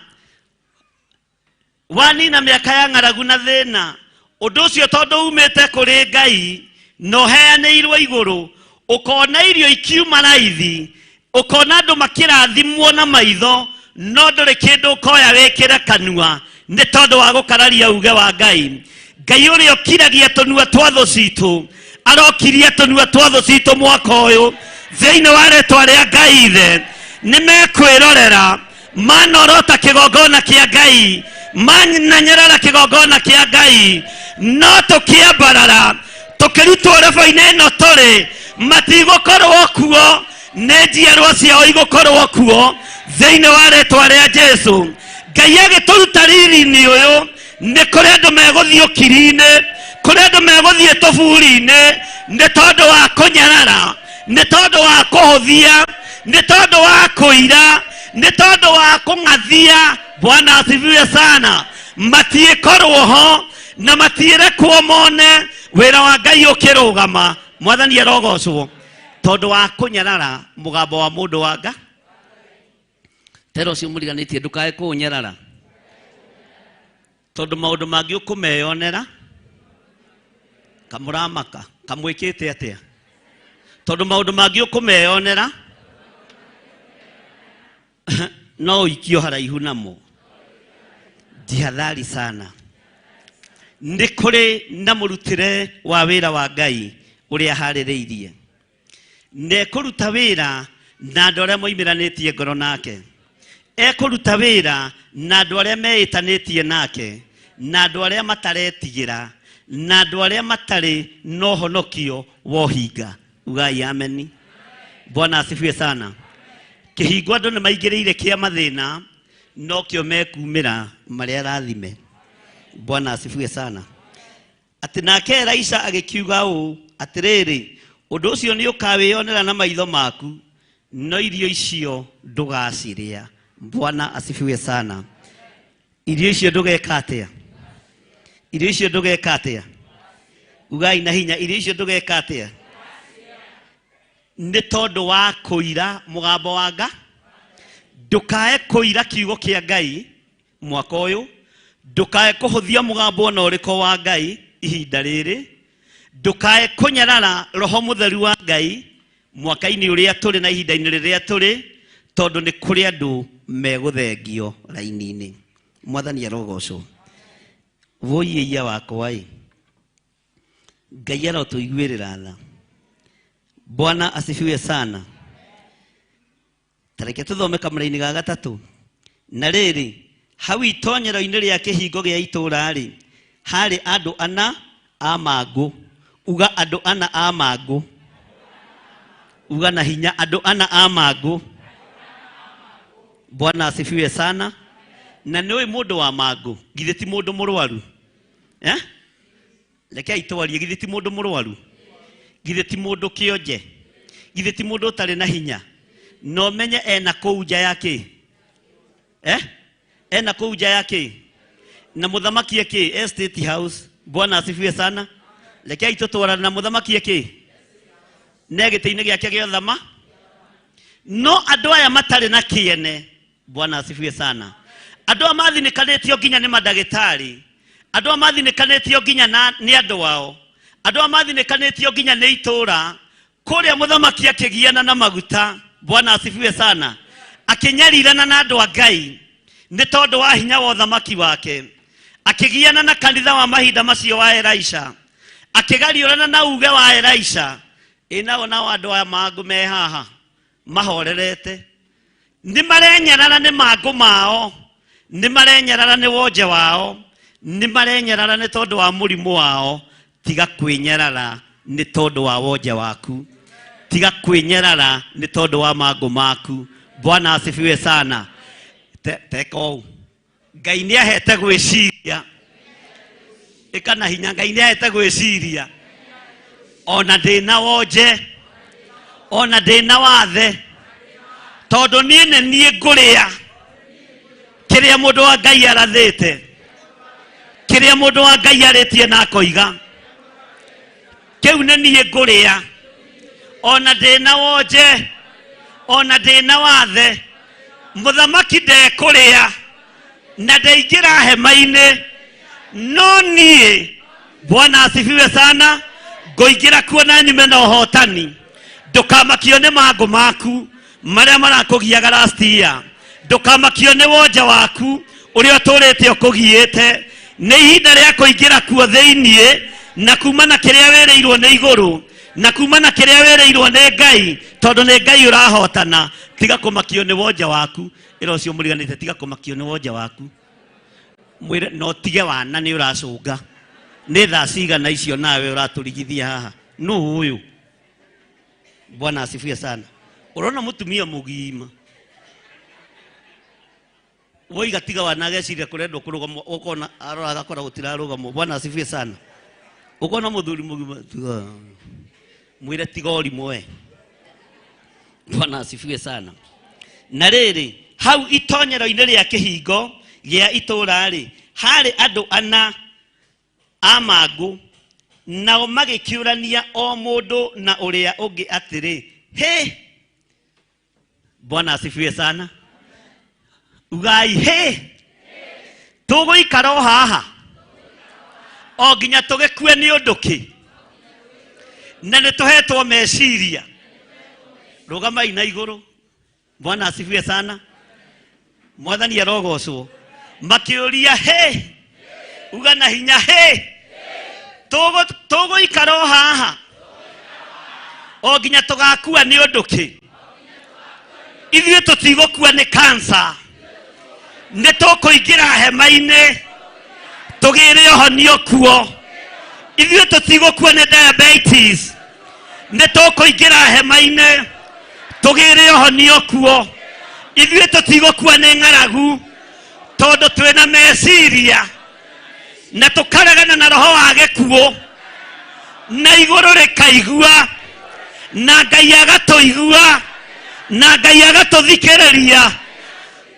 wanina mĩaka ya ng'aragu na thĩna, ũndũ ũcio tondũ umĩte kũrĩ Ngai na ũheanĩirwo igũrũ, ũkona irio ikiuma raithi, ũkona andũ makĩrathimwo na maitho, no ndũrĩ kĩndũ ũkoya wĩkĩre kanua nĩ tondũ wa gũkararia uge wa Ngai. Ngai ũrĩa ũkiragia tũnua twa thũ citũ arokiria tũnua twa thũ citũ mwaka ũyũ thĩinĩ wa rĩtwa rĩa Ngai Ithe. Nĩ mekwĩrorera manorota kĩgongona kĩa Ngai, mananyerera kĩgongona kĩa Ngai, no tũkĩambarara tũkĩrutwo rebo-inĩ ĩno tũrĩ, matigũkorwo kuo, nĩ njiarwa ciao igũkorwo kuo thĩinĩ wa rĩtwa rĩa Jesu. Ngai agĩtũruta riri-inĩ ũyũ, nĩ kũrĩ andũ megũthiĩ ũkiri-inĩ, kũrĩ andũ megũthiĩ tũburi-inĩ nĩ tondũ wa kũnyarara, nĩ tondũ wa kũhũthia, nĩ tondũ wa kũira, nĩ tondũ wa kũng'athia. Bwana asifiwe sana. Matiĩkorwo ho na matiĩrekwo mone wĩra wa Ngai ũkĩrũgama. Mwathani arogocwo tondũ wa kũnyarara mũgambo wa mũndũ wa nga. Tera ũcio mũriganĩtie ndũkae kũũnyarara, tondũ maũndũ mangĩ ũkũmeyonera kamũramaka kamwĩkĩte atĩa, tondũ maũndũ mangĩ ũkũmeyonera no ũikio haraihu namo. Jihadhari sana. Nĩ kũrĩ na mũrutĩre wa wĩra wa Ngai ũrĩa aharĩrĩirie. Na ekũruta wĩra na andũ arĩa moimĩranĩtie ngoro nake. Ekũruta wĩra na andũ arĩa meĩtanĩtie nake, na andũ arĩa mataretigĩra, na andũ arĩa matarĩ na ũhonokio wa ũhinga. Ugai ameni. Bwana asifiwe sana. Kĩhingo andũ nĩ maingĩrĩire kĩa mathĩna, no kĩo mekumĩra marĩa rathime. Bwana asifiwe sana. Atĩ nake Elisha agĩkiuga ũũ, atĩrĩrĩ, ũndũ ũcio nĩ ũkawĩonera na maitho maku, no irio icio ndũgacirĩa. Bwana asifiwe sana. Irio icio ndũgeka atĩa? Irio icio ndũgeka atĩa? Ugai na hinya, irio icio ndũgeka atĩa? Nĩ tondũ wa kũira mũgambo wa nga. Ndũkae kũira kiugo kĩa Ngai mwaka ũyũ, ndũkae kũhũthia mũgambo ona ũrĩkũ wa Ngai ihinda rĩrĩ, ndũkae kũnyarara roho mũtheru wa Ngai mwaka-inĩ ũrĩa tũrĩ na ihinda-inĩ rĩrĩa tũrĩ, tondũ nĩ kũrĩ andũ megũthengio raini-inĩ. Mwathani arogocwo. Wũiĩia wakwa ĩ, Ngai arotũiguĩrĩra tha. Bwana asifiwe sana. Tareke tũthome kamũra-inĩ ga gatatũ. Na rĩrĩ, hau itonyero-inĩ rĩa kĩhingo gĩa itũũra-rĩ, harĩ andũ ana a mangũ. Uga andũ ana a mangũ. Uga na hinya, andũ ana a mangũ. Bwana asifiwe sana. Na nĩ ũĩ mũndũ wa mangũ, githĩ ti mũndũ mũrwaru? Eh? Rekei twarie, githĩ ti mũndũ mũrwaru? Githĩ ti mũndũ kĩonje? Githĩ ti mũndũ ũtarĩ na hinya? Na ũmenye ena kũu nja ya kĩ? Eh? Ena kũu nja ya kĩ? Na mũthamaki ekĩ? E State House. Bwana asifiwe sana. Rekei tũtwarane na mũthamaki ekĩ? Ne gĩtĩ-inĩ gĩake gĩa ũthama. No andũ aya matarĩ na kĩene, Bwana asifiwe sana. Andũ aya mathinĩkanĩtio nginya nĩ mandagĩtarĩ, Andũ aya mathinĩkanĩtio nginya nĩ andũ ao, andũ aya mathinĩkanĩtio nginya nĩ itũũra. Kũrĩa mũthamaki akĩgiana na maguta, Bwana asifiwe sana, akĩnyarirana na andũ a Ngai nĩ tondũ wa hinya wa ũthamaki wake, akĩgiana na kanitha wa mahinda macio wa Elisha, akĩgariũrana na uge wa Elisha. Ĩ nao nao andũ aya mangũ me haha mahorerete, nĩ marenyerara nĩ mangũ mao, nĩ marenyerara nĩ wonje wao, nĩ marenyerara nĩ tondũ wa mũrimũ wao. Tiga kwĩnyerara nĩ tondũ wa wonje waku, tiga kwĩnyerara nĩ tondũ wa mangũ maku. Bwana asifiwe sana. Teka ũũ, Ngai nĩ ahete gwĩciria, ĩka na hinya. Ngai nĩ ahete gwĩciria, ona ndĩna wonje, ona ndĩna wathe, tondũ niĩ nĩ niĩ ngũrĩa kĩrĩa mũndũ wa Ngai arathĩte, kĩrĩa mũndũ wa Ngai arĩtie na akoiga, kĩu nĩ niĩ ngũrĩa, ona ndĩna wonje, ona ndĩna wathe. Mũthamaki ndekũrĩa na ndeingĩra hema-inĩ, no niĩ, Bwana asifiwe sana, ngũingĩra kuo na nyume na ũhotani. Ndũkamakio nĩ mangũ maku marĩa marakũgiaga last year, ndũkamakio nĩ wonje waku ũrĩa ũtũrĩte ũkũgiĩte. Nĩ ihinda rĩa kũingĩra kuo thĩiniĩ na kuma na kĩrĩa wĩrĩirwo nĩ igũrũ, na kuma na kĩrĩa wĩrĩirwo nĩ Ngai, tondũ nĩ Ngai ũrahotana. Tiga kũmakio nĩ wonje waku. Ĩra ũcio mũriganĩte, tiga kũmakio nĩ wonje waku, mwĩre no tige wana nĩ ũracũnga. Nĩ thaa cigana icio nawe ũratũrigithia haha? Nũ ũyũ? Bwana asifiwe sana. Ũrona mũtumia mũgima woiga tiga wana, ageciria kũrendwo kũrũgamwo, ũkona arora agakora gũtirarũgamwo. Bwana asifiwe sana. Ũkona mũthuri mũgima, tiga, mwĩre tiga ũrimũ we. Bwana asifiwe sana. Na rĩrĩ, hau itonyero-inĩ rĩa kĩhingo gĩa itũũra-rĩ, harĩ andũ ana a mangũ, nao magĩkĩũrania o mũndũ na ũrĩa ũngĩ atĩrĩ, hĩ! Bwana asifiwe sana. Ugai hĩ! Tũgũikara o haha o nginya tũgĩkue nĩ ũndũ kĩ? Na nĩ tũhetwo meciria. Rũgamai na igũrũ. Bwana asifiwe sana. Mwathani arogocwo. Makĩũria hĩ, uga na hinya hĩ, tũgũikara o haha o nginya tũgakua nĩ ũndũ kĩ? Ithuĩ tũtigũkua nĩ kansa, nĩ tũkũingĩra hema-inĩ tũgĩre ũhonio kuo. Ithuĩ tũtigũkua nĩ diabetes, nĩ tũkũingĩra hema-inĩ tũgĩre ũhonio kuo. Ithuĩ tũtigũkua nĩ ng'aragu, tondũ twĩna meciria na tũkaregana na roho wa gĩkuũ, na igũrũ rĩkaigua, na Ngai agatũigua, na Ngai agatũthikĩrĩria.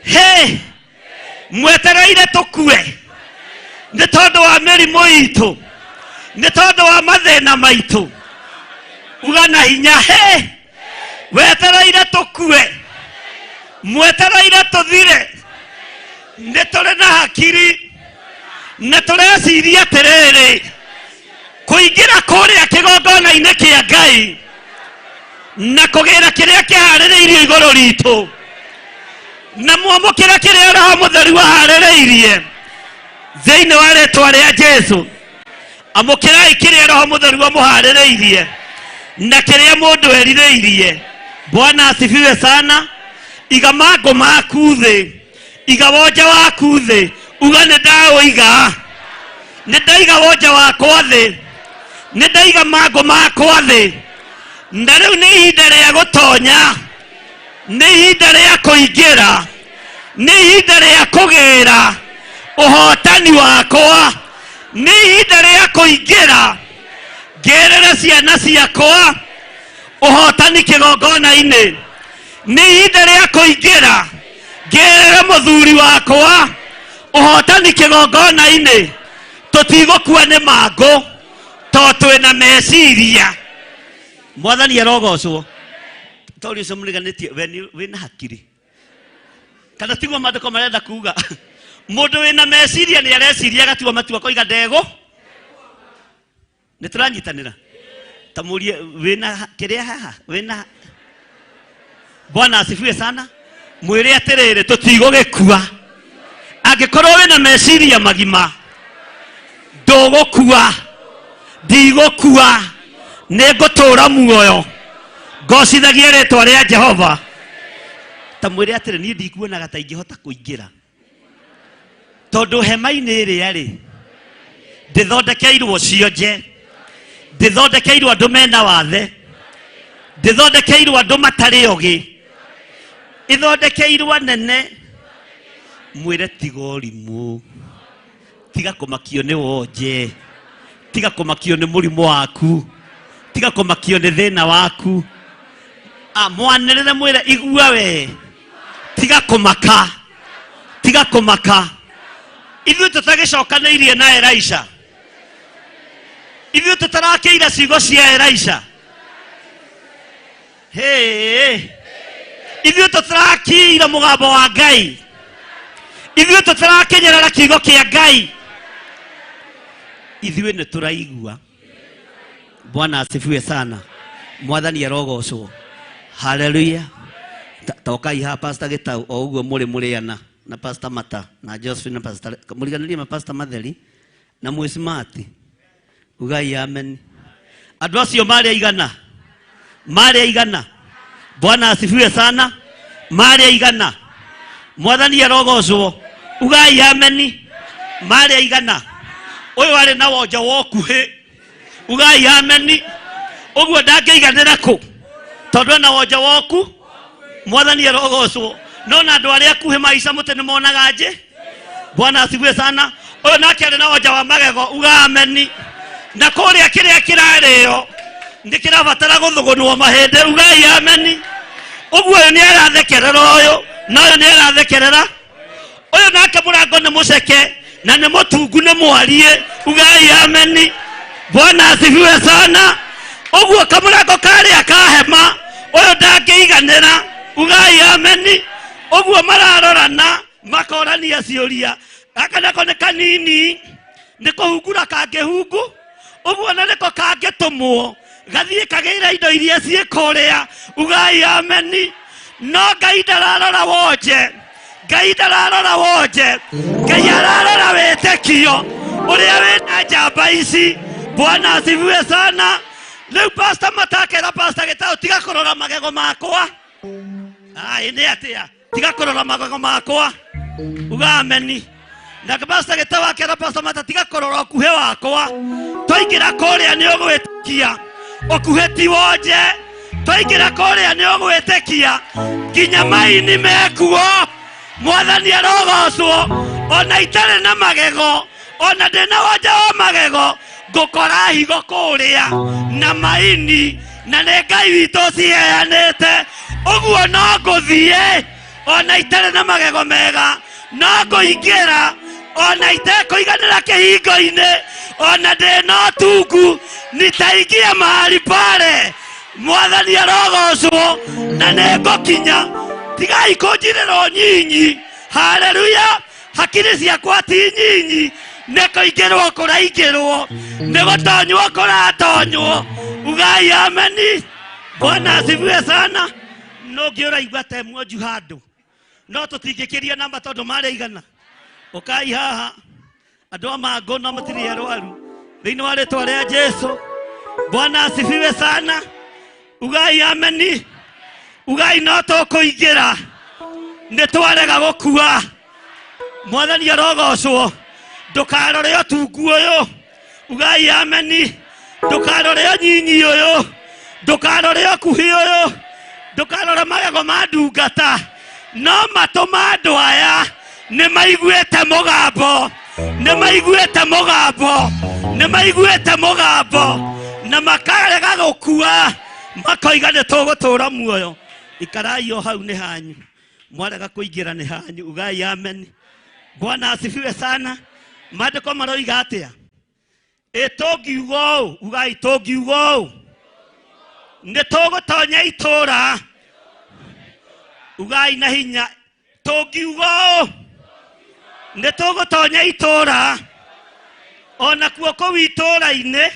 Hĩ, mwetereire tũkue nĩ tondũ wa mĩrimũ itũ, nĩ tondũ wa mathĩna maitũ? Uga na hinya hĩ, wetereire tũkue, mwetereire tũthire? Nĩ tũrĩ na hakiri na tũreciria atĩrĩrĩ, kũingĩra kũrĩa kĩgongona-inĩ kĩa Ngai na kũgĩra kĩrĩa kĩharĩrĩirio igũrũ ritũ, na mwamũkĩra kĩrĩa Roho Mũtheru aharĩrĩirie thĩinĩ wa rĩtwa rĩa Jesu. Amũkĩrai kĩrĩa Roho Mũtheru amũharĩrĩirie na kĩrĩa mũndũ erirĩirie. Bwana asifiwe sana. Iga mangũ maku thĩ, iga wonje waku thĩ, uga nĩ ndaũiga, nĩ ndaiga wonje wakwa thĩ, nĩ ndaiga mangũ makwa thĩ, na rĩu nĩ ihinda rĩa gũtonya, nĩ ihinda rĩa kũingĩra, nĩ ihinda rĩa kũgĩra ũhotani wakwa, nĩ ihinda rĩa kũingĩra ngĩrĩre ciana ciakwa ũhotani kĩgongona-inĩ, nĩ ihinda rĩa kũingĩra ngĩrĩre mũthuri wakwa ũhotani kĩgongona-inĩ. Tũtigũkua nĩ mangũ to twĩna meciria. Mwathani arogocwo. Tori ũcio mũriganĩtie we wĩna hakiri kana tiguo maandĩko marenda kuga? Mũndũ wĩna meciria nĩ areciria agatua matua koiga ndego. Nĩ tũranyitanĩra. Ta mũrie wĩna kĩrĩa haha wĩna. Bwana asifiwe sana. Mwĩre atĩrĩrĩ tũtigũgĩkua. Angĩkorwo wĩna meciria magima ndũgũkua, ndigũkua, nĩngũtũũra muoyo ngocithagie rĩtwa rĩa Jehova. Ta mwĩre atĩrĩ niĩ ndikuonaga ta ingĩhota kũingĩra tondũ hema-inĩ ĩrĩa rĩ ndĩthondekeirwo cionje, ndĩthondekeirwo andũ mena wathe, ndĩthondekeirwo andũ matarĩ ogĩ, ĩthondekeirwo anene. Mwĩre tiga ũrimũ, tiga kũmakio nĩ wonje, tiga kũmakio nĩ mũrimũ waku, tiga kũmakio nĩ thĩna waku. Mwanĩrĩre mwĩre igua we, tiga kũmaka, tiga kũmaka. Ithuĩ tũtagĩcokanĩirie na Elisha, ithuĩ tũtarakĩire ciugo cia Elisha. Hey, ithuĩ tũtarakiire mũgambo wa Ngai, ithuĩ tũtarakinyĩrĩra kiugo kĩa Ngai, ithuĩ nĩ tũraigua. Bwana asifiwe sana. Mwathani arogocwo. Haleluya. Tokai haha Pastor Gitau o ũguo mũrĩ mũrĩana na Pastor Mata na Josephine na Pastor mũriganĩrie ma Pastor Matheri na mwĩ smart. Ugai amen. Andũ acio marĩ aigana? Marĩ aigana? Bwana asifiwe sana. Marĩ aigana? Mwathani arogocwo. Ugai amen. Marĩ aigana? Ũyũ arĩ na wonja wa ũkuhĩ. Ugai amen. Ũguo ndangĩiganĩra kũ? Tondũ ena wonja wa ũku. Mwathani arogocwo. No na andũ arĩa akuhĩ maica mũtĩ nĩ monaga nje. Bwana asifiwe sana. Ũyũ nake arĩ na wonja wa magego. Uga amen. Na kũrĩa kĩrĩa kĩrarĩo nĩ kĩrabatara gũthũgũnwo mahĩndĩ. Ugai amen. Ũguo ũyũ nĩ arathekerera ũyũ na ũyũ nĩ arathekerera ũyũ nake mũrango nĩ mũceke na nĩ mũtungu nĩ mwarie. Ugai amen. Bwana asifiwe sana. Ũguo kamũrango karĩa ka hema ũyũ ndangĩiganĩra. Ugai amen. Ũguo mararorana makorania ciũria. Gaka nako nĩ kanini nĩ kũhungura kangĩhungu, ũguo na nĩko kangĩtũmwo gathiĩ kagĩre indo iria ciĩ kũrĩa. Ugai amen. No Ngai ndararora wonje, Ngai ndararora wonje, Ngai ararora wĩtĩkio ũrĩa wĩna njamba ici. Bwana asifiwe sana. Rĩu Pastor Matakera Pastor Gitau tiga kũrora magego makwa. Ai nĩ atĩa? Tiga kũrora magego makwa. Uga ameni. Na Pastor Gitau akera Pastor Mata tiga kũrora ũkuhĩ wakwa. Twaingĩra kũrĩa nĩ ũgwĩtĩkia. Ũkuhĩ ti wonje. Twaingĩra kũrĩa nĩ ũgwĩtĩkia. Nginya maini mekuo. Mwathani arogocwo. Ona itarĩ na magego, ona ndĩna wonje wa magego, ngũkora higo kũrĩa na maini, na nĩ Ngai witũ ciheanĩte. Ũguo no ngũthiĩ ona itarĩ na magego mega, no ngũingĩra ona itekũiganĩra kĩhingo-inĩ, ona ndĩna ũtungu, nitaingia mahali pale. Mwathani arogocwo na nĩngũkinya. Tigai kũnjirĩra ũnyinyi. Haleluya. Hakiri ciakwa ti nyinyi, nĩ kũingĩrwo kũraingĩrwo, nĩ gũtonywo kũratonywo. Ugai ameni. Bwana asifiwe sana. No ngĩ ũraigua ta mwonju handũ, no tũtingĩkĩria namba tondũ marĩ igana. Ũkai haha andũ a mangũ no matirĩ arwaru thĩinĩ wa rĩtwa rĩa Jesu. Bwana asifiwe sana. Ugai ameni. Ugai no tũkũingĩra, nĩ twarega gũkua. Mwathani arogocwo. Ndũkarore ũtungu ũyũ. Ugai ameni. Ndũkarore ũnyinyi ũyũ, ndũkarore ũkuhĩ ũyũ, ndũkarore magego ma ndungata, no matũ ma andũ aya nĩ maiguĩte mũgambo, nĩ maiguĩte mũgambo, nĩ maiguĩte mũgambo, na makarega gũkua, makoiga nĩ tũgũtũũra muoyo. Ikarai o hau nĩ hanyu, mwarega kũingĩra nĩ hanyu. Ugai amen. Bwana asifiwe sana. Maandĩko maroiga atĩa? Ĩ tũngiuga ũũ, ugai tũngiuga ũũ, nĩ tũgũtonya itũũra. Ugai na hinya, tũngiuga ũũ, Nĩ tũgũtonya itũũra ona kuo kũu itũũra-inĩ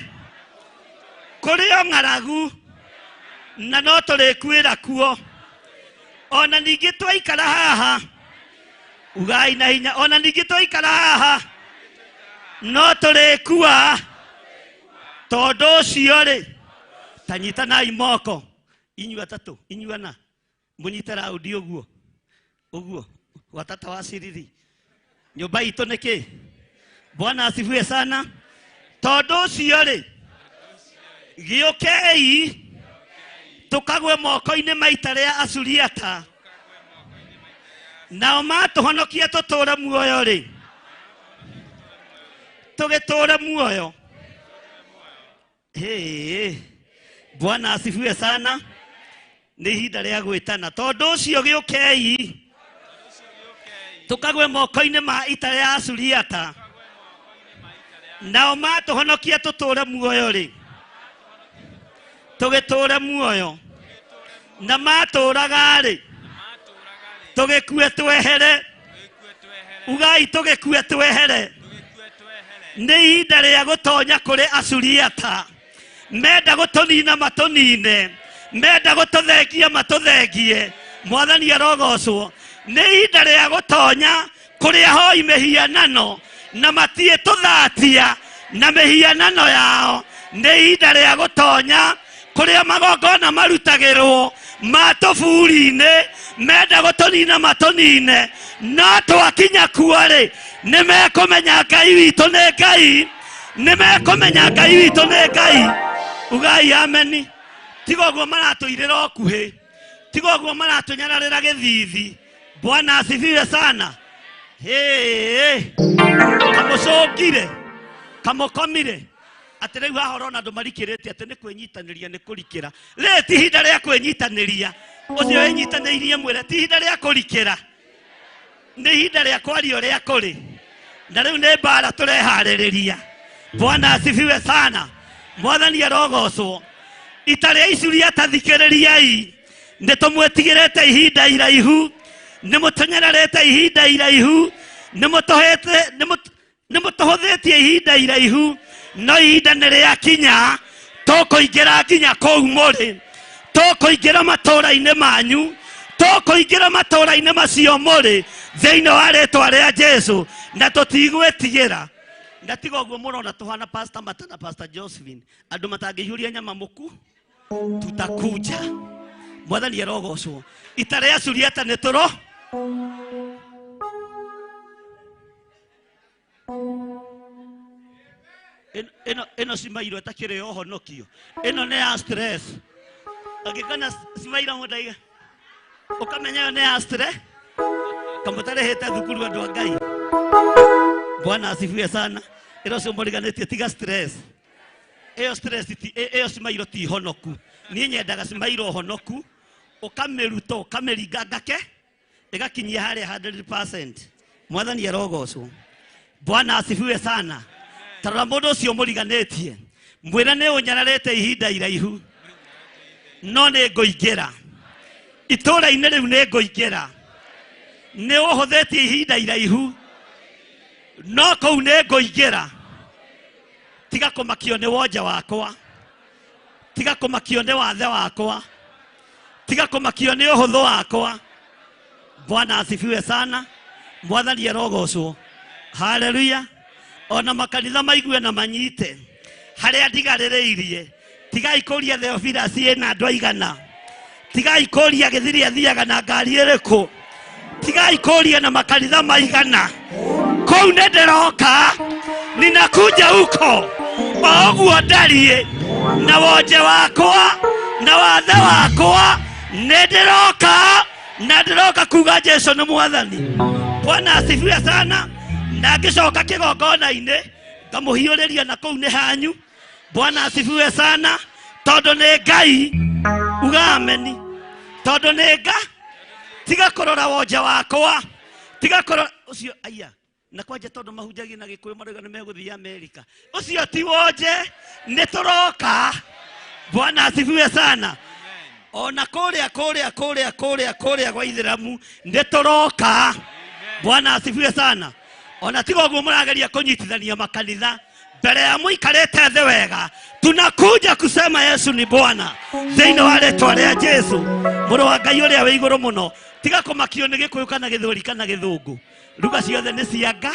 kũrĩ o ng'aragu na no tũrĩkuĩra kuo. Ona ningĩ twaikara haha, ugai na hinya, ona ningĩ twaikara haha no tũrĩkua. Tondũ ũcio rĩ, ta nyitanai moko inyuĩ atatũ, inyuĩ ana, mũnyite raundi ũguo ũguo, watata wa ciriri nyũmba itũ nĩ kĩ? Bwana asifiwe sana. Tondũ ũcio rĩ, gĩũkei tũkagwe moko-inĩ ma ita rĩa Asuriata, nao matũhonokia tũtũre muoyo rĩ, tũgĩtũre muoyo. Hey, Bwana asifiwe sana. Nĩ ihinda rĩa gwĩtana. Tondũ ũcio gĩũkei tũkagwe moko-inĩ ma ita rĩa Asuriata, nao matũhonokia tũtũre muoyo rĩ, tũgĩtũre muoyo. Na matũraga rĩ, tũgĩkue twehere. Ugai tũgĩkue twehere. Nĩ ihinda rĩa gũtonya kũrĩ Asuriata. Menda gũtũnina matũnine, menda gũtũthengia matũthengie. Mwathani arogocwo. Nĩ ihinda rĩa gũtonya kũrĩ ahoi mĩhianano na matiĩ tũthatia na mĩhianano yao. Nĩ ihinda rĩa gũtonya kũrĩa magongona marutagĩrwo ma tũburi-inĩ, menda gũtũnina matũnine. No twakinya kuo rĩ, nĩ mekũmenya Ngai witũ nĩ Ngai, nĩ mekũmenya Ngai witũ nĩ Ngai. Ugai ameni. Tiga ũguo maratũirĩra ũkuhĩ, tiga ũguo maratũnyararĩra gĩthithi. Bwana asifiwe sana. Hey, kamũcũngire, kamũkomire atĩ rĩu haha ũrona andũ marikĩrĩte atĩ nĩ kwĩnyitanĩria, nĩ kũrikĩra. Rĩrĩ ti ihinda rĩa kwĩnyitanĩria. Ũcio wĩnyitanĩirie mwĩre ti ihinda rĩa kũrikĩra, nĩ ihinda rĩa kwaria ũrĩa kũrĩ. Na rĩu nĩ mbara tũreharĩrĩria. Bwana asifiwe sana. Mwathani arogocwo. Ita rĩa Isuriata thikĩrĩriai, nĩ tũmwĩtigĩrĩte ihinda iraihu, nĩ mũtũnyararĩte ihinda iraihu, nĩ mũtũhĩte, nĩ mũtũhũthĩtie ihinda iraihu, no ihinda nĩ rĩakinya tũkũingĩra nginya kũu mũrĩ, tũkũingĩra matũũra-inĩ manyu, tũkũingĩra matũũra-inĩ macio mũrĩ thĩinĩ wa rĩtwa rĩa Jesu, na tũtigwĩtigĩra. Na tiga ũguo mũrona tũhana Pastor Mata na Pastor Josephine, andũ matangĩihũria nyama mũku, tutakuja. Mwathani arogocwo. Ita rĩa Suriata nĩ tũro ĩno cimairwo ĩtakĩrĩ ya ũhonokio, ĩno nĩ ya stress. Angĩkona cimairwo mũndaiga ũkamenya ĩyo nĩ ya stress, kamũtarĩhĩte thukuru andũ a Ngai. Bwana asifiwe sana. Ĩno ũcio mũriganĩtie, tiga stress. Ĩyo stress ti, ĩyo cimairwo ti honoku. Niĩ nyendaga cimairwo honoku, ũkamĩruta ũkamĩringa ngake ĩgakinyia harĩa 100%. Mwathani arogocwo. Bwana asifiwe sana. Tarora mũndũ ũcio mũriganĩtie, mwĩre nĩ ũnyararĩte ihinda iraihu, no nĩ ngũingĩra itũũra-inĩ rĩu, nĩ ngũingĩra. Nĩ ũhũthĩtie ihinda iraihu, no kũu nĩ ngũingĩra. Tiga kũmakio nĩ wonje wakwa, tiga kũmakio nĩ wathe wakwa, tiga kũmakio nĩ ũhũthũ wakwa. Bwana asifiwe sana. Mwathani arogocwo. Haleluya. Ona makanitha maigue na manyite harĩa ndigarĩrĩirie. Tigai kũria Theophilus ĩna andũ aigana, tigai kũria gĩthiri athiaga na ngari ĩrĩkũ, tigai kũria na makanitha maigana. Kũu nĩ ndĩroka, ninakuja huko o ũguo ndariĩ na wonje wakwa na wathe wakwa, nĩ ndĩroka na ndĩroka kuga Jesu nĩ Mwathani. Bwana asifiwe sana. Na ngĩcoka kĩgongona-inĩ ngamũhiũrĩria na kũu nĩ hanyu. Bwana asifiwe sana. Tondũ nĩ Ngai, uga ameni. Tondũ nĩ Nga, tiga kũrora wonje wakwa, tiga kũrora ũcio aya na kwanja, tondũ mahunjagia na Gĩkũyũ marauga nĩ megũthiĩ Amerika. Ũcio ti wonje, nĩ tũroka. Bwana asifiwe sana. Ona kũrĩa kũrĩa kũrĩa kũrĩa kũrĩa gwa Ithĩramu nĩ tũroka. Bwana asifiwe sana. Ona tiga ũguo mũrageria kũnyitithania makanitha mbere ya mũikarĩte thĩ wega. Tunakuja kusema Yesu ni Bwana thĩinĩ wa rĩtwa rĩa Jesu, mũrũ wa Ngai ũrĩa wĩ igũrũ mũno. Tiga kũmakio nĩ Gĩkũyũ kana Gĩthweri kana Gĩthũngũ, ruga ciothe nĩ cia Nga,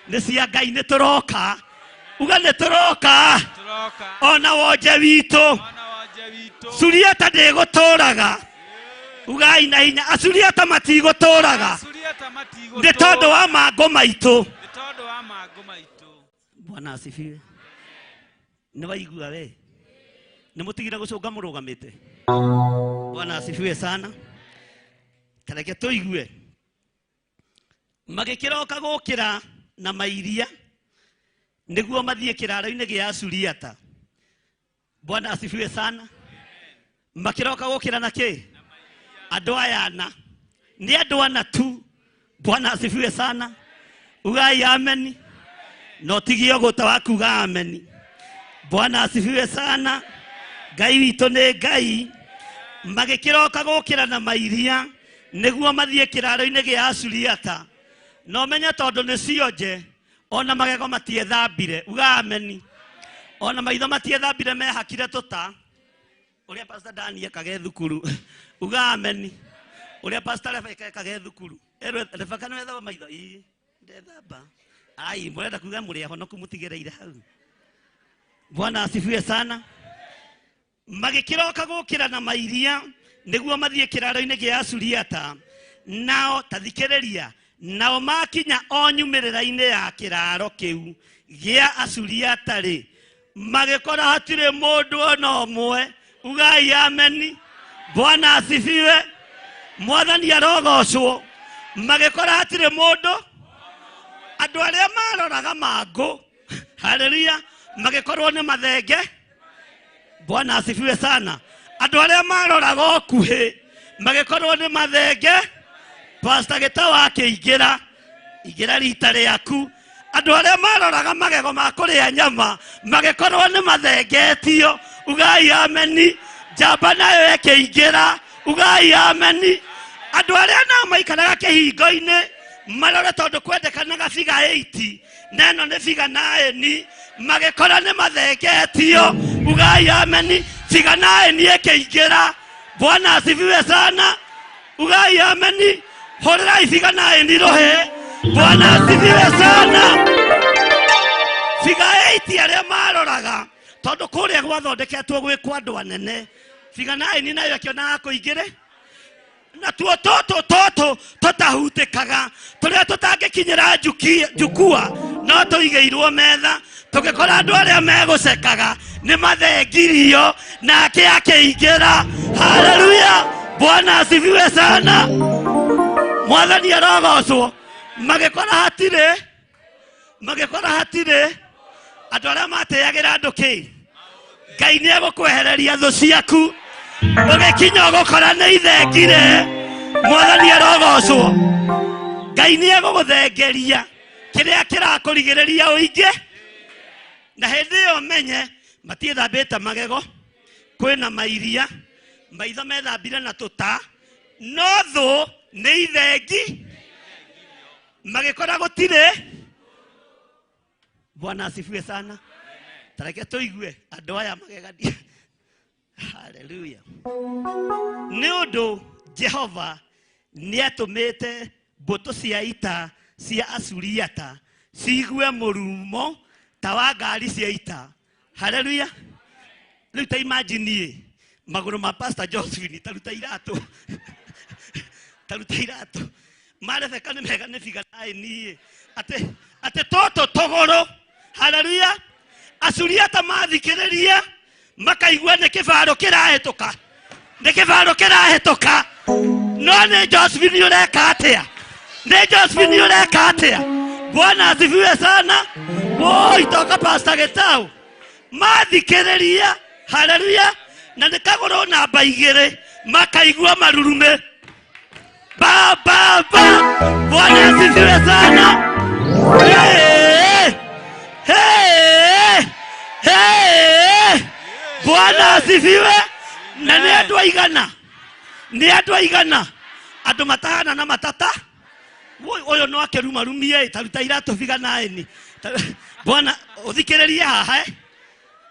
nĩ cia Ngai. Nĩ tũroka, uga nĩ tũroka. Tũroka. Ona wonje witũ. Ona wonje witũ. Suriata ndĩgũtũraga, ugai na hinya, Asuriata matigũtũraga. Suriata matigũtũũra. Nĩ tondũ wa mangũ maitũ. Nĩ tondũ wa mangũ maitũ. Bwana asifiwe. Nĩ waigua we nĩ mũtigire gũcũnga mũrũgamĩte. Bwana asifiwe sana. Tareke tũigue magĩkĩroka gũkĩra na mairia nĩguo mathiĩ kĩraro-inĩ gĩa Asuriata. Bwana asifiwe sana. Makĩroka gũkĩra na kĩ andũ aya ana, nĩ andũ ana tu. Bwana asifiwe sana. Ugai ameni no tigie ũgũta wa kuga ameni. Bwana asifiwe sana. Ngai witũ nĩ Ngai. Magĩkĩroka gũkĩra na mairia nĩguo mathiĩ kĩraro-inĩ gĩa Asuriata. No menye tondũ nĩ cionje, ona magego matiethambire, uga ameni. Ona maitho matiethambire, mehakire tũta ũrĩa Pastor Dani ekage thukuru, uga ameni. Ũrĩa Pastor Rebecca ekage thukuru. Erwe Rebecca nĩ wethamba maitho? Ii ndethamba. Ai, mũrenda kuga mũrĩ ahonoku mũtigereire hau. Bwana asifiwe sana. Magĩkĩroka gũkĩra na mairia nĩguo mathiĩ kĩraro-inĩ gĩa Asuriata. Nao tathikĩrĩria, nao makinya o nyumĩrĩra-inĩ ya kĩraro kĩu gĩa Asuriata rĩ, magĩkora hatirĩ mũndũ ona ũmwe. Ugai ameni. Bwana asifiwe. Mwathani arogocwo. Magĩkora hatirĩ mũndũ, andũ arĩa maroraga mangũ, haleluya, magĩkorwo nĩ mathenge. Bwana asifiwe sana. Andũ arĩa maroraga ũkuhĩ magĩkorwo nĩ mathenge. Pastor Gĩtaũ akĩingĩra, ingĩra rita rĩaku. Andũ arĩa maroraga magego ma kũrĩa nyama magĩkorwo nĩ mathengetio, ugai ameni. Njamba nayo ĩkĩingĩra, ugai ameni. Andũ arĩa nao maikaraga kĩhingo-inĩ marore tondũ kwendekanaga figa 8 na ĩno nĩ figa 9, magĩkora nĩ mathengetio, ugai ameni. Figa 9 ĩkĩingĩra. Bwana asifiwe sana. Ugai ameni. Hũrĩrai figa 9 rũhĩ. Bwana asifiwe sana. Figa 8 arĩa maroraga tondũ kũrĩa gwathondeketwo gwĩ kwa andũ anene, figa 9 nayo ĩkĩonaga kũingĩre na tuo tũtũ tũtũ tũtahutĩkaga tũrĩa tũtangĩkinyĩra njukua no tũigĩirwo metha. Tũgĩkora andũ arĩa megũcekaga nĩ mathengirio, nake akĩingĩra. Haleluya. Bwana asifiwe sana. Mwathani arogocwo. Magĩkora hatirĩ, magĩkora hatirĩ andũ arĩa matĩagĩra andũ kĩ. Ngai nĩ egũkwehereria thũ ciaku, ũgĩkinya ũgũkora nĩ ithengire. Mwathani arogocwo. Ngai nĩ egũgũthengeria kĩrĩa kĩrakũrigĩrĩria ũingĩ, na hĩndĩ ĩyo menye matiethambĩte magego, kwĩna mairia, maitho methambire na tũta, no thũ nĩ ithengi, magĩkora gũtirĩ. Bwana asifiwe sana. Tareke tũigue andũ aya magegania. Haleluya. Nĩ ũndũ Jehova nĩatũmĩte mbũtũ cia ita cia Asuriata ciigue mũrumo ta wa ngari cia ita. Haleluya. Rĩu ta imagine magũrũ ma Pastor Josephine, taruta iratũ, taruta iratũ ma Rebecca nĩ mega nĩ figa 9 atĩ atĩ tũtũ tũgũrũ. Haleluya. Asuriata mathikĩrĩria makaigua nĩ kĩbaro kĩrahĩtũka, nĩ kĩbaro kĩrahĩtũka, no nĩ Josephine ũreka atĩa? Nĩ Josephine ũreka atĩa? Bwana asifiwe sana. Woi, toka Pastor Gĩtaũ mathikĩrĩria, haleluya, na nĩ kagũrũ namba 2, makaigua marurume ba ba ba. Bwana asifiwe sana. Hey, hey, hey. Bwana asifiwe. Na nĩ andũ aigana, nĩ andũ aigana, andũ matahana na matata. Woi, ũyũ no akĩrumarumie ta ruta iratũ biga naĩni. Bwana ũthikĩrĩrie haha eh?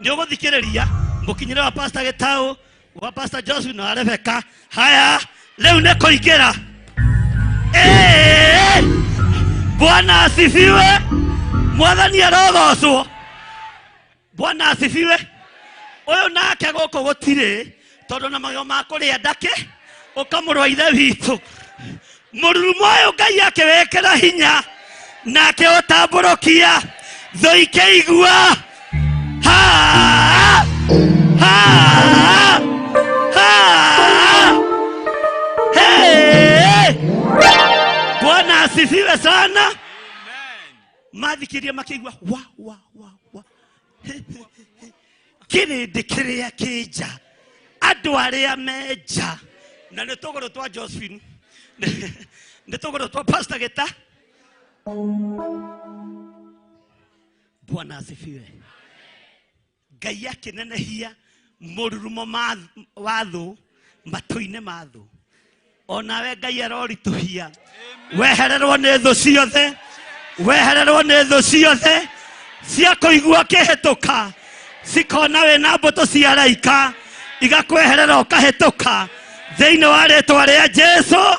Nĩ ũgũthikĩrĩria mũkinyĩre wa Pastor Gĩtaũ, wa Pastor Joshua na wa Rebecca. Haya, rĩu nĩ kũingĩra. Eh! Bwana asifiwe, Mwathani arogocwo. Bwana asifiwe. Ũyũ nake gũkũ gũtirĩ tondũ na magego ma kũrĩa ndake ũkamũrũ wa ithe witũ. Mũrurumo ũyũ Ngai akĩwĩkĩra hinya nake ũtambũrũkia thũ ikĩigua ha ha ha. Hey! Bwana asifiwe sana. Mathikiria makĩigua wa wa wa wa kĩrĩndĩ kĩrĩa kĩ nja, andũ arĩa me nja, na nĩ tũgũrũ twa Josephine, nĩ tũgũrũ twa Pastor Gĩta. Bwana asifiwe. Ngai akĩnenehia mũrurumo wa thũ matũ-inĩ ma thũ. Onawe Ngai aroritũhia wehererwo nĩ thũ ciothe, wehererwo nĩ thũ ciothe cia kũigua kĩhĩtũka, cikona wĩna mbũtũ cia araika igakweherera ũkahĩtũka thĩinĩ wa rĩtwa rĩa Jesu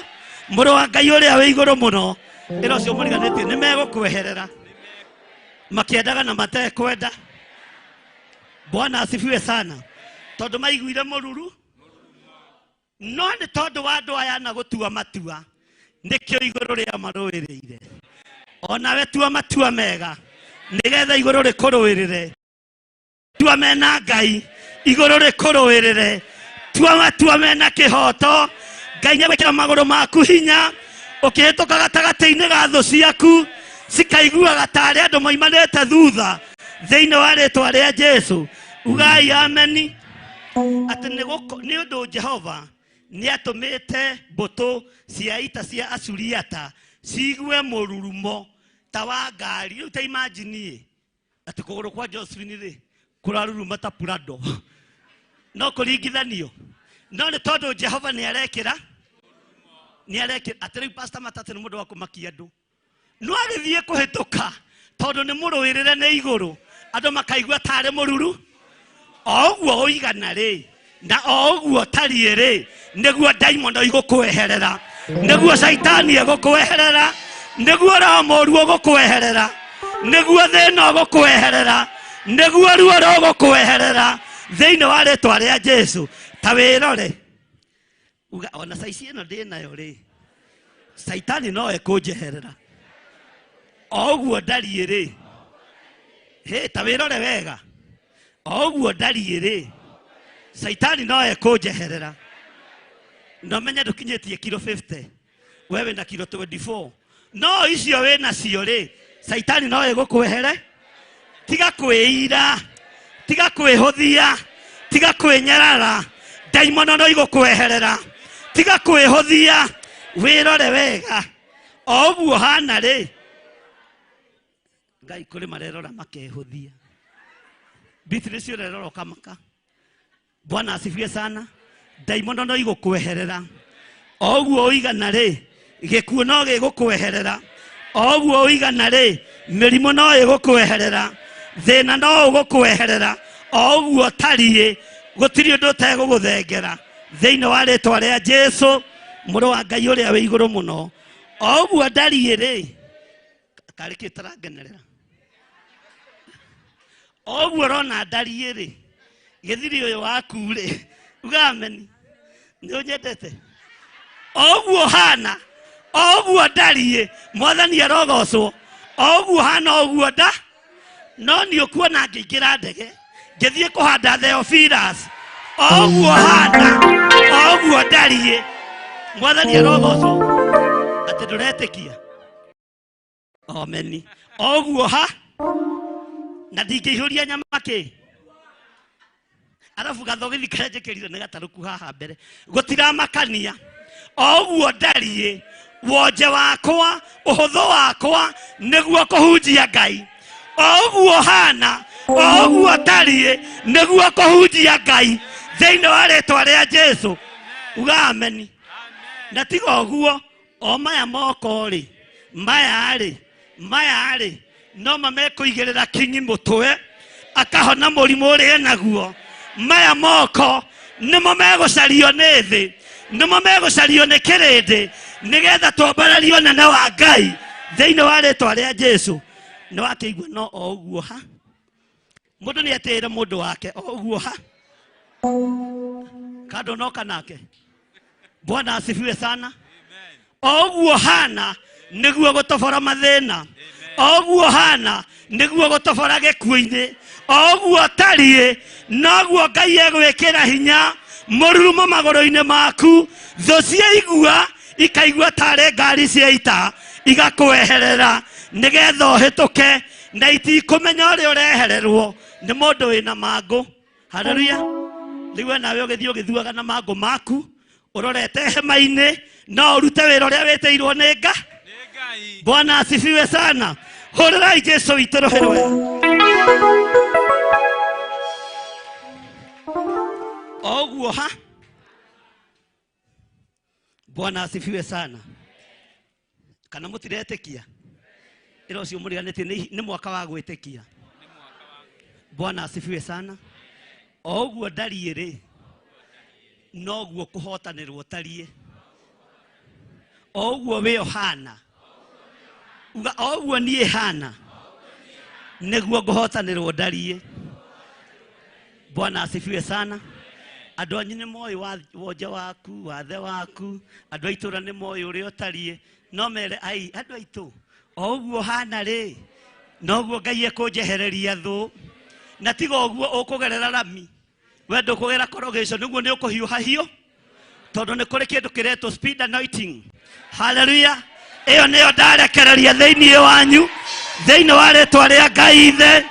mũrũ wa Ngai ũrĩa wĩ igũrũ mũno. Ĩra ũcio mũriganĩtie nĩ megũkweherera makĩendaga na matekwenda. Bwana asifiwe sana. Tondũ maiguire mũruru, no nĩ tondũ wa andũ aya na gũtua matua nĩkĩo igũrũ rĩa marũĩrĩire. Onawe tua matua mega nĩgetha igũrũ rĩkũrũĩrĩre. Tua mena Ngai igũrũ rĩkũrũĩrĩre. Tua matua mena kĩhoto, Ngai nĩegwĩkĩra magũrũ maku hinya ũkĩhĩtũka gatagatĩ-inĩ ga thũ ciaku, cikaiguaga tarĩ andũ moimanĩte thutha thĩinĩ wa rĩtwa rĩa Jesu. Ugai ameni. Atĩ nĩ ũndũ Jehova nĩatũmĩte mbũtũ cia ita cia Asuriata ciigue mũrurumo ta wa ngari. Rĩu ta imagine atĩ kũgũrũ kwa Josephine rĩ kũraruruma ta Prado, no kũringithanio, no nĩ tondũ Jehova nĩarekĩra, nĩarekĩra atĩ rĩu Pastor Matate nĩ mũndũ wa kũmakia andũ, no agĩthiĩ kũhĩtũka tondũ nĩ mũrũĩrĩre nĩ igũrũ, andũ makaigua tarĩ mũruru. O ũguo ũigana rĩ na o ũguo ũtariĩ rĩ, nĩguo ndaimono igũkweherera, nĩguo caitani egũkweherera, nĩguo roho mũũru ũgũkweherera, nĩguo thĩna ũgũkweherera, nĩguo ruo rũgũkweherera thĩinĩ wa rĩtwa rĩa Jesu. Ta wĩrore uga ona caici ĩno ndĩ nayo rĩ, caitani no ekũnjeherera o ũguo ndariĩ rĩ. Hĩ, ta wĩrore wega, o ũguo ndariĩ rĩ, caitani no ekũnjeherera. No menye ndũkinyĩtie kiro 50, we wĩna kiro 24, no icio wĩnacio rĩ, caitani no ĩgũkwehere. Tiga kwĩira, tiga kwĩhũthia, tiga kwĩnyarara, ndaimono no igũkweherera. Tiga kwĩhũthia, wĩrore wega o ũguo hana rĩ. Ngai kũrĩ marerora makehũthia, Beatrice ũrerora ũkamaka. Bwana asifiwe sana. Ndaimono no igũkweherera o ũguo ũigana rĩ, gĩkuũ no gĩgũkweherera o ũguo ũigana rĩ, mĩrimũ no ĩgũkweherera, thĩna no ũgũkweherera o ũguo ũtariĩ, gũtirĩ ũndũ ũtegũgũthengera thĩinĩ wa rĩtwa rĩa Jesu mũrũ wa Ngai ũrĩa wĩ igũrũ mũno. O ũguo ndariĩ rĩ, karĩ kĩ tarangenerera, o ũguo ũrona ndariĩ rĩ, gĩthiri ũyũ waku rĩ, uga ameni, nĩ ũnyendete o ũguo hana, o ũguo ndariĩ. Mwathani arogocwo. O ũguo hana, o ũguo nda, no nĩ ũkuona ngĩingĩra ndege ngĩthiĩ kũhanda Theophilus, o ũguo hana, o ũguo ndariĩ. Mwathani arogocwo. Atĩ ndũretĩkia? Ameni. O ũguo ha na ndingĩihũria nyama kĩ, arabu gathogithi karĩa njĩkĩrire nĩ gatarũku haha mbere, gũtiramakania. O ũguo ndariĩ, wonje wakwa, ũhũthũ wakwa nĩguo kũhunjia Ngai. O ũguo hana, o ũguo ndariĩ, nĩguo kũhunjia Ngai thĩinĩ wa rĩtwa rĩa Jesu. Uga ameni. Na tiga ũguo, o maya moko rĩ, Maya rĩ no mamekũigĩrĩra kinyi mũtwe akahona mũrimũ ũrĩa naguo. Maya moko nĩmo megũcario nĩ thĩ, nĩmo megũcario nĩ kĩrĩndĩ, nĩgetha twambarario nene wa Ngai thĩinĩ wa rĩtwa rĩa Jesu. Nĩ wakĩigua no o ũguo ha mũndũ nĩ etĩĩre mũndũ wake o ũguo ha kando noka nake. Bwana asifiwe sana. O ũguo hana nĩguo gũtobora mathĩna, o ũguo hana nĩguo gũtobora gĩkuũ-inĩ, o ũguo tariĩ noguo Ngai egwĩkĩra hinya mũrurumo magũrũ-inĩ maku. Thũ ciaigua ikaigua tarĩ ngari cia ita igakweherera nĩgetha ũhĩtũke, na itikũmenya ũrĩa ũrehererwo nĩ mũndũ wĩna mangũ. Haleluya. Rĩu we nawe ũgĩthiĩ ũgĩthuaga na mangũ maku ũrorete hema-inĩ, no ũrute wĩra ũrĩa wĩtĩirwo nĩ Ngai. Bwana asifiwe sana. Hũrĩrai Jesu witũ rũhĩ rwega. O ũguo ha. Bwana asifiwe sana. Kana mũtiretĩkia? Ĩra ũcio mũriganĩtie nĩ mwaka wa gwĩtĩkia. Bwana asifiwe sana. O ũguo ndariĩ rĩ, noguo kũhotanĩrwo tariĩ. O ũguo wĩ hana, uga o ũguo niĩ hana nĩguo ngũhotanĩrwo ndariĩ. Bwana asifiwe sana. Andũ anyu nĩ moĩ wonje waku, wathe waku, andũ a itũũra nĩ moĩ ũrĩa ũtariĩ, no mere ai andũ aitũ o ũguo hana rĩ noguo Ngai ekũnjehereria thũ, na tiga ũguo ũkũgerera rami, we ndũkũgera korogĩco, nĩguo nĩ ũkũhiũha hiũ, tondũ nĩ kũrĩ kĩndũ kĩretwo speed anointing. Haleluya. Ĩyo nĩyo ndarekereria thĩinĩ wanyu, thĩinĩ wa rĩtwa rĩa Ngai Ithe,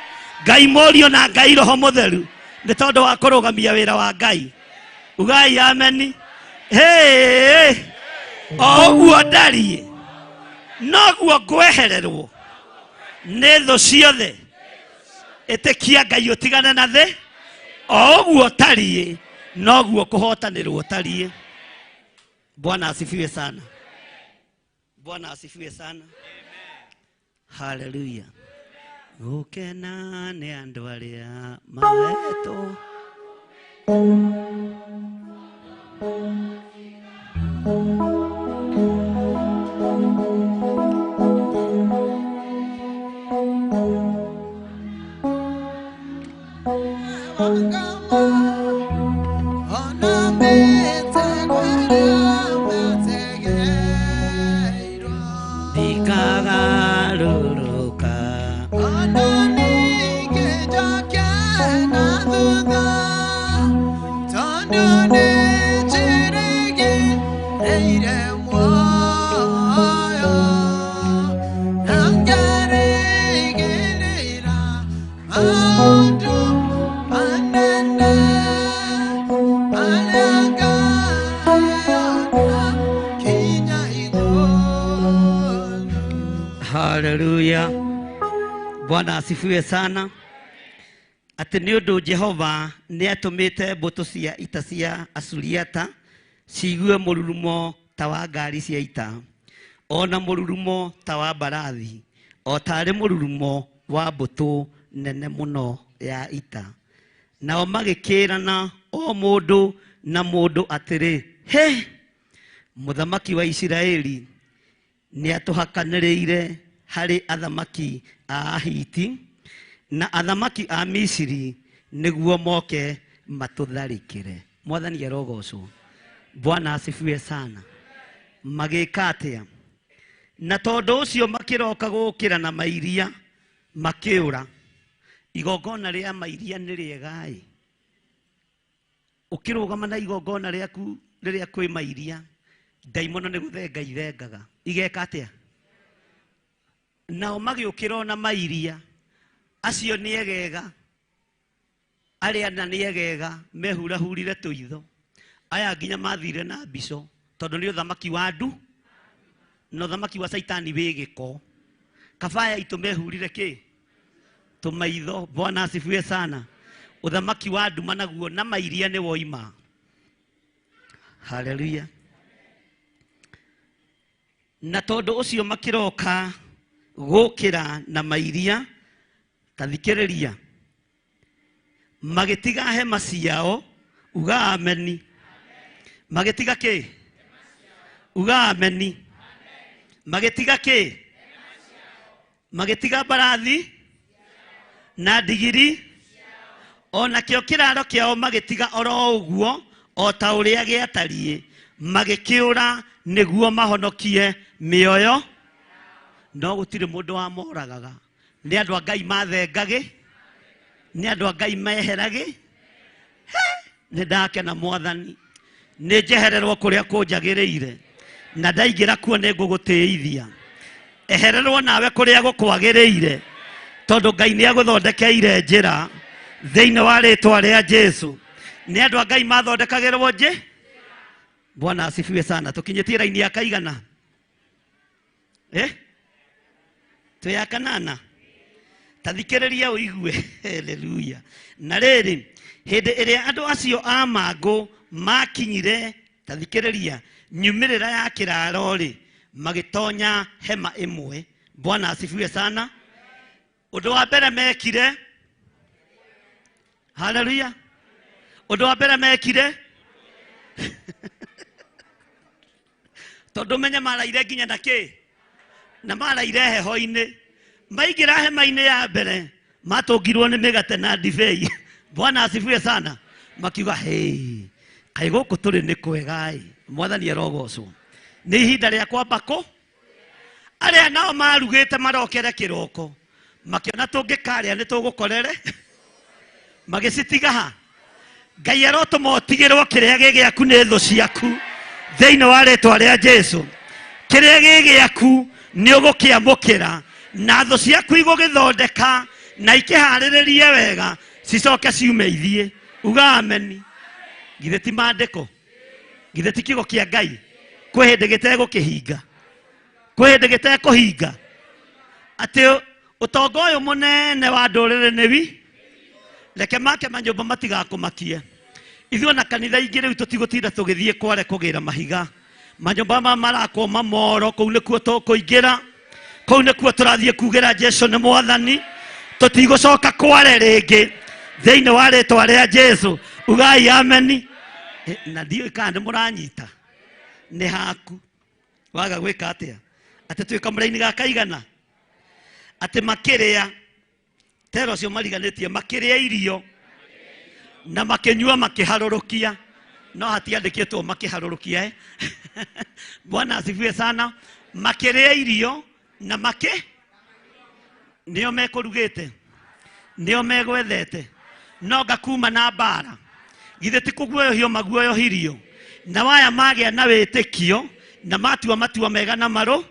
Ngai Mũriũ na Ngai Roho Mũtheru, nĩ tondũ wa kũrũgamia wĩra wa Ngai. Ugai ameni. Hey, o ũguo ndariĩ noguo ngwehererwo nĩ thũ ciothe. Ĩtĩkia Ngai ũtigane na thĩ. O ũguo tariĩ noguo kũhotanĩrwo tariĩ. Bwana asifiwe sana. Bwana asifiwe sana. Haleluya. Gũkena nĩ andũ arĩa mahetwo ndikagarũrũka. Haleluya. Bwana asifiwe sana. Atĩ nĩ ũndũ Jehova nĩ atũmĩte mbũtũ cia ita cia Asuriata ciigue mũrurumo ta wa ngari cia ita, ona mũrurumo ta wa mbarathi, o tarĩ mũrurumo wa mbũtũ nene mũno ya ita. Nao magĩkĩrana o mũndũ na mũndũ atĩrĩ, he, mũthamaki wa Isiraeli nĩ atũhakanĩrĩire harĩ athamaki a Ahiti na athamaki a Misiri nĩguo moke matũtharĩkĩre. Mwathani arogocwo. Bwana asifiwe sana. Magĩka atĩa? Na tondũ ũcio makĩroka gũkĩra na mairia makĩũra. Igongona rĩa mairia nĩ rĩega-ĩ. Ũkĩrũgama na igongona rĩaku rĩrĩa kwĩ mairia, ndaimono nĩ gũthenga ithengaga. Igeka atĩa? Nao magĩũkĩra ona mairia, acio nĩ egega, arĩa na nĩ egega mehurahurire tũitho. Aya nginya mathire na mbico, tondũ nĩ ũthamaki wa ndu na ũthamaki wa Saitani wĩ gĩko. Kabaya itũ mehurire kĩ? Tũmaitho. Bwana asifiwe sana. Ũthamaki wa nduma naguo na mairia nĩ woima. Haleluya. Na tondũ ũcio makĩroka gũkĩra na mairia, ta thikĩrĩria, magĩtiga hema ciao, uga ameni. Magĩtiga kĩ? Uga ameni. Magĩtiga kĩ? Magĩtiga mbarathi na ndigiri, ona kĩo kĩraro kĩao magĩtiga oro ũguo o ta ũrĩa gĩatariĩ, magĩkĩũra nĩguo mahonokie mĩoyo. No gũtirĩ mũndũ wamoragaga. Nĩ andũ a Ngai mathengagĩ, nĩ andũ a Ngai meheragĩ. Nĩ ndakena Mwathani, nĩ njehererwo kũrĩa kũnjagĩrĩire, na ndaingĩra kuo nĩ ngũgũtĩithia. Ehererwo nawe kũrĩa gũkwagĩrĩire, tondũ Ngai nĩ agũthondekeire njĩra thĩinĩ wa rĩtwa rĩa Jesu. Nĩ andũ a Ngai mathondekagĩrwo njĩ. Bwana asifiwe sana. Tukinyĩtie raini ya kaigana? Twĩ ya kanana. Ta thikĩrĩria ũigue. Haleluya. Na rĩrĩ, hĩndĩ ĩrĩa andũ acio a mangũ makinyire, ta thikĩrĩria, nyumĩrĩra ya kĩraro rĩ, magĩtonya hema ĩmwe. Bwana asifiwe sana. Ũndũ wa mbere mekire, haleluya, ũndũ wa mbere mekire, tondũ menye maraire nginya na kĩ, na maraire heho-inĩ. Maingĩra hema-inĩ ya mbere, matũngirwo nĩ mĩgate na ndibei. Bwana asifiwe sana. Makiuga, hey, kaĩ gũkũ tũrĩ nĩ kwega ĩ. Mwathani arogocwo. Nĩ ihinda rĩa kwamba kũ arĩa nao marugĩte marokere kĩroko, makĩona tũngĩkarĩa nĩ tũgũkorere, magĩcitiga ha. Ngai arotũma ũtigĩrwo kĩrĩa gĩ gĩaku nĩ thũ ciaku thĩinĩ wa rĩtwa rĩa Jesu. Kĩrĩa gĩ gĩaku nĩ ũgũkĩamũkĩra, na thũ ciaku igũgĩthondeka na ikĩharĩrĩrie wega, cicoke ciume ithiĩ. Uga ameni. Githĩ ti maandĩko? Githĩ ti kiugo kĩa Ngai? Kwĩ hĩndĩ gĩtegũkĩhinga, kwĩ hĩndĩ gĩtekũhinga, atĩ ũtonga ũyũ mũnene wa ndũrĩrĩ nĩ wi, reke make manyũmba matigakũmakie. Ithuĩ na kanitha ingĩ rĩu tũtigũtinda tũgĩthiĩ kware kũgĩra mahiga. Manyũmba ma marakwo mamoro, kũu nĩkuo tũkũingĩra, kũu nĩkuo tũrathiĩ kugĩra Jesu nĩ Mwathani. Tũtigũcoka kware rĩngĩ thĩinĩ wa rĩtwa rĩa Jesu. Ugai ameni. Na ndiũĩ kana nĩ mũranyita. Nĩ haku waga gwĩka atĩa? Atĩ twĩ kamũraini ga kaigana, atĩ makĩrĩa tero ũcio mariganĩtie, makĩrĩa irio na makĩnyua makĩharũrũkia. No hatiandĩkĩtwo makĩharũrũkia, eh? Bwana asifiwe sana. Makĩrĩa irio na makĩ, nĩo mekũrugĩte, nĩo megwethete, no ngakuma na mbara. Githĩ ti kũguoyohio maguoyohirio? Na waya magĩa na wĩtĩkio na matua matua mega na marũ,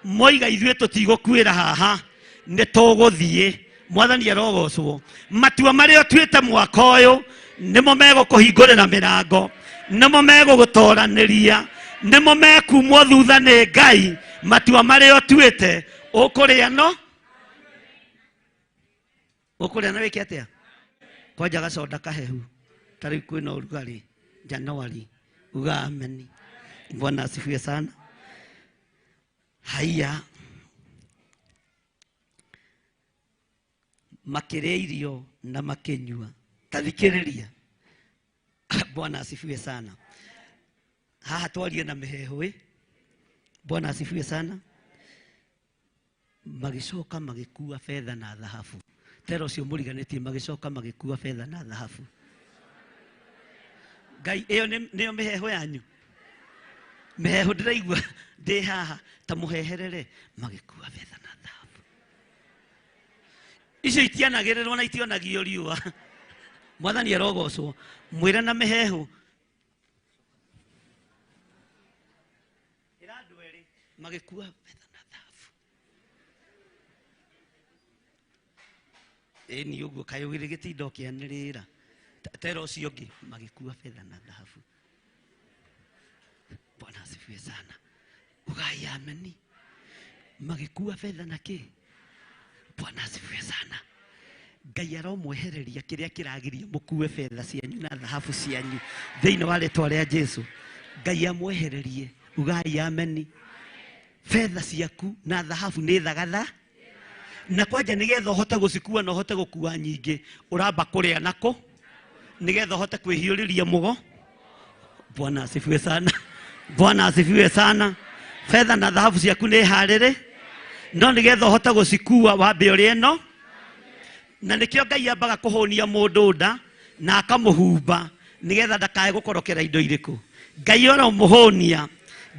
moiga ithuĩ tũtigũkuĩra haha, nĩ tũgũthiĩ. Mwathani arogocwo. Matua marĩa ũtuĩte mwaka ũyũ nĩmo megũkũhingũrĩra mĩrango, nĩmo megũgũtoranĩria, nĩmo mekumwo thutha nĩ Ngai. Matua marĩa ũtuĩte ũkũrĩa no ũkũrĩa na wĩke atĩa? Kwanja gacoda kahehu, ta rĩu kwĩna ũrugarĩ Januari. Uga ameni. Bwana asifiwe sana. Haiya, makĩrĩa irio na makĩnyua. Ta thikĩrĩria. Bwana asifiwe sana. Haha twarie na mĩheehũ ĩ. Bwana asifiwe sana. Magĩcoka magĩkua betha na thahabu. Tero ũcio mũriganĩtie, magĩcoka magĩkua betha na thahabu. Ngai, ĩyo nĩyo mĩheehũ yanyu. Mĩheehũ ndĩraigua ndĩ haha ta mũheherere. Magĩkua betha na thahabu. Icio itianagĩrĩrwo na itionagio riũa. Mwathani arogocwo. Mwĩre na mĩheehũ. Ĩra andũ erĩ magĩkua betha na thahabu. Ĩni ũguo kaĩ ũgĩrĩ gĩtinda ũkĩanĩrĩra. Tera ũcio ũngĩ magĩkua betha na thahabu. Bwana asifiwe sana. Ugai ameni. Magĩkua betha na kĩ? Bwana asifiwe sana. Ngai aromwehereria kĩrĩa kĩragiria mũkue betha cianyu na thahabu cianyu thĩinĩ wa rĩtwa rĩa Jesu. Ngai amwehererie. Ugai ameni. Betha ciaku na thahabu nĩ thagatha na kwanja nĩgetha ũhote gũcikua na ũhote gũkua nyingĩ ũramba kũrĩa nako nĩgetha ũhote kwĩhiũrĩria mũgo. Bwana asifiwe sana. Bwana asifiwe sana. Fedha na dhahabu ciaku nĩ harĩrĩ no nĩgetha ũhote gũcikua wambe ũrĩe no na nĩkĩo Ngai ambaga kũhũnia mũndũ nda na akamũhumba nĩgetha ndakae gũkorokera indo irĩkũ. Ngai aromũhũnia,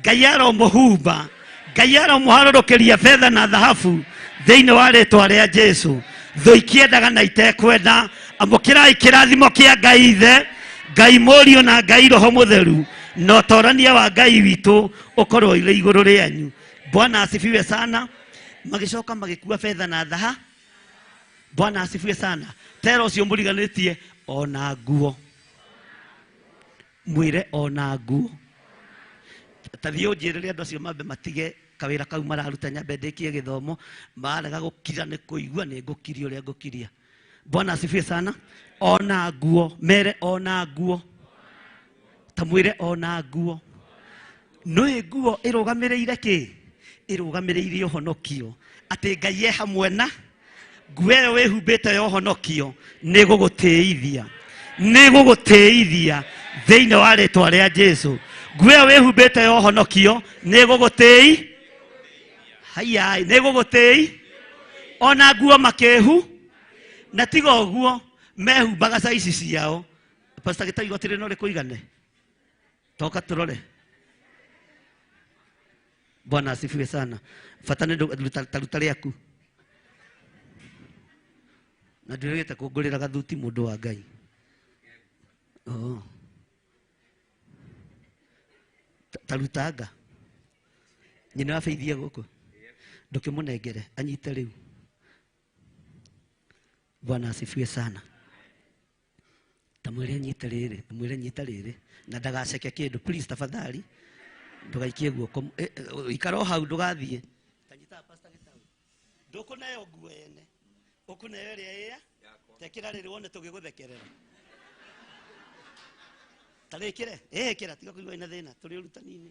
Ngai aromũhumba, Ngai aromũharũrũkĩria betha na thahabu thĩinĩ wa rĩtwa rĩa Jesu. Thũ ikĩendaga na itekwenda, amũkĩrai kĩrathimo kĩa Ngai Ithe, Ngai Mũriũ na Ngai Roho Mũtheru, na ũtorania wa Ngai witũ ũkorwo ũrĩ igũrũ rĩanyu. Bwana asifiwe sana. Magĩcoka magĩkua betha na thaha. Bwana asifiwe sana. Tera ũcio mũriganĩtie ona nguo, mwĩre ona nguo. Ta thiĩ ũnjĩrĩre andũ acio mambe matige kawĩra kau mararuta nyambe ndĩkie gĩthomo, marega gũkira nĩ kũigua nĩ ngũkiria ũrĩa ngũkiria. Bwana asifiwe sana. Ona nguo, mere ona nguo, ta mwĩre ona nguo. Nĩ nguo ĩrũgamĩrĩire kĩ? Ĩrũgamĩrĩire ũhonokio, atĩ Ngai e hamwe na nguo ĩyo wĩhumbĩte ya ũhonokio nĩ gũgũtĩithia, nĩ gũgũtĩithia thĩinĩ wa rĩtwa rĩa Jesu. Nguo ĩyo wĩhumbĩte ya ũhonokio nĩ gũgũtĩi, haiya, nĩ gũgũtĩi. Ona nguo makĩhu na tiga ũguo mehumbaga caici ciao. Pastor Gĩtau igoti rĩno rĩkũigane, toka tũrore. Bwana asifiwe sana. Bata nĩ taruta rĩaku na ndĩrĩgĩte kũngũrĩra gathuti mũndũ wa Ngai. Oh. Tarutanga nyina wa Faithia gũkũ, ndũkĩmũnengere anyite rĩu. Bwana asifiwe sana. Tamwĩre anyite rĩrĩ, mwĩre nyita rĩrĩ na ndagaceke kĩndũ, please, tafadhali ndũgaikie guoko. Ikara o hau ndũgathiĩ. Tanyita Pastor Gĩtau, ndũkũneo nguo yene, ũkũneo ĩrĩa ĩya tekĩra rĩrĩ wone tũgĩgũthekerera. Tarĩkĩre ĩkĩra, tiga kũigua ina thĩna, tũrĩ ũrutani-inĩ.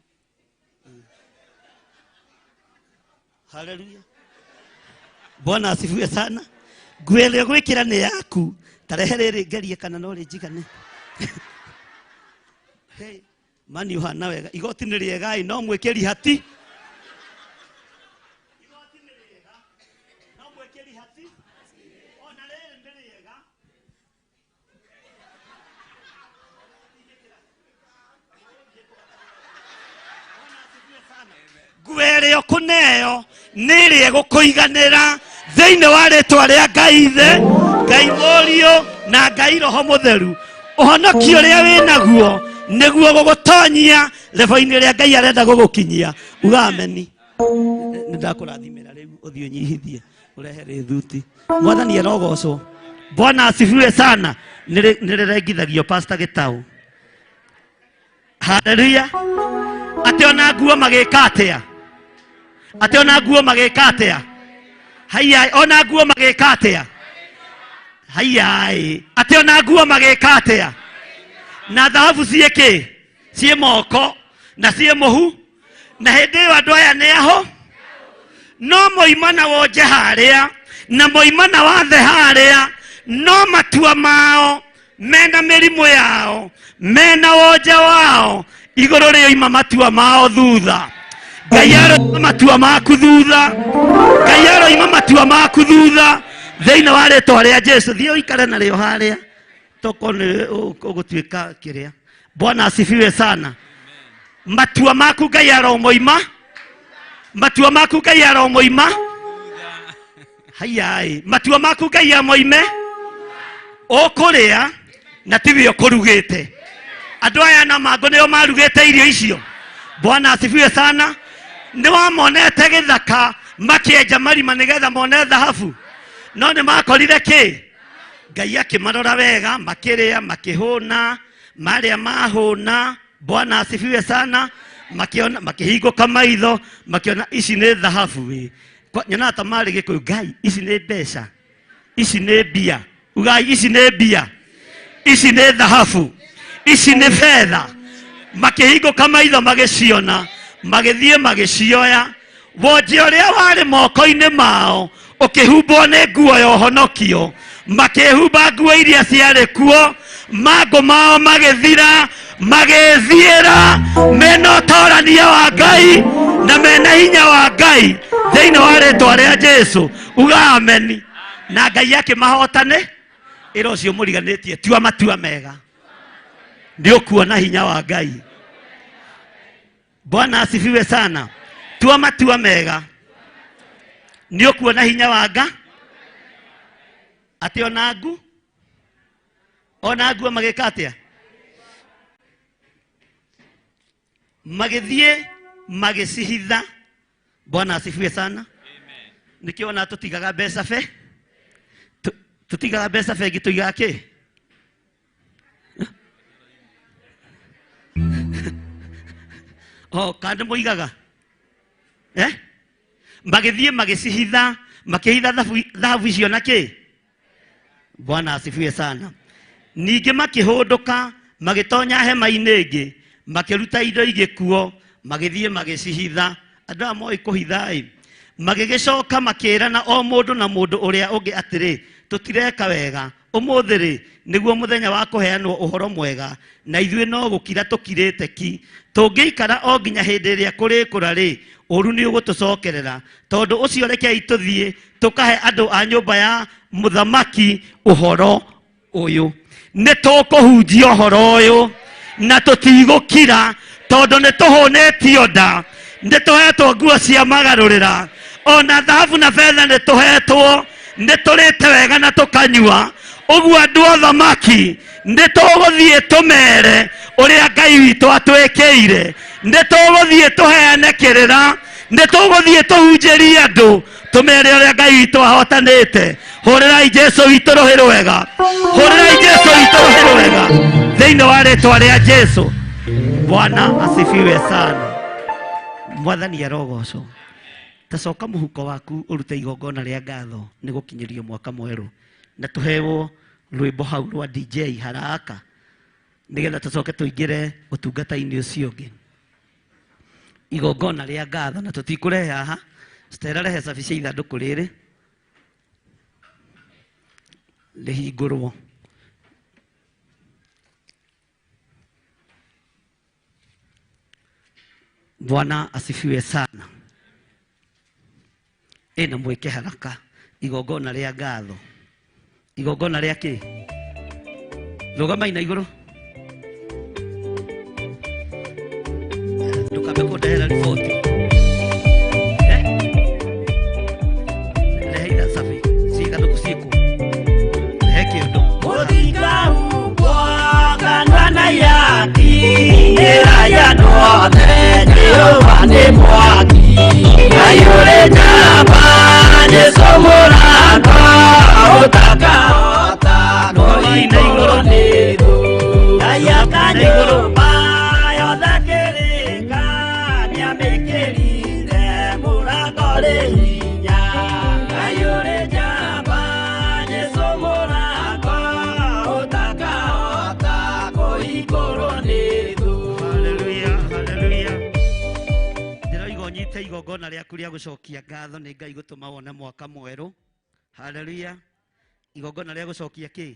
Haleluya. Bwana asifiwe sana. Nguo ĩrĩa ũgwĩkĩra nĩ yaku, tarehe rĩrĩ ngerie kana no rĩnjigane. Hey, mani ũhana wega, igoti nĩ rĩega ĩ, no mwĩkĩri hati. Igoti nĩ rĩega, no mwĩkĩri hati. Ona rĩrĩ nĩ rĩega. Nguo ĩrĩa ũkũneo nĩ ĩrĩa ĩgũkũiganĩra thĩinĩ wa rĩtwa rĩa Ngai Ithe, Ngai Mũriũ na Ngai Roho Mũtheru. Ũhonokio ũrĩa wĩ naguo nĩguo gũgũtonyia lebo-inĩ ĩrĩa Ngai arenda gũgũkinyia. Uga ameni. Nĩ ndakũrathimĩra rĩu ũthiĩ ũnyihithie ũrehe rĩthuti. Mwathani arogocwo. Bwana asifiwe sana. Nĩ rĩrengithagio Pastor Gĩtau. Haleluya. Atĩ ona nguo magĩka atĩa? Atĩ ona nguo magĩka atĩa? Haiya, ona nguo magĩka atĩa? Haiya, atĩ ona nguo magĩka atĩa? Na thahabu ciĩ kĩ? Ciĩ moko na ciĩ mũhu. Na hĩndĩ ĩyo andũ aya nĩ aho no moima na wonje harĩa na moima na wathe harĩa, no matua mao mena mĩrimũ yao mena wonje wao igũrũ rĩoima matua mao thutha. Ngai aroima matua maku thutha, Ngai aroima matua maku thutha thĩinĩ wa rĩtwa rĩa Jesu. Thiĩ ũikare narĩo harĩa toko nĩ ũgũtuĩka kĩrĩa. Bwana asifiwe sana. Matua maku Ngai aromoima, matua maku Ngai aromoima. Haiya, matua maku Ngai amoime. Ũkũrĩa na tiwe ũkũrugĩte. Andũ aya na mangũ nĩo marugĩte irio icio. Bwana asifiwe sana. Nĩ wamonete gĩthaka makĩenja marima nĩgetha mone thahabu, no nĩ makorire kĩ? Ngai akĩmarora wega, makĩrĩa makĩhũna, marĩa mahũna. Bwana asifiwe sana. Makiona, makĩhingũka maitho, makiona ici nĩ thahabu ĩ. Nyonaga ta marĩ Gĩkũyũ, Ngai ici nĩ mbeca, ici nĩ mbia. Ugai ici nĩ mbia, ici nĩ thahabu, ici nĩ betha. Makĩhingũka maitho magĩciona, magĩthiĩ magĩcioya. Wonje ũrĩa warĩ moko-inĩ mao ũkĩhumbwo nĩ nguo ya ũhonokio, makĩhumba nguo iria ciarĩ kuo, mangũ mao magĩthira, magĩthiĩra mena ũtorania wa Ngai na mena hinya wa Ngai thĩinĩ wa rĩtwa rĩa Jesu. Uga ameni. Na Ngai akĩmahotane. Ĩra ũcio mũriganĩtie, tua matua mega, nĩ ũkuona hinya wa Ngai. Bwana asifiwe sana. Tua matua mega, nĩ ũkuona hinya wa Ngai. Atĩ ona nguo magĩka atĩa? Magĩthiĩ magĩcihitha. Bwana asifiwe sana. Nĩkĩo ona tũtigaga mbeca be, tũtigaga mbeca bengi, tũigaga kĩ? Oh, kana mũigaga? Eh? Magĩthiĩ magĩcihitha, makĩhitha thahabu icio na kĩ? Bwana asifiwe sana. Ningĩ makĩhũndũka, magĩtonya hema-inĩ ĩngĩ, makĩruta indo ingĩ kuo, magĩthiĩ magĩcihitha. Andũ aya moĩ kũhitha-ĩ. Magĩgĩcoka makĩĩrana o mũndũ na mũndũ ũrĩa ũngĩ atĩrĩ, tũtireka wega, ũmũthĩ rĩ nĩguo mũthenya wa kũheanwo ũhoro mwega, na ithuĩ no gũkira tũkirĩte ki. Tũngĩikara o nginya hĩndĩ ĩrĩa kũrĩkũra rĩ, ũru nĩ ũgũtũcokerera. Tondũ ũcio rekei tũthiĩ tũkahe andũ a nyũmba ya mũthamaki ũhoro ũyũ. Nĩ tũkũhunjia ũhoro ũyũ na tũtigũkira, tondũ nĩ tũhũnĩtio nda, nĩ tũhetwo nguo cia magarũrĩra, ona thahabu na betha nĩ tũhetwo, nĩ tũrĩte wega na tũkanyua. Ũguo andũ a thamaki nĩ tũgũthiĩ tũmere ũrĩa Ngai witũ atwĩkĩire, nĩ tũgũthiĩ tũheane kĩrĩra, nĩ tũgũthiĩ tũhunjĩrie andũ tũmere ũrĩa Ngai witũ ahotanĩte. Hũrĩrai Jesu witũ rũhĩ rwega, hũrĩrai Jesu witũ rũhĩ rwega thĩinĩ wa rĩtwa rĩa Jesu. Bwana asifiwe sana. Mwathani arogocwo. Tacoka mũhuko waku ũrute igongona rĩa ngatho nĩ gũkinyĩrio mwaka mwerũ, na tũhewo rwĩmbo hau rwa DJ haraka nĩgetha tũcoke tũingĩre ũtungata-inĩ ũcio ũngĩ. Igongona rĩa ngatho, na tũtikũrehe haha. Stella, rehe cabi cia ithandũkũ rĩrĩ rĩhingũrwo. Bwana asifiwe sana. Ĩna mwĩke haraka igongona rĩa ngatho. Igongona rĩa kĩ? Rũgamai na igũrũ. Ndũkambe kũndehera riboti. Rehe ithacabi cia ithandũkũ ciĩkũ. Rehe kĩndũ. Rũgamai na igũrũ. Rũgamai na igũrũ. Haleluya, haleluya. Ndĩroiga ũnyite igongona rĩaku rĩa gũcokia ngatho nĩ Ngai gũtũma wone mwaka mwerũ. Haleluya. Igongona rĩa gũcokia kĩ?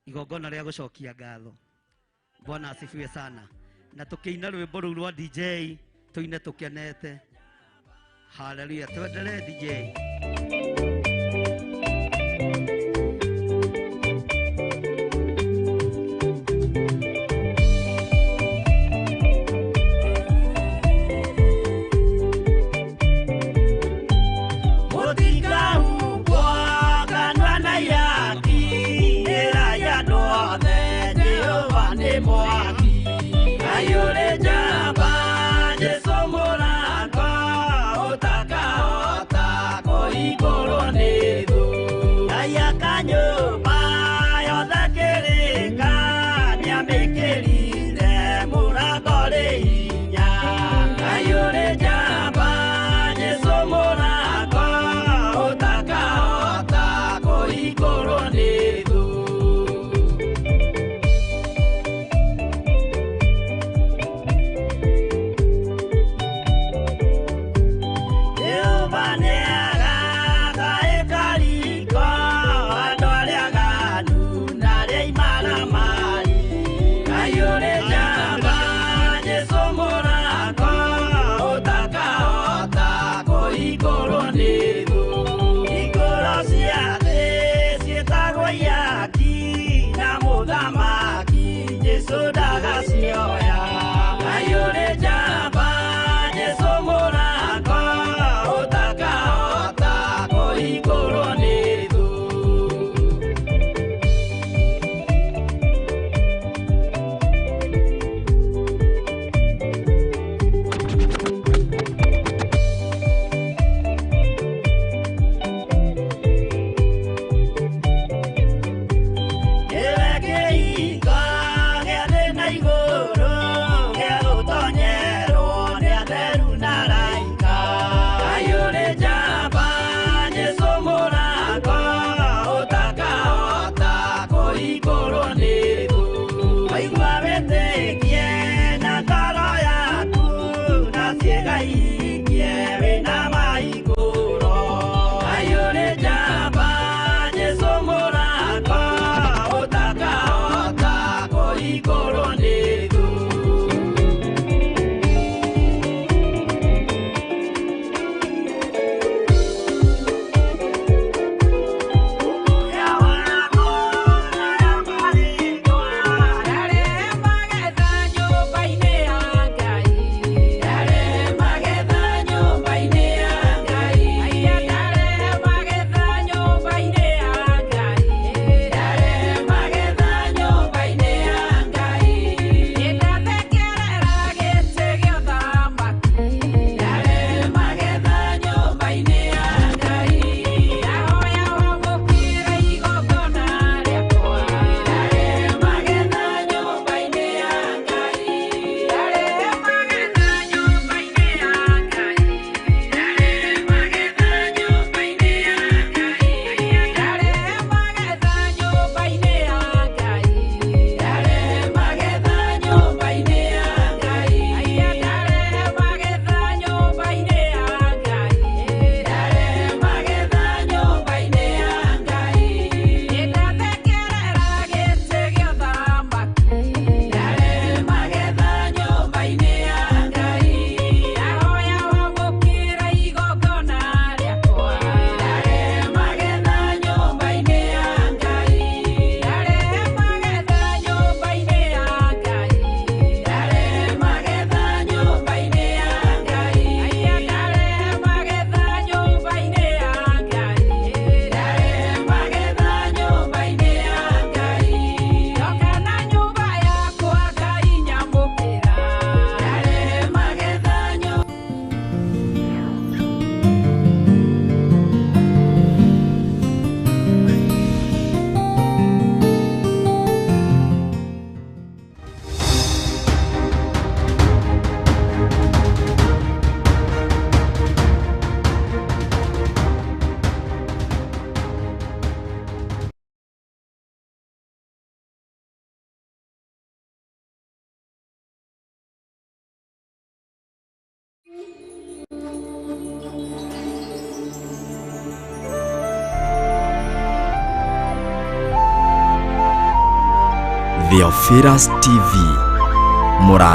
Igongona rĩa gũcokia ngatho. Bwana asifiwe sana. Na tũkĩina rwĩmbo rũu rwa DJ tũine tũkenete. Haleluya. Twendelee DJ. Theophilus TV. Mũra